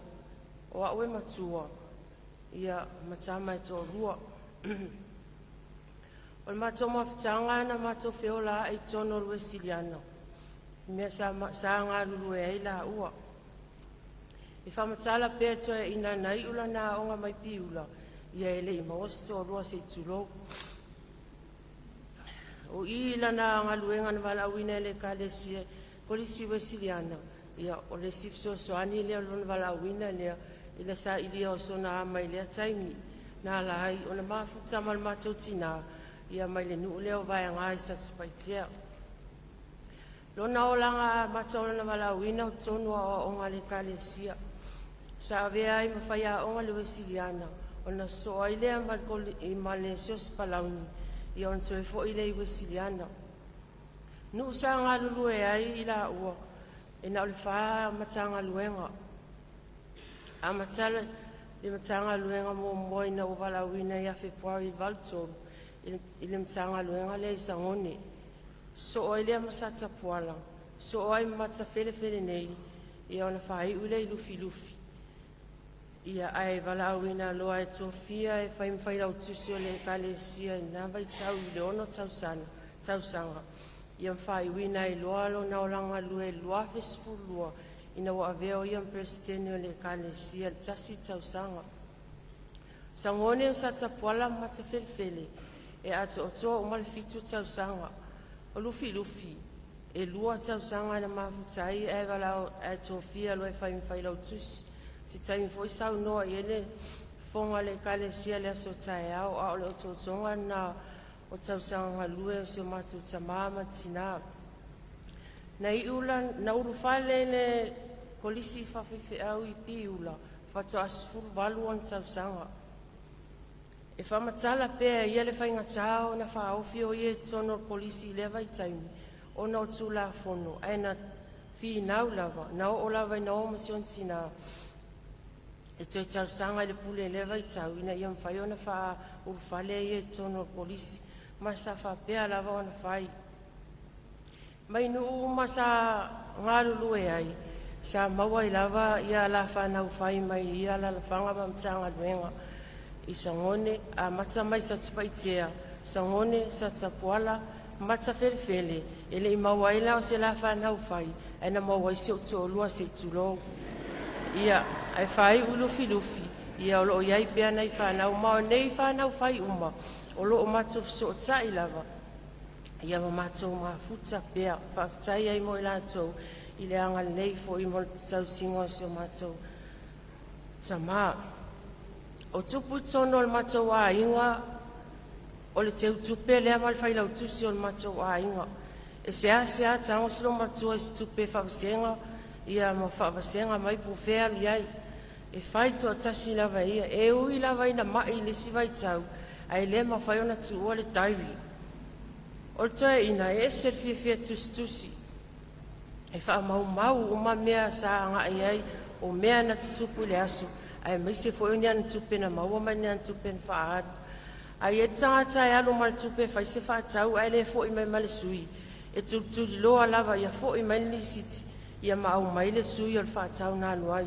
o au e matua ia ma tama e toalua. O le matou mafutaga na matou feola ai i totonu o le Uesiliana i mea sa, sa galulue ai laua. E faamatala pea e toeaiina na iu lana aoga mai Piula, ia e le i maua se toalua se i tulou. O i lana galuega na valaauina e le Ekalesia Kolisi Uesiliana, ia o le isi fesoasoani lea o lona valaauina lea i le sailia o sona ama i lea taimi na ala ai ona mafuta ma le matou tinā ia mai le nuu lea o Vaega i Satupaitea. Lona olaga amata o lona valaauina o totonu o aoaoga a le Ekalesia. Sa avea ai ma faiaoga i le Uesiliana ona sosoo ai lea ma le, ma le Siosiu Palauni ia ona toe foi lea i Uesiliana. Nuu sa galulue ai i laua e na o le fa Matagaluega. Amata le Matagaluega muamua ina ua valaauina ia Fepuari 83 i le Matagaluega lea i Sagone. Sosoo ai lea ma Satapuala, sosoo ai ma Matafelefele nei, ia ona faaiu lea i Lufilufi. Ia ae valaauina loa e tofia e fai ma failautusi o le Ekalesia i lena vaitau i le 6 tausaga, ia ma faaiuina ai loa lona olaga galue i le 2012 ina ua avea o ia ma Peresetene o le Ekalesia i le tasi tausaga. Sagone o Satapuala ma Matafelefele e atoatoa uma le 7 tausaga. O Lufilufi e 2 tausaga na mafuta ai ae tofia loa e fai ma failautusi. Se taimi foi saunoa i ai le fofoga o le Ekalesia i le aso taeao, a o le otootoga lena o tausaga galue o si o matou tamā ma tinā. Na ulufale i le Kolisi Faafaifeau i Piula faatoa 18 ona tausaga. E faamatala pea e ia le faigatā ona faaofi o ia i totonu o le Kolisi i lea vaitaimi ona o Tulafono, ae na finau lava, na oo lava ina o ma si ona tinā e toe talosaga i le pule i lea vaitau ina ia mafai ona faaulufale ia i totonu o le Kolisi, ma sa faapea lava ona fai. Mai nuu uma sa galulue ai, sa maua ai lava ia la fanau fai mai ia alaalafaga ma Matagaluega i Sagone, amata mai Satupaitea, Sagone, Satapuala, Matafelefele, e lei maua ai la o se la fanau fai, ae na maua ai si ou toalua se i tulou. Ia, ae faaiu i Lufilufi, ia o loo iai pea nai fanau, ma o nei fanau fai uma, o loo matou fesootai lava, ia ma matou mafuta pea. Faafetai ai mo i latou i le agalelei foi mo le tausiga o si o matou tamā. O tupu i totonu o le matou aiga, o le teutupe lea ma le failautusi o le matou aiga. E seasea tago si loomatua i se tupe e faavasega ia ma faavasega mai po o fea alu iai. E fai toatasi lava e ia. E ui lava ina mai i le isi vaitau, ae le mafai ona tuua le diary. O le toeaina e ese le fiafia tusitusi, e faamaumau uma mea sa agai ai, o mea na tutupu i le aso, aemaise foi o ni ana tupe na maua ma ni ana tupe na faaalu. A i ai le tagata e alu ma le tupe e fai se faatau ae le foi mai ma le sui, e tulituliloa lava ia foi mai le lisiti, ia ma aumai le sui o le faatau na alu ai.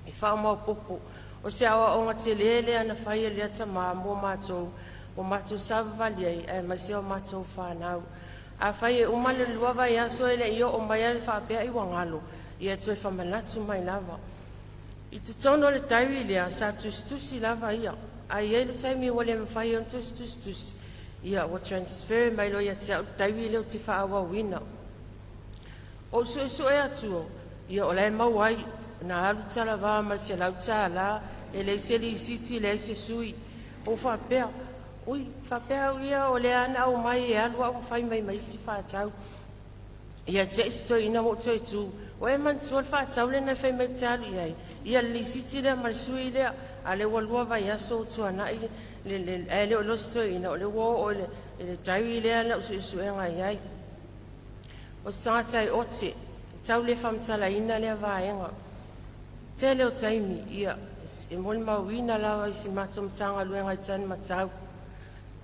E faamaopoopo, o se aoaoga tele lea na fai e lea tamā mo matou, ua matou savavali ai aemaise o matou fanau. Afai e uma le 2 vaiaso e le i oo mai le faapea ai ua galo, ia toe famanatu mai lava. I totonu o le diary lea, sa tusitusi lava ia. Ae i ai le taimi ua le mafai ona tusitusitusi, ia ua transfer mai loa ia te au le diary lea ou te faaauauina. O ou suesue atu, ia o la e maua ai, na alu talavā ma le $100, e leai se lisiti, leai se sui. Ou faapea, ui, faapea au ia o lea na aumai e alu au ma fai mai ma isi faatau. Ia te i se toeaina ua ou toe tu, o e manatua le faatau lena e fai mai ou te alu i ai, ia le lisiti lea ma le sui lea, a le ua 2 vaiaso ua tuanai, ae le o iloa se toeaina, o le ua oo i le diary lea na ou suesuega i ai. O se tagata e ote, tau le faamatalaina lea vaega. Tele o taimi, ia, e molimauina lava i si matou Matagaluega i Tanimatau.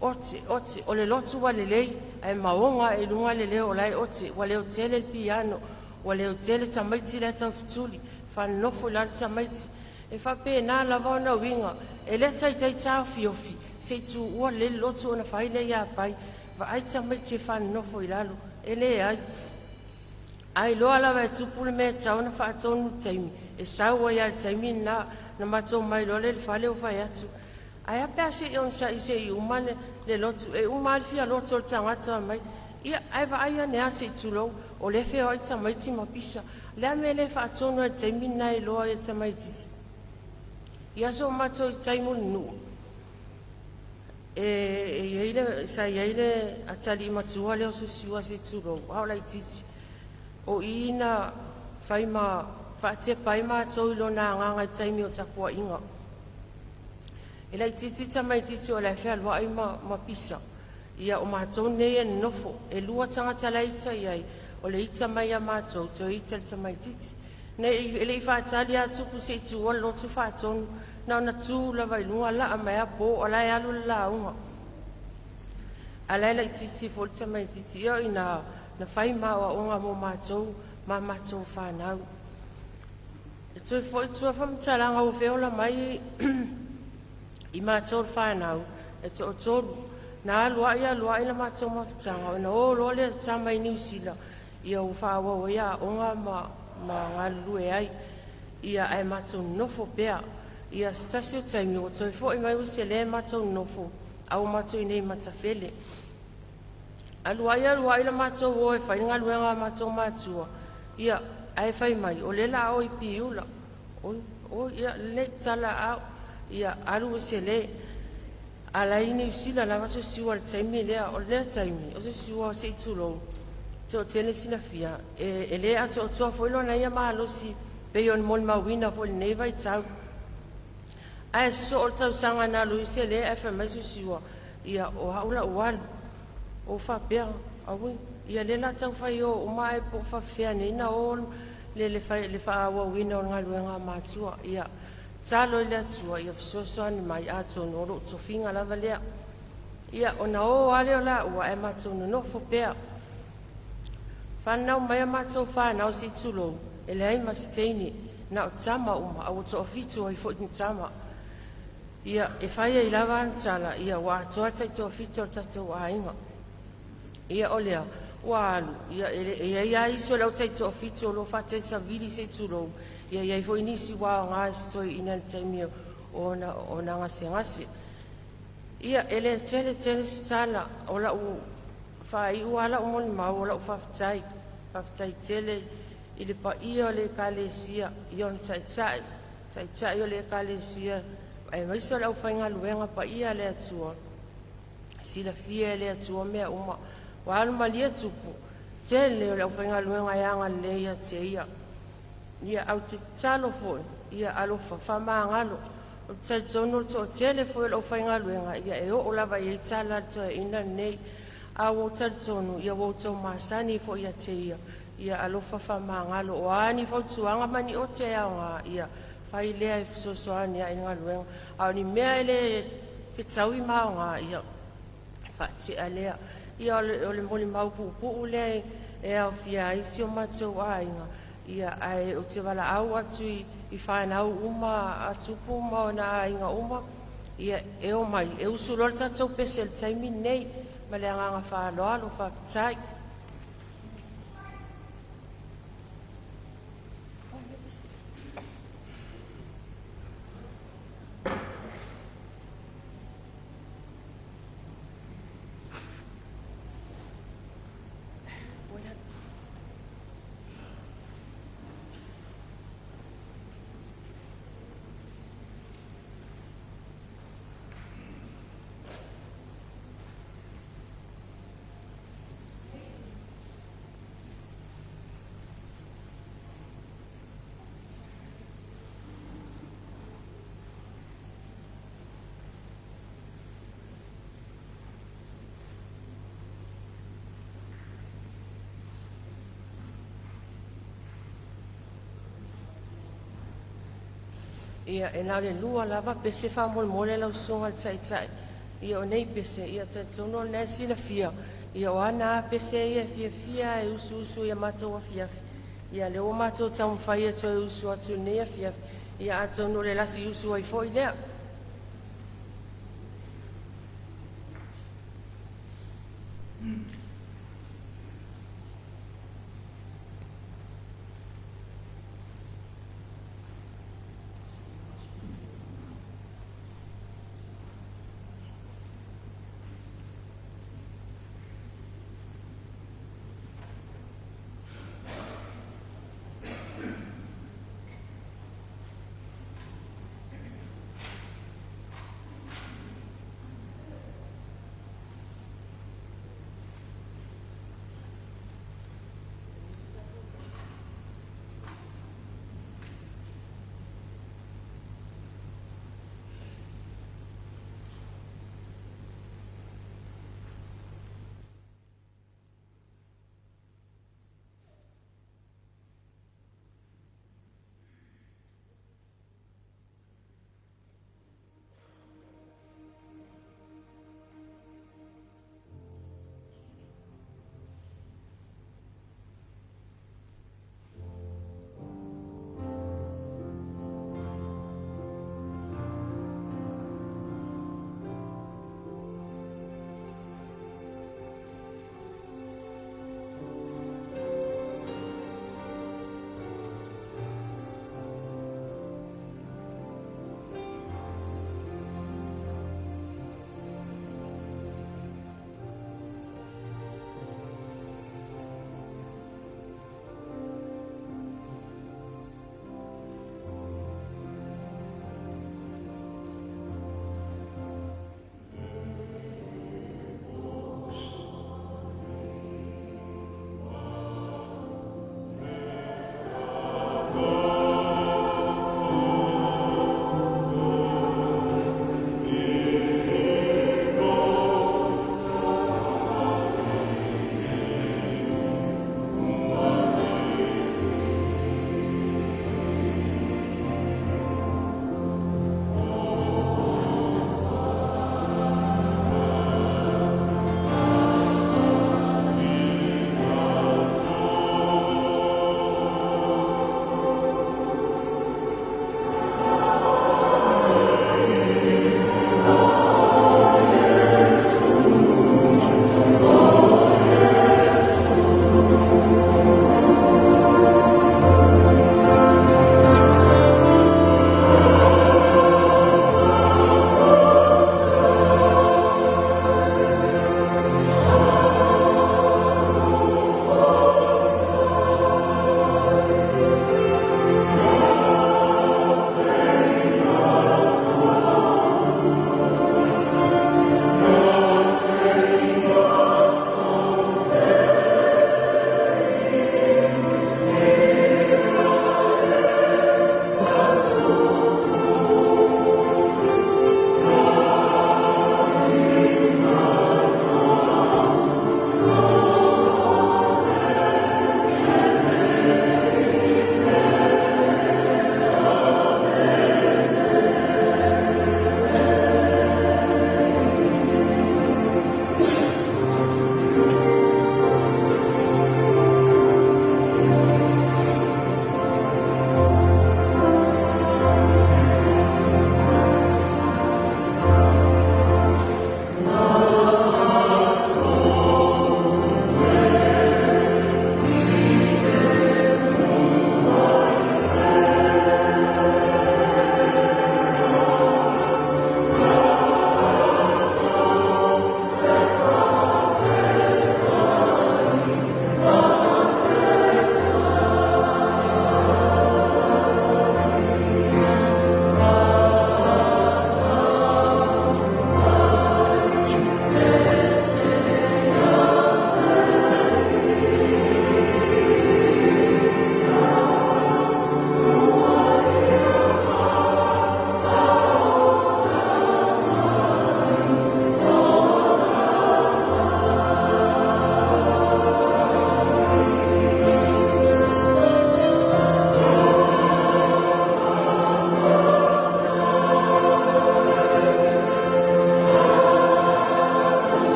Ote, ote, o le lotu ua lelei, ae maoga e luga le leo o la e ote, ua leo tele le piano, ua leo tele tamaiti lea taufetuli, whanofo i lalo tamaiti. E faapena lava ona uiga, e le taitai taofiofi, se i tuua lelei le lotu ona fai lea ia pai, vaai tamaiti e whanofo i lalo, e le ai. Ai loa lava e tupu le mea tau na faatonu taimi, e sau ai a le taimi na, na matou mai loa le fale o fai atu. Ae a pe a se i onosai se i uma le lotu, e uma lava le fia lotu o le tagata mai. Ia, ae vaai ane lava se i tulou, o lea feoai tamaiti ma pisa. Le a mea e le faatonu ai le taimi lena e iloa ai e le tamaitiiti. Ia so matou i tai Mulinuu, e iai le, sa iai le atalii matua lea o Susiua se i tulou, a o laitiiti. O i na fai ma faatepa ai matou i lona agaga i taimi o tapuaiga. E laitiiti tamaitiiti o la e fealuai ma pisa. Ia o matou nei e nonofo, e 2 tagata la e ita i ai, o le ita mai a matou, toe ita le tamaitiiti. Nei, e le i faatali a tupu se i tuua le lotu faatonu, na ona tu lava i luga laa mai a po, o la e alu le lauga. A la e laitiiti foi le tamaitiiti, ia o i na fai ma aoaoga mo matou, ma matou fanau. E toe fo'i i tua faamatalaga ua feola mai i matou le fanau e toatolu. Na alu a'i alu a'i la matou mafutaga ona o loa lea tama i Niu Sila, ia ua faaauau ai aoga ma galulue ai, ia ae matou nonofo pea. Ia se tasi o taimi ua toe fo'i mai ua sē matou nonofo, a ua matou i inei i Matafele. Alu ai alu ai la matou o e fai le galuega a matou matua, ia ae fai mai o lea la o i Piula. Oi, oi, ia lelei tala au, ia alu ua selē. A la e i Niu Sila lava so siua i le taimi lea, o lea taimi o se siua se i tulou, toatele silafia, e le atoatoa foi lona ia malosi pei ona molimauina foi i lenei vaitau. Ae sosoo le tausaga na alu ai selē ae fai mai se siua, ia o au la ua alu. O faapea, aui, ia lea la tau fai o uma ae po o faafefea nei na o le faaauauina o le galuega a matua. Ia talo i le Atua, ia fesoasoani mai atonu o lou tofiga lava lea. Ia ona o lava lea o laua ae matou nonofo pea. Fanau mai a matou fanau se i tulou, e leai ma se teine, na o tama uma, a ua toafitu ai foi ni tama. Ia e fai ai lava ana tala, ia ua atoa le taitoafitu o le tatou aiga. Ia o lea ua alu, ia e i ai lava isi o le au taitoafitu o lo o faataisavili se i tulou, ia i ai foi nisi ua aoga i se toeaina i le taimi o ona gasegase. Ia e le tele tele se tala, o lau faaiu lava lau molimau o lau faafetai. Faafetai tele i le paia o le Ekalesia, i ona taitai, taitai o le Ekalesia, aemaise o le aufaigaluega paia a le Atua, silafia e le Atua mea uma. Ua alu malie tupu, tele o le aufaigaluega e agalelei ia te ia. Ia au te tatalo foi, ia alofa faamagalo. O le talitonu o le toatele foi o le aufaigaluega, ia e oo lava i ai tala a le toeaina lenei. A ua ou talitonu, ia ua outou masani foi ia te ia, ia alofa faamagalo. O a ni fautuaga ma ni ote e aoga, ia fai lea e fesoasoani ai i le galuega. A o ni mea e le fetaui ma aoga, ia faatea lea. Ia o le molimau puupuu lea e aofia ai si o matou aiga, ia ae ou te valaau atu i fanau uma a tupu ma ona aiga uma, ia e omai, e usu loa le tatou pese i le taimi lenei, ma le agaga faaaloalo, faafetai. Ia, e na o le lua lava pese faamolemole lau susuga i le Taitai. Ia o nei pese, ia talitonu o lena e silafia, ia o ana a pese ia e fiafia e usuusu i a matou afiafi. Ia lea ua matou taumafai e toe usu atu i lenei afiafi, ia atonu o le lasi usu ai foi lea.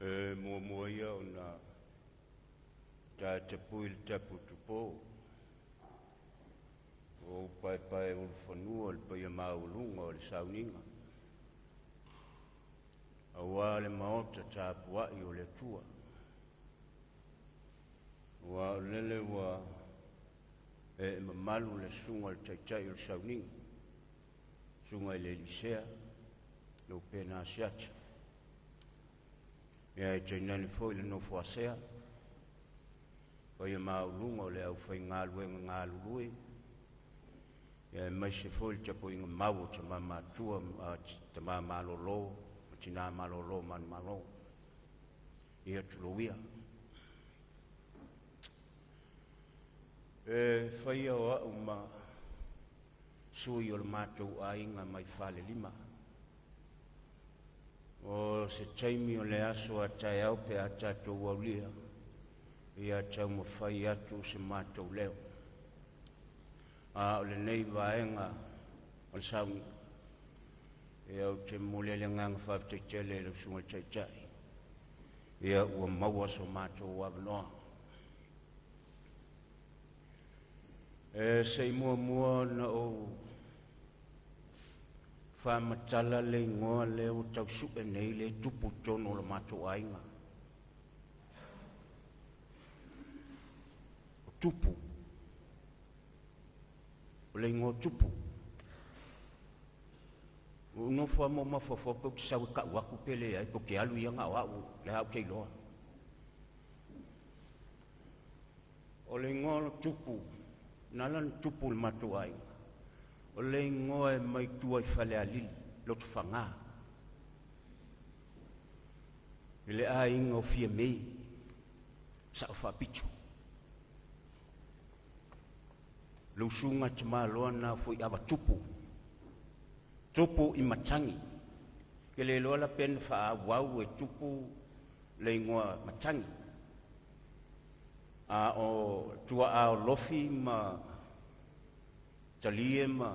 E muamua ia ona tatapui le tapu tupo o ou paepae ulufanua le paia maualuga o le sauniga, auā le maota tapua'i o le Atua. Aua o lele ua ee mamalu le susuga i le Taitai o le sauniga, susuga i le Alii Sea, lau Pena Asiata, ia ae tainane foi le nofo a sea, paia maualuga o le aufaigaluega galulue, ia aemaise foi le tapuaiga mau a tama matutua ma tama malolo ma tina malolo manumalo. Ia tulou ia. E faia o au ma sui o le matou aiga mai Falelima. O se taimi o le aso a taeao pe a tatou aulia, ia taumafai atu se matou leo. A o lenei vaega o le sauniga, ia ou te momoli ai le agaga faafetai tele i lau Susuga i le Taitai, ia ua maua so matou avanoa. E se i muamua ona ou faamatala le igoa lea ua tau sue nei le tupu i totonu o le matou aiga. O Tupu. O le igoa o Tupu. Ua ou nofo lava ma ou mafaufau pe ou te sau e tau atu pe leai, pe ou te alu ia na o au, lea ou te iloa. O le igoa o Tupu, na ala ona tupu i le matou aiga, o le igoa e mai tua i Falealili, Lotofaga, i le aiga o Fiame, Sao Faapito. Le usuga a tamaloa na Fuaava Tupu, Tupu i matagi. Ou te le iloa la pe na faaauau e Tupu le igoa matagi. A o tuaa o Lofi ma Talie ma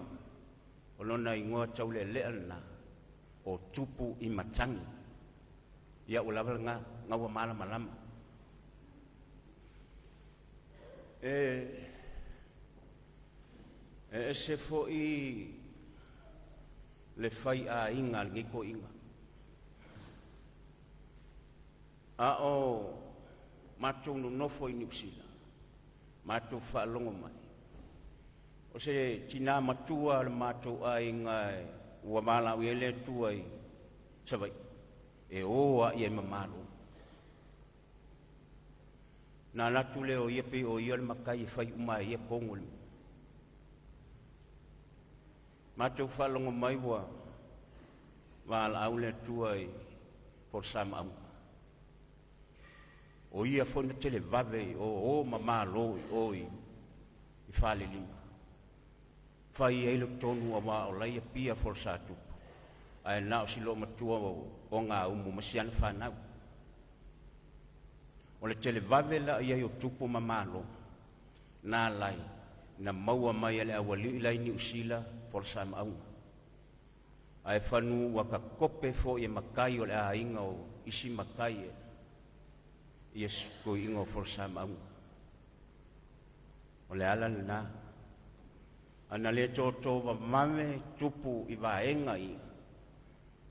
o lona igoa taulealea lena o Tupu i matagi. Ia ua lava lena, na ua malamalama. E ese foi le faiaiga a lenei toeaina. A o matou nonofo i Niu Sila, matou faalogo mai, o se tina matua o le matou aiga ua valaauina e le Atua i Savaii, e o lava i ai ma Malo. Na alu atu lea o ia pei o ia le matai e fai uma lava e ia tonu o le mea. Matou faalogo mai ua valaau le Atua i Folasa Maauga. O ia foi na televave i o, o ma Malo i o i Falelima. Fai ai le tonu aua o la e i Apia Folasa Tupu, ae na o si loomatua o Gaumu ma si ana fanau. O le televave la i ai o Tupu ma Malo, na alai na maua mai e le aualii la i Niu Sila Folasa Maauga. Ae fanu ua takope foi e matai o le aiga o isi matai e ia toeaiina o Folasa Maauga. O le ala lena. Ana le toto vavave Tupu i vaega ia,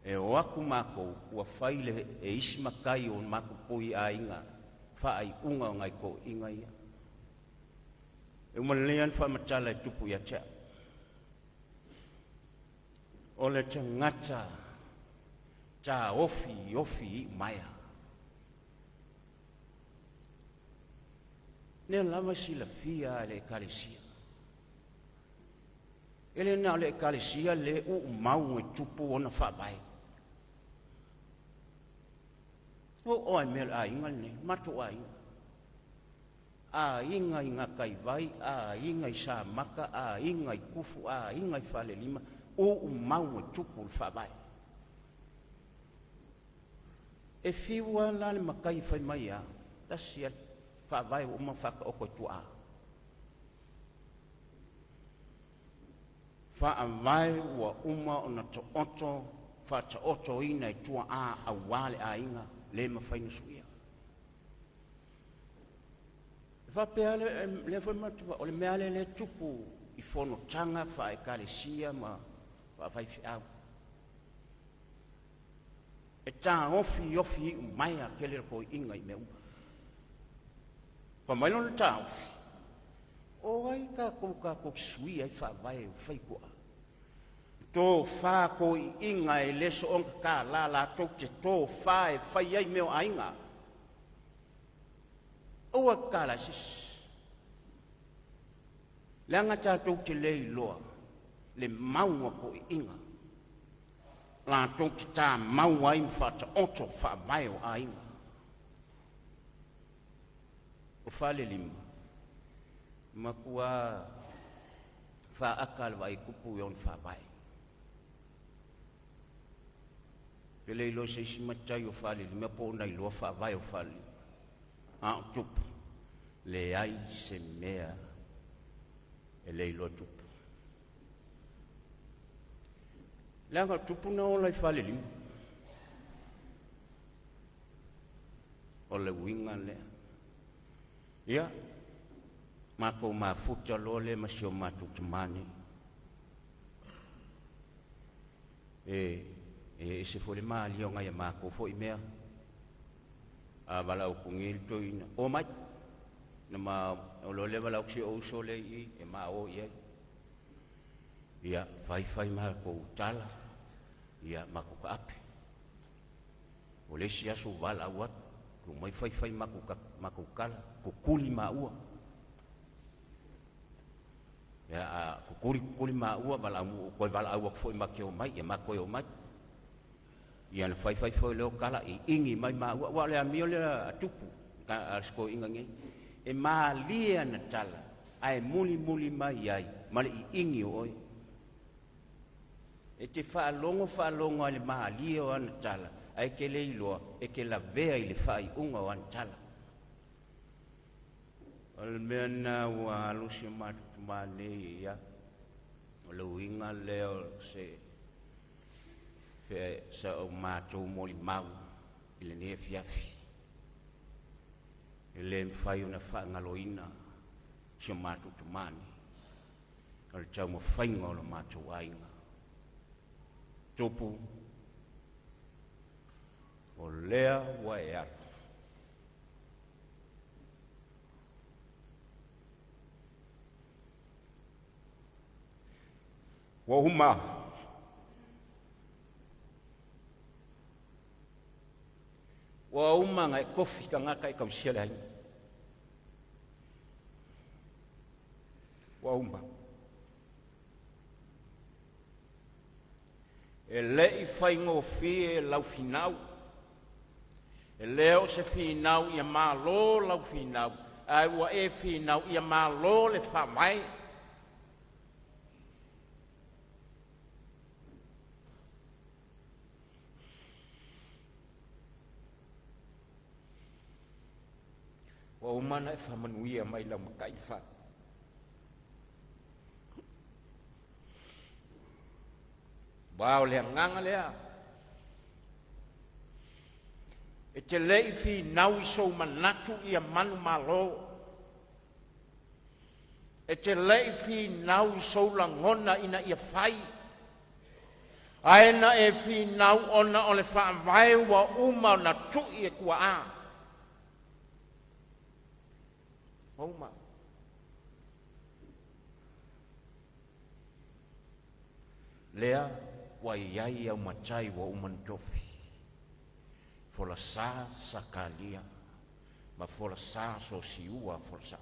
e o atu matou ua fai le e isi matai o matou pui aiga faaiuga o nai toeaiina ia. E uma lelei lava ona faamatala e Tupu ia te au. O le tagata taofi ofi iumaea. Lea lava e silafia e le Ekalesia. E le na o le Ekalesia le uumau e Tupu ona faavae. O oa e mea o le aiga lenei, matou aiga. Aiga i Gataivai, aiga i Samata, aiga i Kufu, aiga i Falelima, uumau e Tupu le faavae. E fiu lava la le matai e fai mai a, tasi a le faavae ua uma ona faataoto e tuaa. Faavae ua uma ona taoto faataotoina e tuaa aua le aiga le mafai ona suia. E faapea lea foi matua, o le mea lea e tupu i fonotaga fa'a-Ekalesia ma faafaifeau. E taofiofi iu mai a tele le toeaiina i mea uma. Fa mai lona taofi, o ai tatou tatou te suia ai faavae o fai tua'a. Tofa toeaiina e le soona tatala latou te tofa e fai ai mea o aiga. Aua e tatala e se isi. Leaga tatou te le iloa le mau a toeaiina latou te tamau ai ma faataoto faavae o aiga. O Falelima, matua faata le vaitupu i ona faavae. Ou te le iloa se isi matai o Falelima po o na iloa faavae o Falelima. A o tupu, leai se mea e le iloa tupu. Leaga o tupu na ola i Falelima. O le uiga lea. Ia, matou mafuta loa lea ma si o matou tamā nei. E ese foi le malie o nai a matou foi mea. A valaau atu nei le toeaina, o mai. Na ma o loa lea valaau atu si ou uso lea i i, e ma o i ai. Ia, fai fai matou tala, ia matou taape. O le isi aso valaau atu, tuu mai fai fai matou tala, tutuli maua. Ia, a tutuli tutuli maua, valaau, toe valaau atu foi ma te omai, ia ma toe omai. Ia na fai fai foi leo tala, i ingi mai maua, ua o le amio lea a tupu, a le toeaina nei. E malie ana tala, ae muli muli mai ai, ma le iigi o oe. E te faalogo faalogo ai le malie o ana tala, ae te le iloa, e te lavea i le faaiuga o ana tala. O le mea na ua alu si o matou tamā nei, ia, o le uiga lea o se fe sa o matou molimau i lenei afiafi. E le mafai ona faagaloina si o matou tamā nei, o le taumafaiga o lo matou aiga. Tupu, o lea ua e alu. Ua uma ua uma ona e tofi tagata e tausia le aiga. Ua uma. E le i faigofie lau finau, e le o se finau ia malo lau finau, ae ua e finau ia malo le faavae. Ua uma ona e faamanuia mai lau matai fa. Ua o le agaga lea, e te le i finau i sou manatu ia manumalo, e te le i finau i sou lagona ina ia fai, ae na e finau ona o le faavae ua uma ona tui e tuaa. Ua uma. Lea ua i ai au matai ua uma ona tofi, folasa Sakalia ma folasa Sosiua folasa.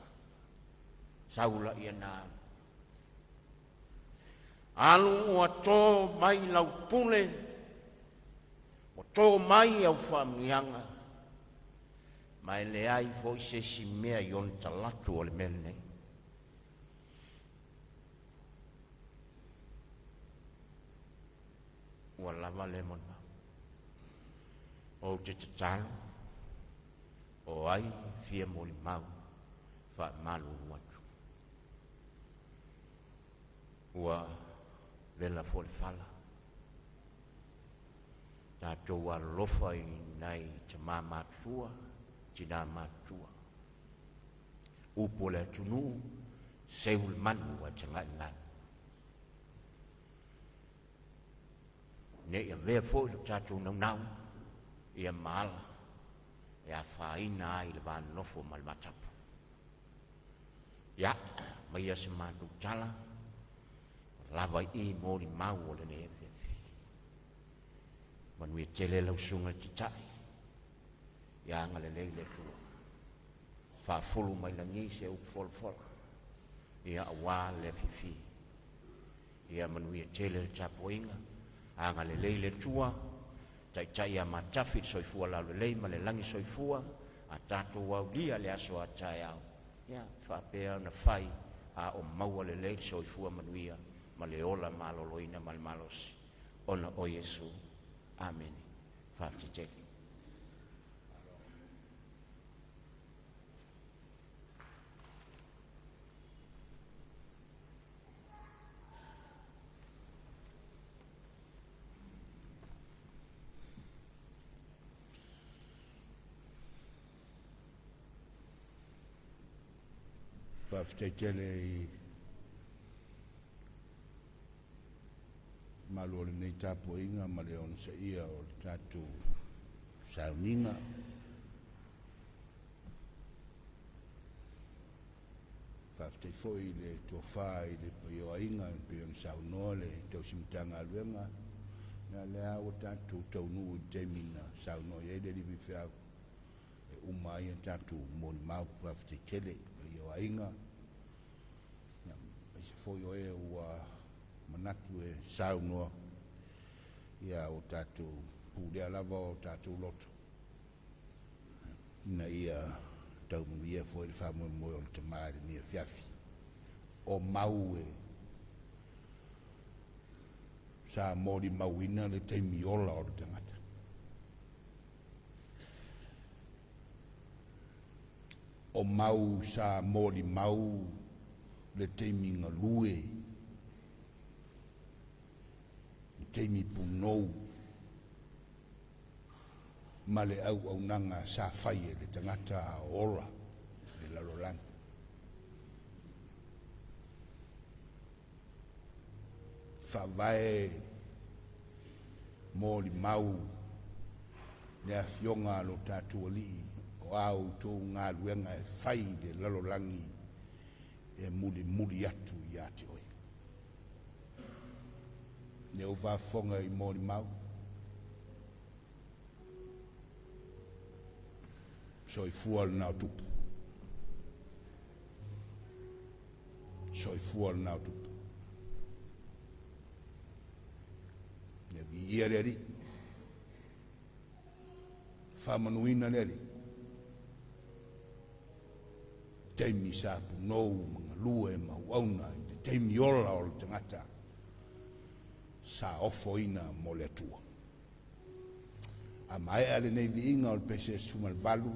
Sau laia na alu. Alu ua tō mai lau pule, ua tō mai au faamanuiaga, ma e leai foi se isi mea i ona talatu o le mea lenei. Ua lava lea molimau. Ou te tatalo, o ai fia molimau faamalulu atu. Ua vela foi le fala. Tatou alolofa i nai tamā matutua, tinā matutua. Upu o le atunuu, seu le manu ae tagai i le galu. Ne i avea foi lo tatou naunau ia ma ala e afaina ai le va nonofo ma le va tapu. Ia, maia se matou tala, ua lava i i molimau o lenei afiafi. Manuia tele lau susuga i le Taitai, ia agalelei le Atua. Faafulu mai lagi se upu folafola, ia aua le afiafi. Ia manuia tele le tapuaiga, agalelei le Atua, taitai ia matafi le soifua laulelei ma le lagi soifua, a tatou aulia le aso a taeao, ia faapea ona fai a o maua lelei le soifua manuia ma le ola maloloina ma le malosi ona o Iesu. Amene. Faafetai tele. Faafetai tele i malu o lenei tapuaiga ma le onosaia o le tatou sauniga. Faafetai foi i le tofa i le paia o aiga e pei ona saunoa le tausi Matagaluega. Ia lea ua tatou taunuu i le taimi na saunoa i ai le alii faifeau e uma ai a tatou molimau. Faafetai tele i le paia o aiga, ia, aemaise foi o e ua manatu e saunoa, ia ua tatou pulea lava o tatou loto ina ia tau manuia foi le faamoemoe o le tama i lenei afiafi. O mau e sa molimauina le taimi ola o le tagata. O mau sa molimau le taimi galue, le taimi punou, ma le auaunaga sa fai e le tagata a o ola i le lalolagi. Faavae molimau le afioga a lo tatou Alii o a outou galuega e fai i le lalolagi e mulimuli atu ia te oe. Lea ua faafofoga i molimau, soifua lena o Tupu, soifua lena o Tupu. Ia viia le Alii, faamanuina le Alii, taimi sa punou ma galue ma auauna i le taimi ola o le tagata sa ofoina mo le Atua. A maea lenei viiga o le pese 18,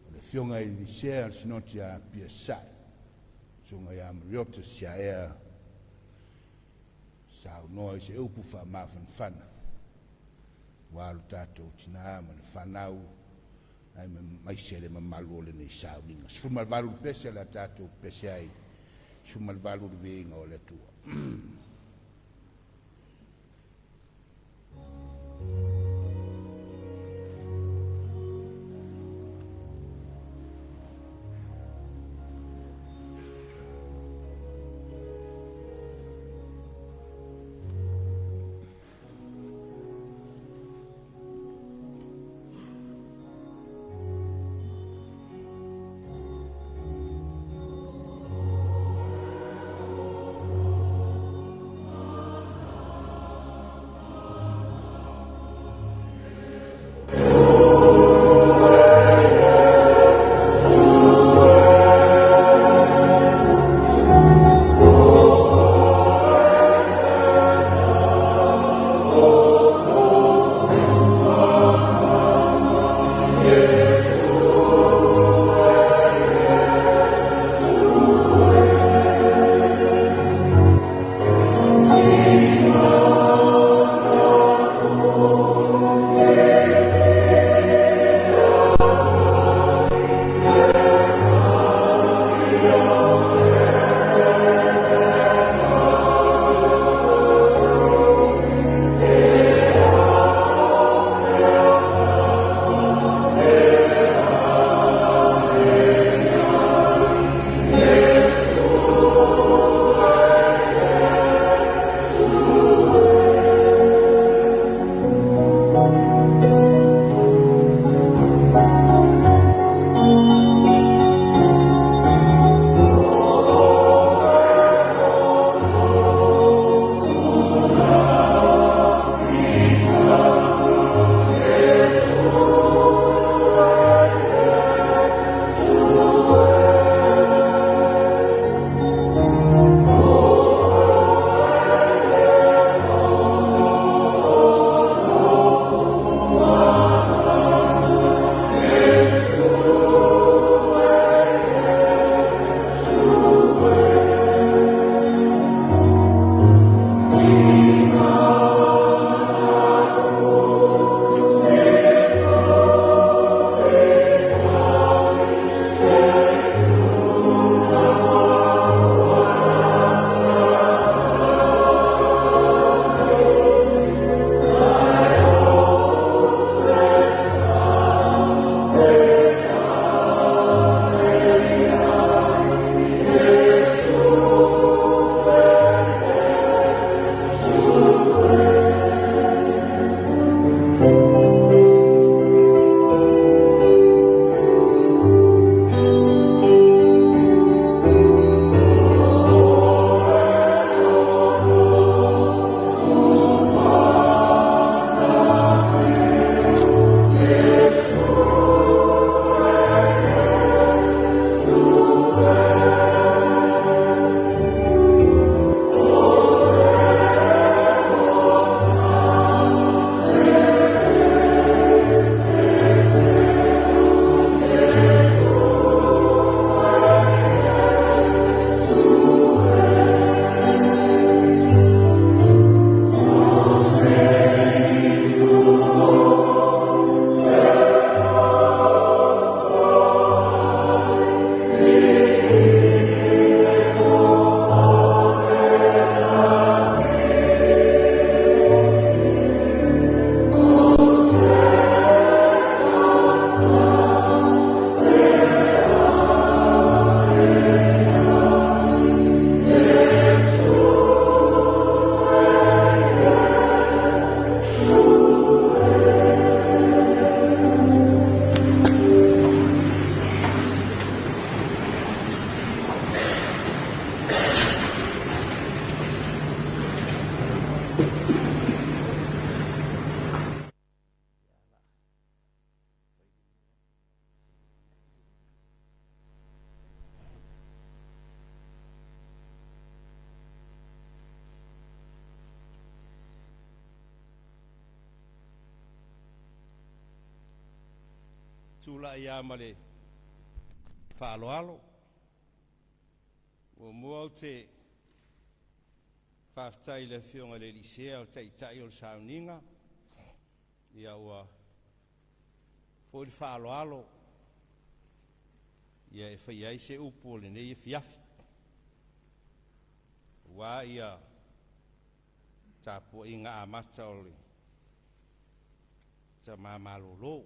o le afioga i le Sea o le Sinoti a Apia Sasae, susuga ia Mariota Siaea, saunoa i se upu faamafanafana ua lo tatou tinā ma le fanau ae maise le mamalu o lenei sauniga. 18 le pese le a tatou pese ai, 18 le viiga o le Atua. tulai lava ma le faaaloalo. Muamua ou te faafetai i le Afioga i le Alii Sea o le Taitai o le sauniga, ia ua foi le faaaloalo ia e faia ai se upu o lenei afiafi, aua ia tapuaiga amata o le tama malolo.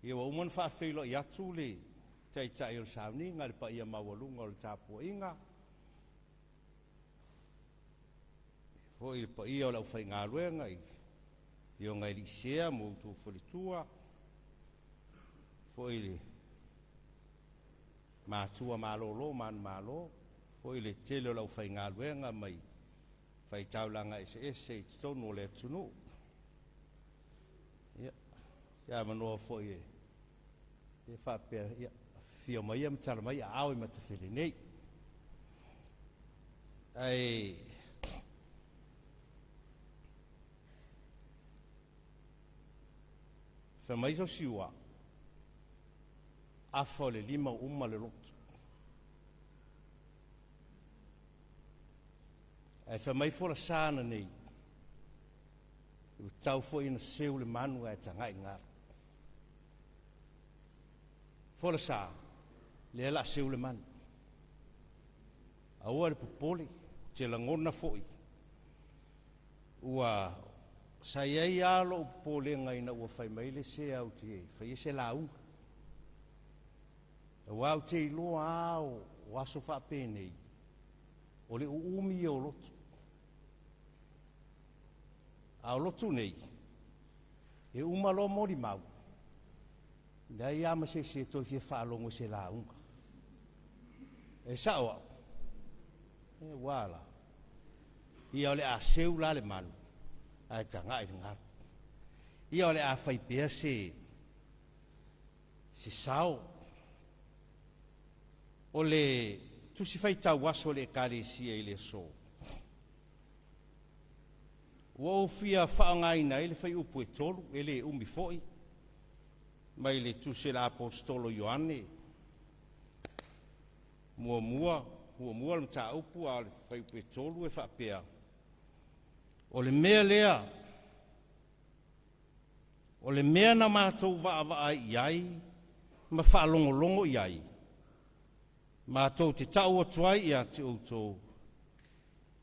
Ia ua uma ona faafeiloai atu le Taitai o le sauniga i le paia maualuga o le tapuaiga, foi le paia o le aufaigaluega i Afioga i alii sea ma outou faletua, foi le matua malolo manumalo, foi le tele o le aufaigaluega mai faitaulaga eseese i totonu o le atunuu. Ia, se avanoa foi e e faapea, ia, afifio mai ia ma tala mai aao i Matafele nei. Ae fai mai Josiua, afa o le lima uma le lotu. Ae fai mai folasa ananei, ua tatau foi ona seu le manu ae tagai i galu. Folasa, lea la seu le manu. Aua le popole, ou te lagona foi ua sa i ai lava lou popolega ina ua fai mai le sea ou te faia se lauga. Aua ou te iloa lava o aso faapenei, o le uumi ia o lotu. A o lotu nei, e uma loa molimau, leai lava ma se isi e toe fia faalogo i se lauga. E sao au? E ua la. Ia o le a seu la le manu, ae tagai i le galu. Ia o le a fai pea se se sao. O le tusi faitau aso a le Ekalesia i le aso, ua ou fia faaaogaina ai le fuaiupu e 3, e le umi foi, mai le tusi a le Aposetolo Ioane, muamua, muamua le mataupu, a o le fuaiupu e 3 e faapea, o le mea lea, o le mea na matou vaavaai i ai ma faalogologo i ai, matou te tau atu ai ia te outou,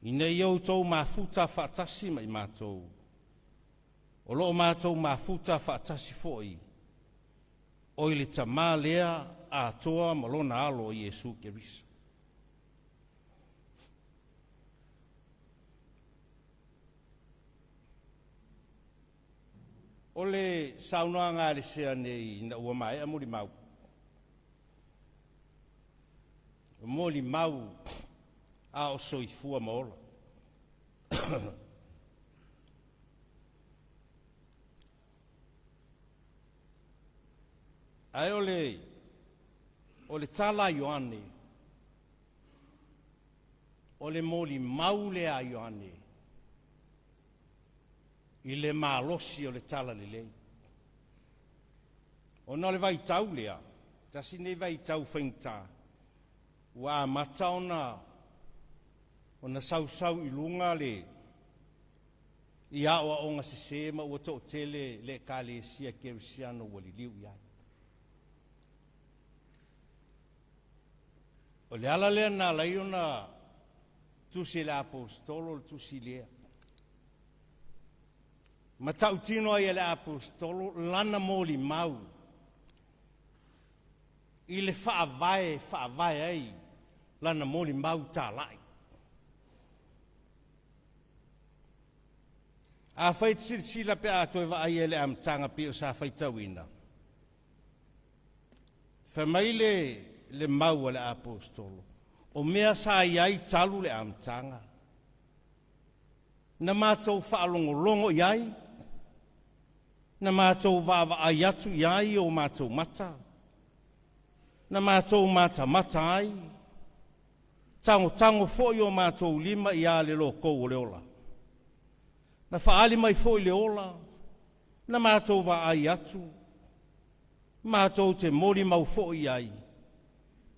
ina ia outou mafuta faatasi ma i matou, o lo o matou mafuta faatasi foi, o i le Tamā lea atoa ma lona Alo o Iesu Keriso. O le saunoaga a le sea nei ina ua maea molimau, o molimau a o soifua ma ola. Ae o le, o le tala a Ioane, o le molimau lea a Ioane i le malosi o le talalelei. Ona o le vaitau lea, tasi lenei vaitau faigata, ua amata ona ona sausau i luga le i aoaoga sese ma ua toatele le Ekalesia Kerisiano ua liliu i ai. O le ala lea na ala ai ona tusi e le Aposetolo le tusi lea. Matautino ai e le Aposetolo lana molimau i le faavae e faavae ai lana molimau talai. Afai e te silasila pe a toe vaaia i le amataga pei o sa faitauina, fai mai le, le mau a le Aposetolo, o mea sa i ai talu le amataga, na matou faalogologo i ai, na matou vaavaai atu i ai i o matou mata, na matou matamata ai, tagotago foi o matou lima iā le lokou o le ola. Na faaali mai foi le ola, na matou vaai atu, matou te molimau foi i ai,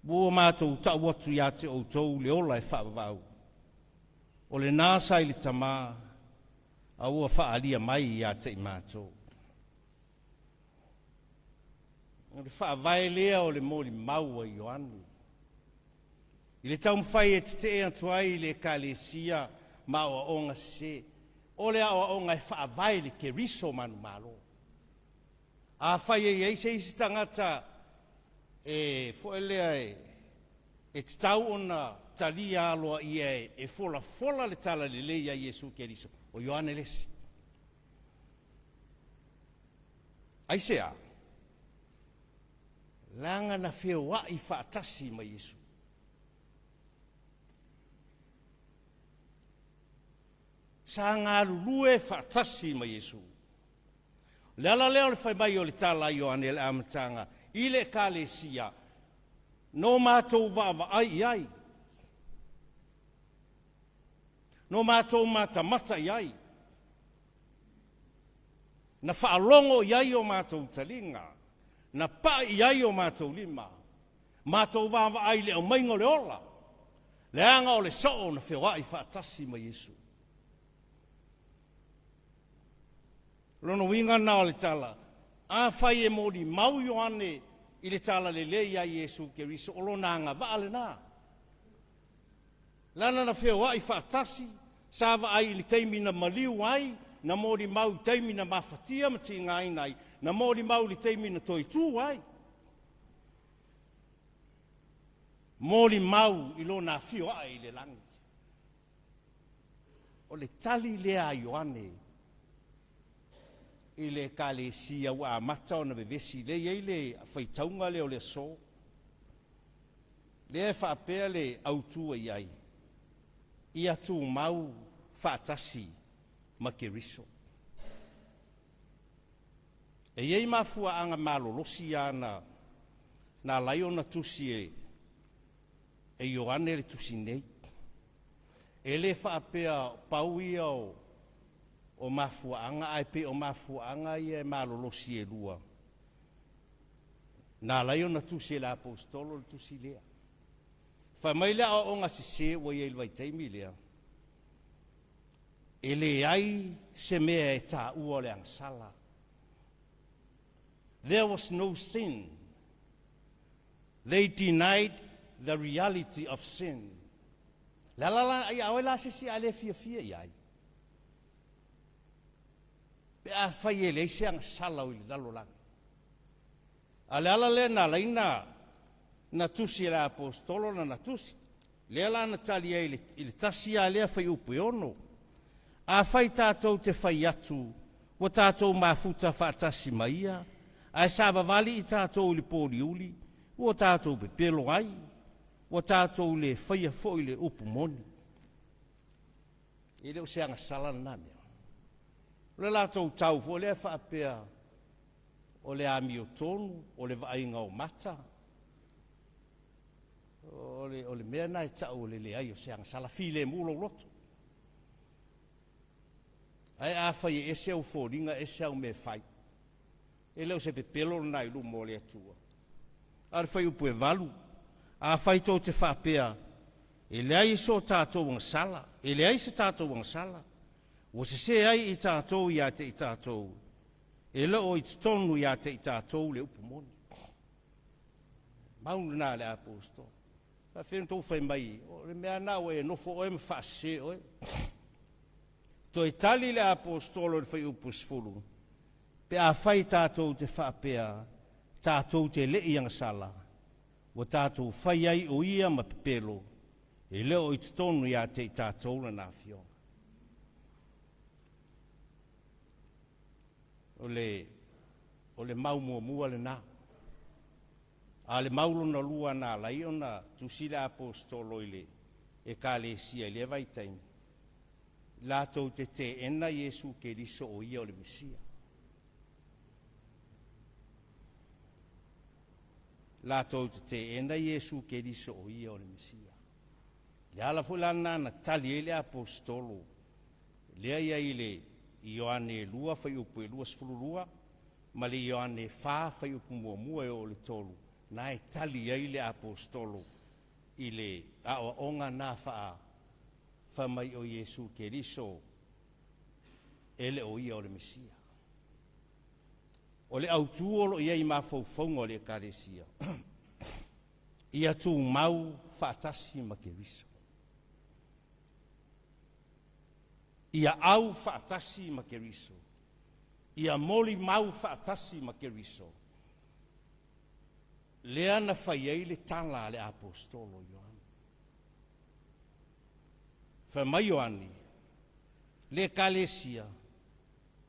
ua matou tau atu ia te outou le ola e faavavau. O lena sa i le Tamā, a ua faaalia mai ia te i matou. O le faavae lea o le molimau a Ioane. I le taumafai e tetee atu ai i le Ekalesia ma aoaoga sese, o le aoaoga e faavae i le Keriso manumalo. Afai e i ai se isi tagata e foi lea e e tatau ona talia aloaia e folafola le talalelei a Iesu Keriso, o Ioane le isi. Aisea? Leaga na feoai faatasi ma Iesu. Sa galulue faatasi ma Iesu. O le ala lea o le fai mai o le tala a Ioane i le amataga i le Ekalesia, No matou vaavaai i ai, no matou matamata i ai, na faalogo i ai o matou taliga, na pai i ai o matou lima, matou vaavaai i le aumaiga o le ola, leaga o le soo na feoai faatasi ma Iesu. O lona uiga lena o le tala, afai e molimau Ioane i le talalelei ia Iesu Keriso, o lona agavaa lena. Lana na feoai faatasi, sa vaai i le taimi na maliu ai, na molimau i taimi na mafatia ma tigaina ai, na molimau i le taimi na toe tu ai. Molimau i lona afio ae i le lagi. O le tali lea a Ioane i le Ekalesia ua amata ona vevesi, lea e i ai le faitauga lea o le aso, lea e faapea le autu e i ai, ia tumau faatasi ma Keriso. E i ai mafuaaga malolosi lava na, na ala ai ona tusi e, e Ioane le tusi nei. E le faapea pau ia o, o mafuaaga, ae pei o mafuaaga ia e malolosi e lua. Na ala ai ona tusi e le aposetolo le tusi lea. Fai mai le aoaoga sese ua i ai i le vaitaimi lea, e leai se mea e taua o le agasala. There was no sin. They denied the reality of sin. Le ala la, ia oe la se isi a le fiafia i ai. Pe afai e leai se agasala o i le lalolagi. A le ala lea na ala ai na, na tusi e le aposetolo lana tusi. Lea la na tali ai i le, i le tasi lava lea fuaiupu e ono. Afai tatou te fai atu, ua tatou mafuta faatasi ma ia, ae savavali i tatou i le pōliuli, ua tatou pepelo ai, ua tatou le faia foi le upu moni. E le o se agasala lena mea. O le latou tau foi lea faapea o le amiotonu, o le vaaiga o mata, o le, o le mea lena e tau o le leai o se agasala, filemu lou loto. Ae afai e ese au foliga, ese au mea e fai, e le o se pepelo lena i luma o le Atua. A o le fuaiupu e 8, afai tou te faapea, e leai so tatou agasala, e leai se tatou agasala, ua sese ai i tatou ia te i tatou, e le o i totonu ia te i tatou le upu moni. Mau lena a le aposetolo. Faafefea ona tou fai mai, o le mea lena ua e nofo oe ma faasese oe. Toe tali le aposetolo i le fuaiupu 10, pe afai tatou te faapea, tatou te le i agasala, ua tatou fai ai o ia ma pepelo, e le o i totonu ia te i tatou lana afioga. O le, o le mau muamua lena. A o le mau lona lua na ala ai ona tusi le aposetolo i le Ekalesia i lea vaitaimi, latou te teena Iesu Keriso o ia o le Mesia. Latou te teena Iesu Keriso o ia o le Mesia. Le ala foi la lena na tali ai le aposetolo lea i ai i le Ioane 2 fuaiupu e 22 ma le Ioane 4 fuaiupu muamua e oo i le 3, na e tali ai le Aposetolo i le aoaoga na faa fai mai o Iesu Keriso e le o ia o le Mesia. O le autū o lo o i ai i mafaufauga o le Ekalesia, ia tumau faatasi ma Keriso. Ia au faatasi ma Keriso. Ia molimau faatasi ma Keriso. Lea na fai ai le tala a le Aposetolo Ioane. Fai mai Ioane, le Ekalesia,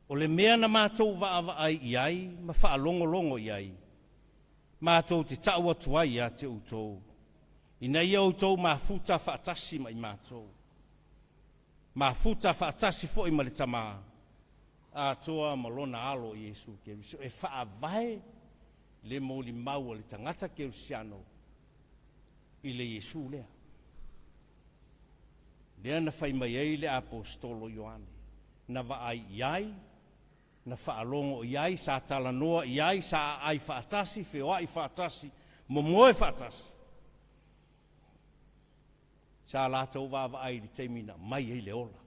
o le mea na matou vaavaai i ai ma faalogologo i ai, matou te tau atu ai ia te outou, ina ia outou mafuta faatasi ma i matou, mafuta faatasi foi ma le Tama, atoa ma lona Alo Iesu Keriso, e faavae le molimau a le tagata kerisiano i le Iesu lea. Lea na fai mai ai le Aposetolo Ioane, na vaai i ai, na faalogo i ai, sa talanoa i ai, sa aai faatasi, feoai faatasi, momoe faatasi. Sa latou vaavaai i le taimi na aumai ai le ola.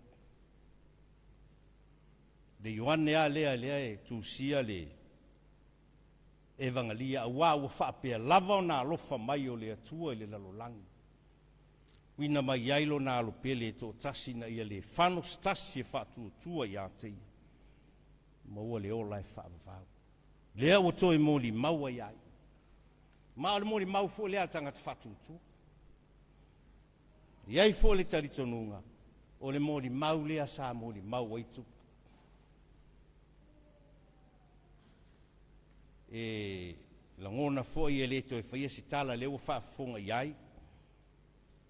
Le Ioane lava lea lea e tusia le Evagelia, auā ua faapea lava ona alofa mai o le Atua i le lalolagi, uina mai ai lona Alo pele e toatasi ina ia le fano se tasi e faatuatua ia te ia, maua le ola e faavavau. Lea ua toe molimau ai ia ia. Ma o le molimau foi lea a le tagata faatuatua. E i ai foi le talitonuga, o le molimau lea sa molimau ai Tupu. E lagona foi e le toe faia se tala, lea ua faafofoga i ai,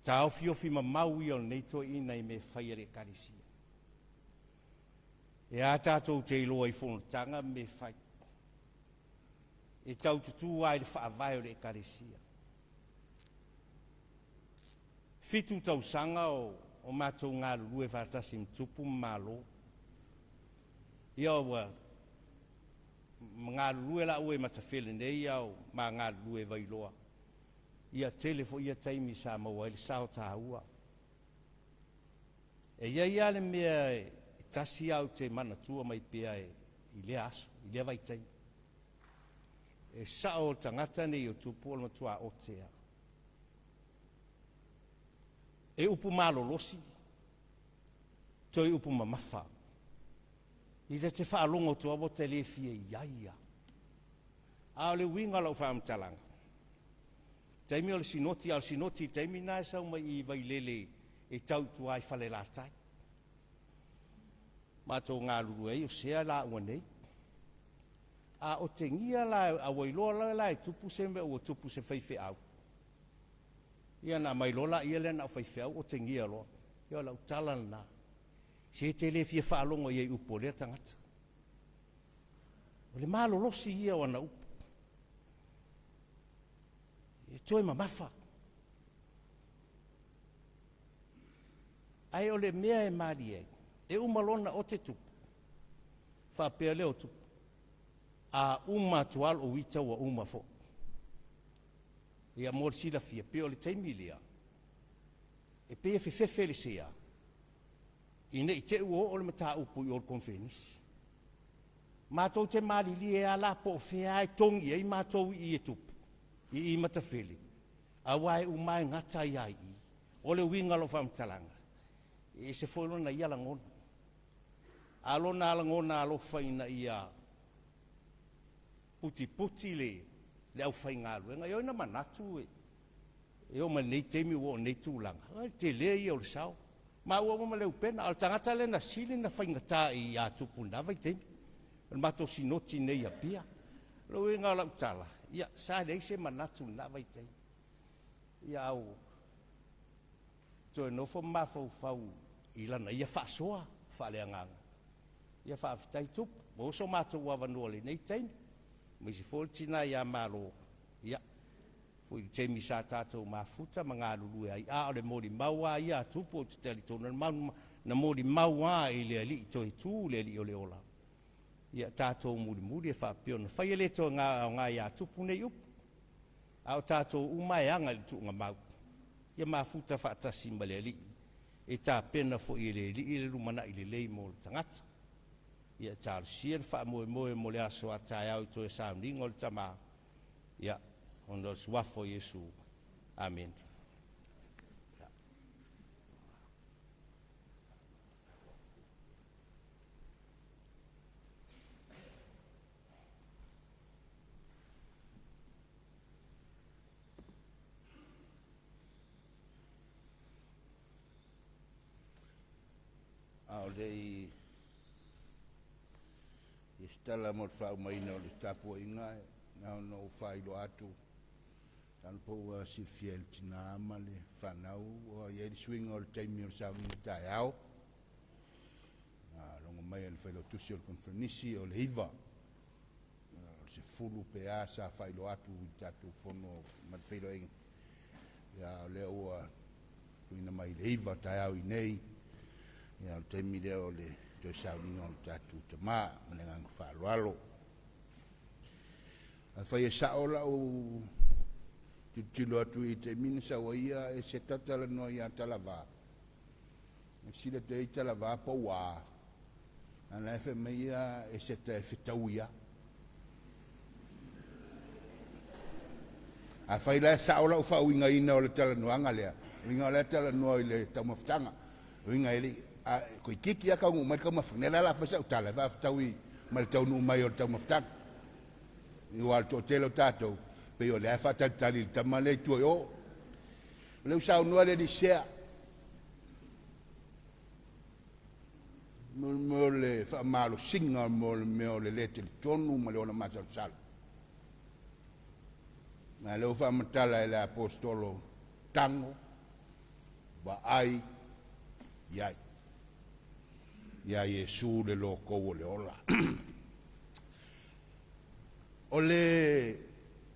taofiofi mamau ia o lenei toeaina i mea fai a le Ekalesia. E a tatou te iloa i fonotaga ma mea fai, e taututu lava i le faavae o le Ekalesia. 7 tausaga o matou galulue faatasi ma tupu ma malo. Ia ua galulue la ua i Matafele nei, au ma galulue Vailoa. Ia tele foi ia taimi sa maua ai le sao taua. E i ai lava le mea e tasi au te manatua mai pea i lea aso, i lea vaitaimi. E sao o le tagata nei o tupu o le matua ote lava. E upu malolosi, toe upu mamafa. I te faalogo atu lava te le fia i ai lava. A o le uiga o lau faamatalaga, taimi o le sinoti, a o le sinoti i le taimi lena e sau mai i Vailele e tau i tua i Falelatai. Matou galulue ai o sea la ua nei. A otegia la, a ua iloa la, la e tupu se mea ua tupu se faifeau. Ia na mai loa la ia lea na o faifeau otegia loa. Ia o lau tala lena. Se te le fia faalogo i ai upu o lea tagata. O le malolosi ia o ana upu. E toe mamafa. Ae o le mea e malie ai, e uma loa ona ote tupu, faapea lea o tupu, a uma atu lava lou ita ua uma foi. Ia mo le silafia, pei o le taimi lea, e pei e fefefe le sea, ina ne i te i ua oo le mataupu i o i le konefenisi. Matou te malilie lava la po o fea lava e togi ai matou i i e tupu, i i Matafele, aua e uma lava e gata ai lava i i. O le uiga o lau faamatalaga, e ese foi lona ia lagona. A o lona lagona alofa ina ia putiputi le aufaigaluega. E oi na manatu e oo mai lenei taimi ua oo i lenei tulaga, o le tele ia o le sao. Maua uma ma le upena, a o le tagata lea na sili na faigata i tupu i lena vaitaimi. O le matou sinoti nei i Apia. O le uiga o lau tala, ia, sa leai se manatu i lena vaitaimi. Ia au toe nofo ma mafaufau i lana ia faasoa faaleagaga. Ia faafetai tupu, maua so matou avanoa i lenei taimi. Aemaise foi le tina ia Malo, ia, foi i le taimi sa tatou mafuta ma galulue ai, a o le molimau lava ia a tupu ou te talitonu, na molimau lava i le Alii toetū, le Alii o le ola. Ia tatou mulimuli e faapea ona fai, e le toe aoga ia Tupu nei upu, a o tatou uma e aga i le tuugamau. Ia mafuta faatasi ma le Alii, e tapena foi e le Alii le lumanai lelei mo le tagata. Ia talosia le faamoemoe mo le aso a taeao i toe sauniga o le Tama, ia, ona o le suafa o Iesu. Amene. A o le i i se tala mo le faaumaina o le tapuaiga, na ona ou faailoa atu, masalo po ua silafia e le tina ma le fanau, ua i ai le suiga o le taimi o le sauniga taeao. Na logo mai e le failautusi o le Koneferenisi o le 9, o le 10 pe a sa faailoa atu i le tatou fono ma le feiloaiga. Ia, o lea ua tuuina mai i le 9 taeao i nei, ia, o le taimi lea o le toe sauniga o le tatou tama ma le agaga faaaloalo. Afai e sao lau tilotilo atu i taimi na sau ai ia e se tatalanoa ia Talavā, e sila te ai Talavā pouā, a la e fai mai ia e seta e fetaui ia. Afai la e sao lau faauigaina o le talanoaga lea, uiga o lea talanoa i le taumafataga, uiga e le a, toeitiiti lava taunuu mai le taumafataga, lea la o le a fai sau tala e faafetaui ma le taunuu mai o le taumafataga. Aua o le toatele o tatou, pei o lea e faatalitali i le tama lea i tua i o. O lea ua saunoa le alii Sea, mo le faamalosiga mo le mea o le lē talitonu ma le ola masalosalo. A lea ua faamatala e le Aposetolo, tago, vaai i ai ia Iesu le lotou o le ola. O le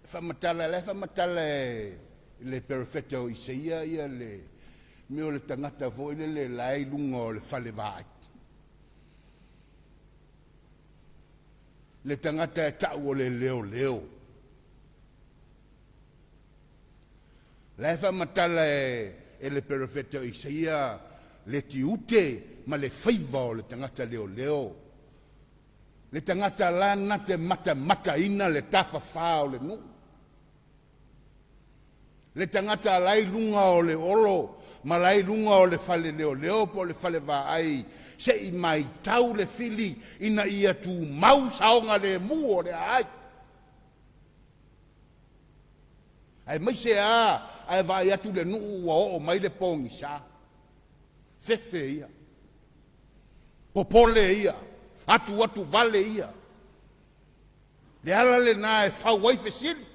faamatala, la e faamatala e le perofeta o Isaia ia le mea o le tagata foi lele la e i luga o le fale vaai. Le tagata e ta'u o le leoleo. La e faamatala e le perofeta o Isaia le tiute ma le faiva o le tagata leoleo. Le tagata la na te matamataina le tafafā o le nuu. Le tagata la i luga o le olo ma la i luga o le fale leoleo po o le fale vaai se i maitau le fili ina ia tumau saogalemu o le aai. Aemaise a ae vaai atu le nuu ua oo mai le pogisa. Fefe ia. Popole ia. Atuatu vale ia. Le ala lena e fau ai fesili.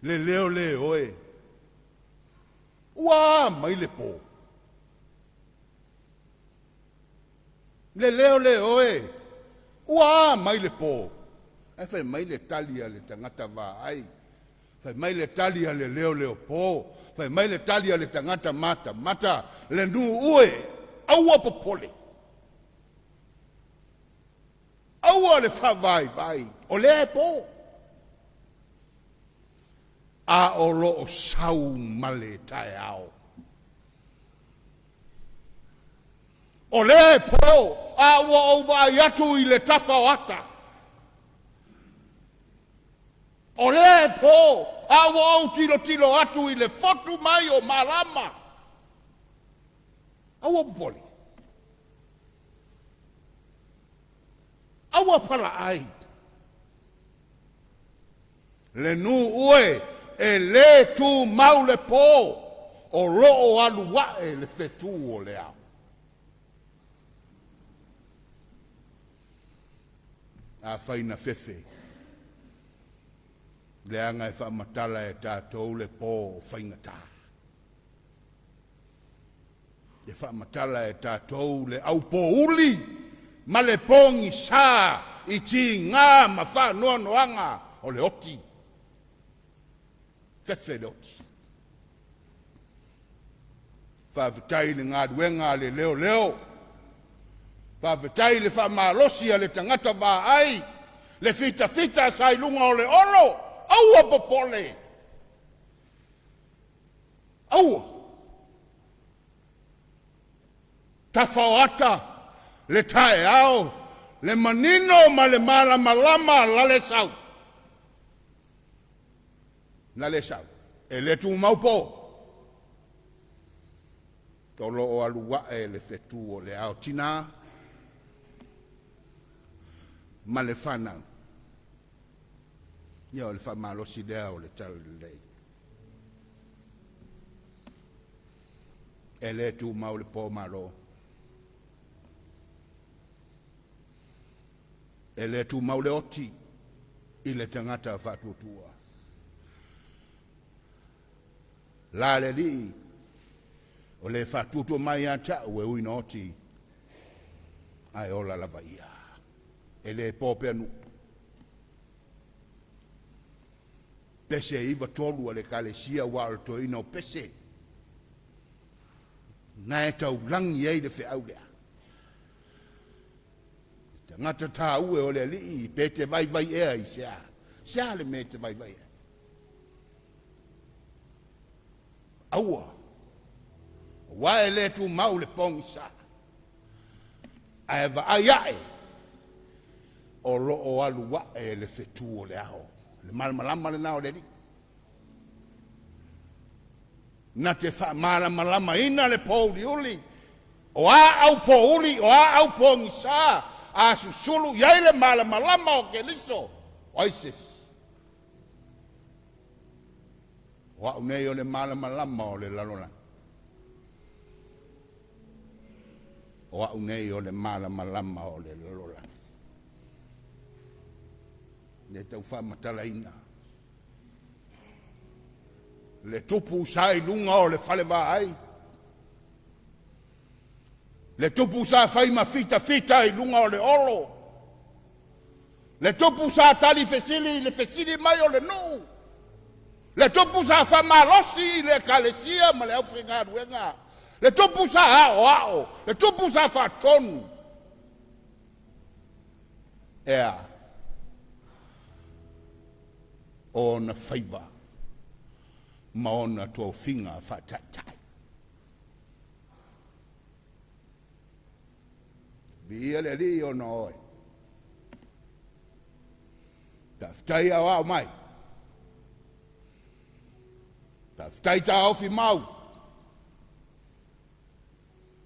Le leo le oe. Ua a mai le po. Le leo le oe. Ua a mai le po. Ae fai mai le tali a le tagata vaai. Fai mai le tali a le leoleopo. Fai mai le tali a le tagata matamata. Le nuu e, aua popole. Aua le faavaivai, o lea e po. A o lo o sau ma le taeao. O lea e po, a ua ou vaai atu i le tafa o ata. O lea e po, a ua ou tilotilo atu i le fotu mai o malama. Aua popole. Aua palaai. Le nuu e, e lē tumau le po, o lo o alu ae le fetu o le ao. Afai na fefe, leaga e faamatala e tatou le po o faigata. E faamatala e tatou le aupouli ma le pogisa i tiga ma faanoanoaga o le oti. Fefe le oti. Faafetai i le galuega a le leoleo. Faafetai i le faamalosi a le tagata vaai, le fitafita sa i luga o le olo, aua popole, aua. Tafaoata le taeao, le manino ma le malamalama la le sau. Na le sau, e le tumau po. O lo o alu ae le fetu o le ao tinā ma le fanau. Ia o le faamalosi lea o le talalelei. E le tumau le po malo. E le tumau le oti i le tagata faatuatua. La le alii o le faatuatua mai ia te au e ui na oti, ae ola lava ia. E le po pea nuu. Pese 93 a le Ekalesia ua o le toeaina o Pese. Na e taulagi ai le feau lea. Le tagata tāue o le alii pe te vaivai ea i se a. Se a le mea e te vaivai ai. Aua. Aua e le tumau le pogisa. Ae vaai ae o lo o alu ae le fetu o le ao. Le malamalama lena o le alii. Na te faamalamalamaina le pouliuli, o a au pouli, o a au pogisa, a susulu i ai le malamalama o Keriso, o ai se isi? O au nei o le malamalama o le lalolagi. O au nei o le malamalama o le lalolagi. Le tau faamatalaina. Le tupu sa i luga o le fale vaai. Le tupu sa fai ma fitafita i luga o le olo. Le tupu sa tali fesili i le fesili mai o le nuu. Le tupu sa faamalosi i le ekalesia ma le aufaigaluega. Le tupu sa aoao. Le tupu sa faatonu. E a? O ona faiva ma ona tofiga faataitai. Viia le Alii ona o oe. Faafetai aoao mai. Faafetai taofi mau.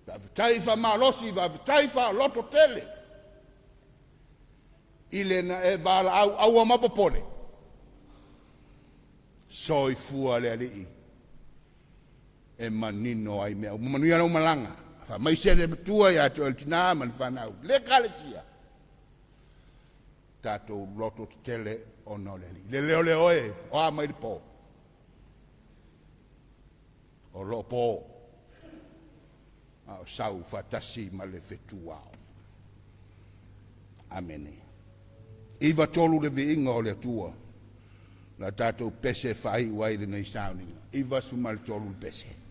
Faafetai faamalosi, faafetai faaloto tele. I le na e valaau aua ma popole. Soifua le Alii e manino ai mea uma. Manuia lau malaga. Faamaise le Matua ia te oe le tinā ma le fanau. Le Ekalesia. Tatou loto tetele ona o le Alii. Le leo leo e, o a mai le po. O loo po. A o sau faatasi ma le fetu ao. Amene. 93 le viiga o le Atua. La tatou pese faaiu ai lenei sauniga. 93 le pese.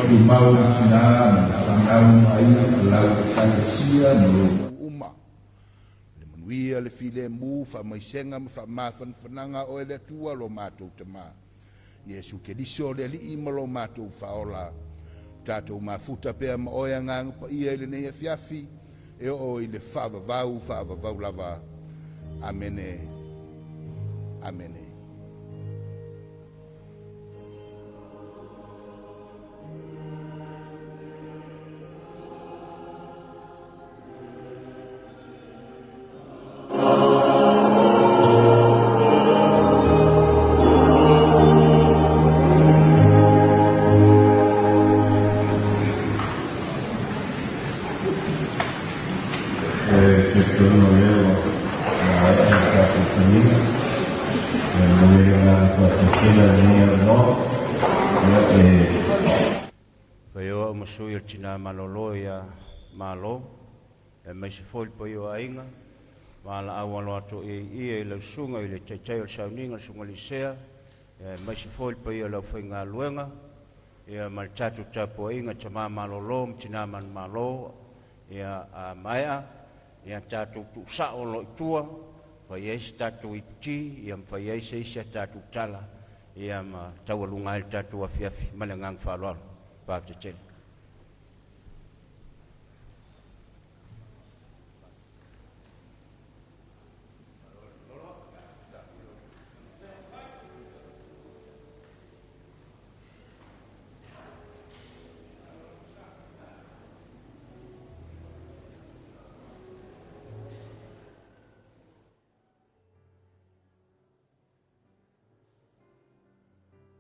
Afio mau le tinā ma le fanau ma aiga ma lau Ekalesia ma lou nuu uma. Le manuia, le filemu, faamaisega ma faamafanafanaga a Oe le Atua lo matou Tama, Iesu Keriso le Alii ma lo matou Faaola, tatou mafuta pea ma Oe Agaga Paia i lenei afiafi e oo i le faavavau faavavau lava. Amene. Amene. E talitonu o lea ua maea le tatou taliga. E momoli le agaga faafetai tele i lenei avanoa. Ia, e Fai o au ma sui o le tina malolo ia Malo, aemaise foi le paia o aiga, valaau alo atu i ia i lau susuga i le taitai o le sauniga, le susuga i le Sea, aemaise foi le paia o le aufaigaluega, ia ma le tatou tapuaiga tama malolo ma tina manumalo, ia a maea, ia tatou tuusao loa i tua, fai ai se tatou iputi, ia ma fai ai se isi a tatou tala, ia ma taualuga ai le tatou afiafi ma le agaga faaaloalo. Faafetai tele.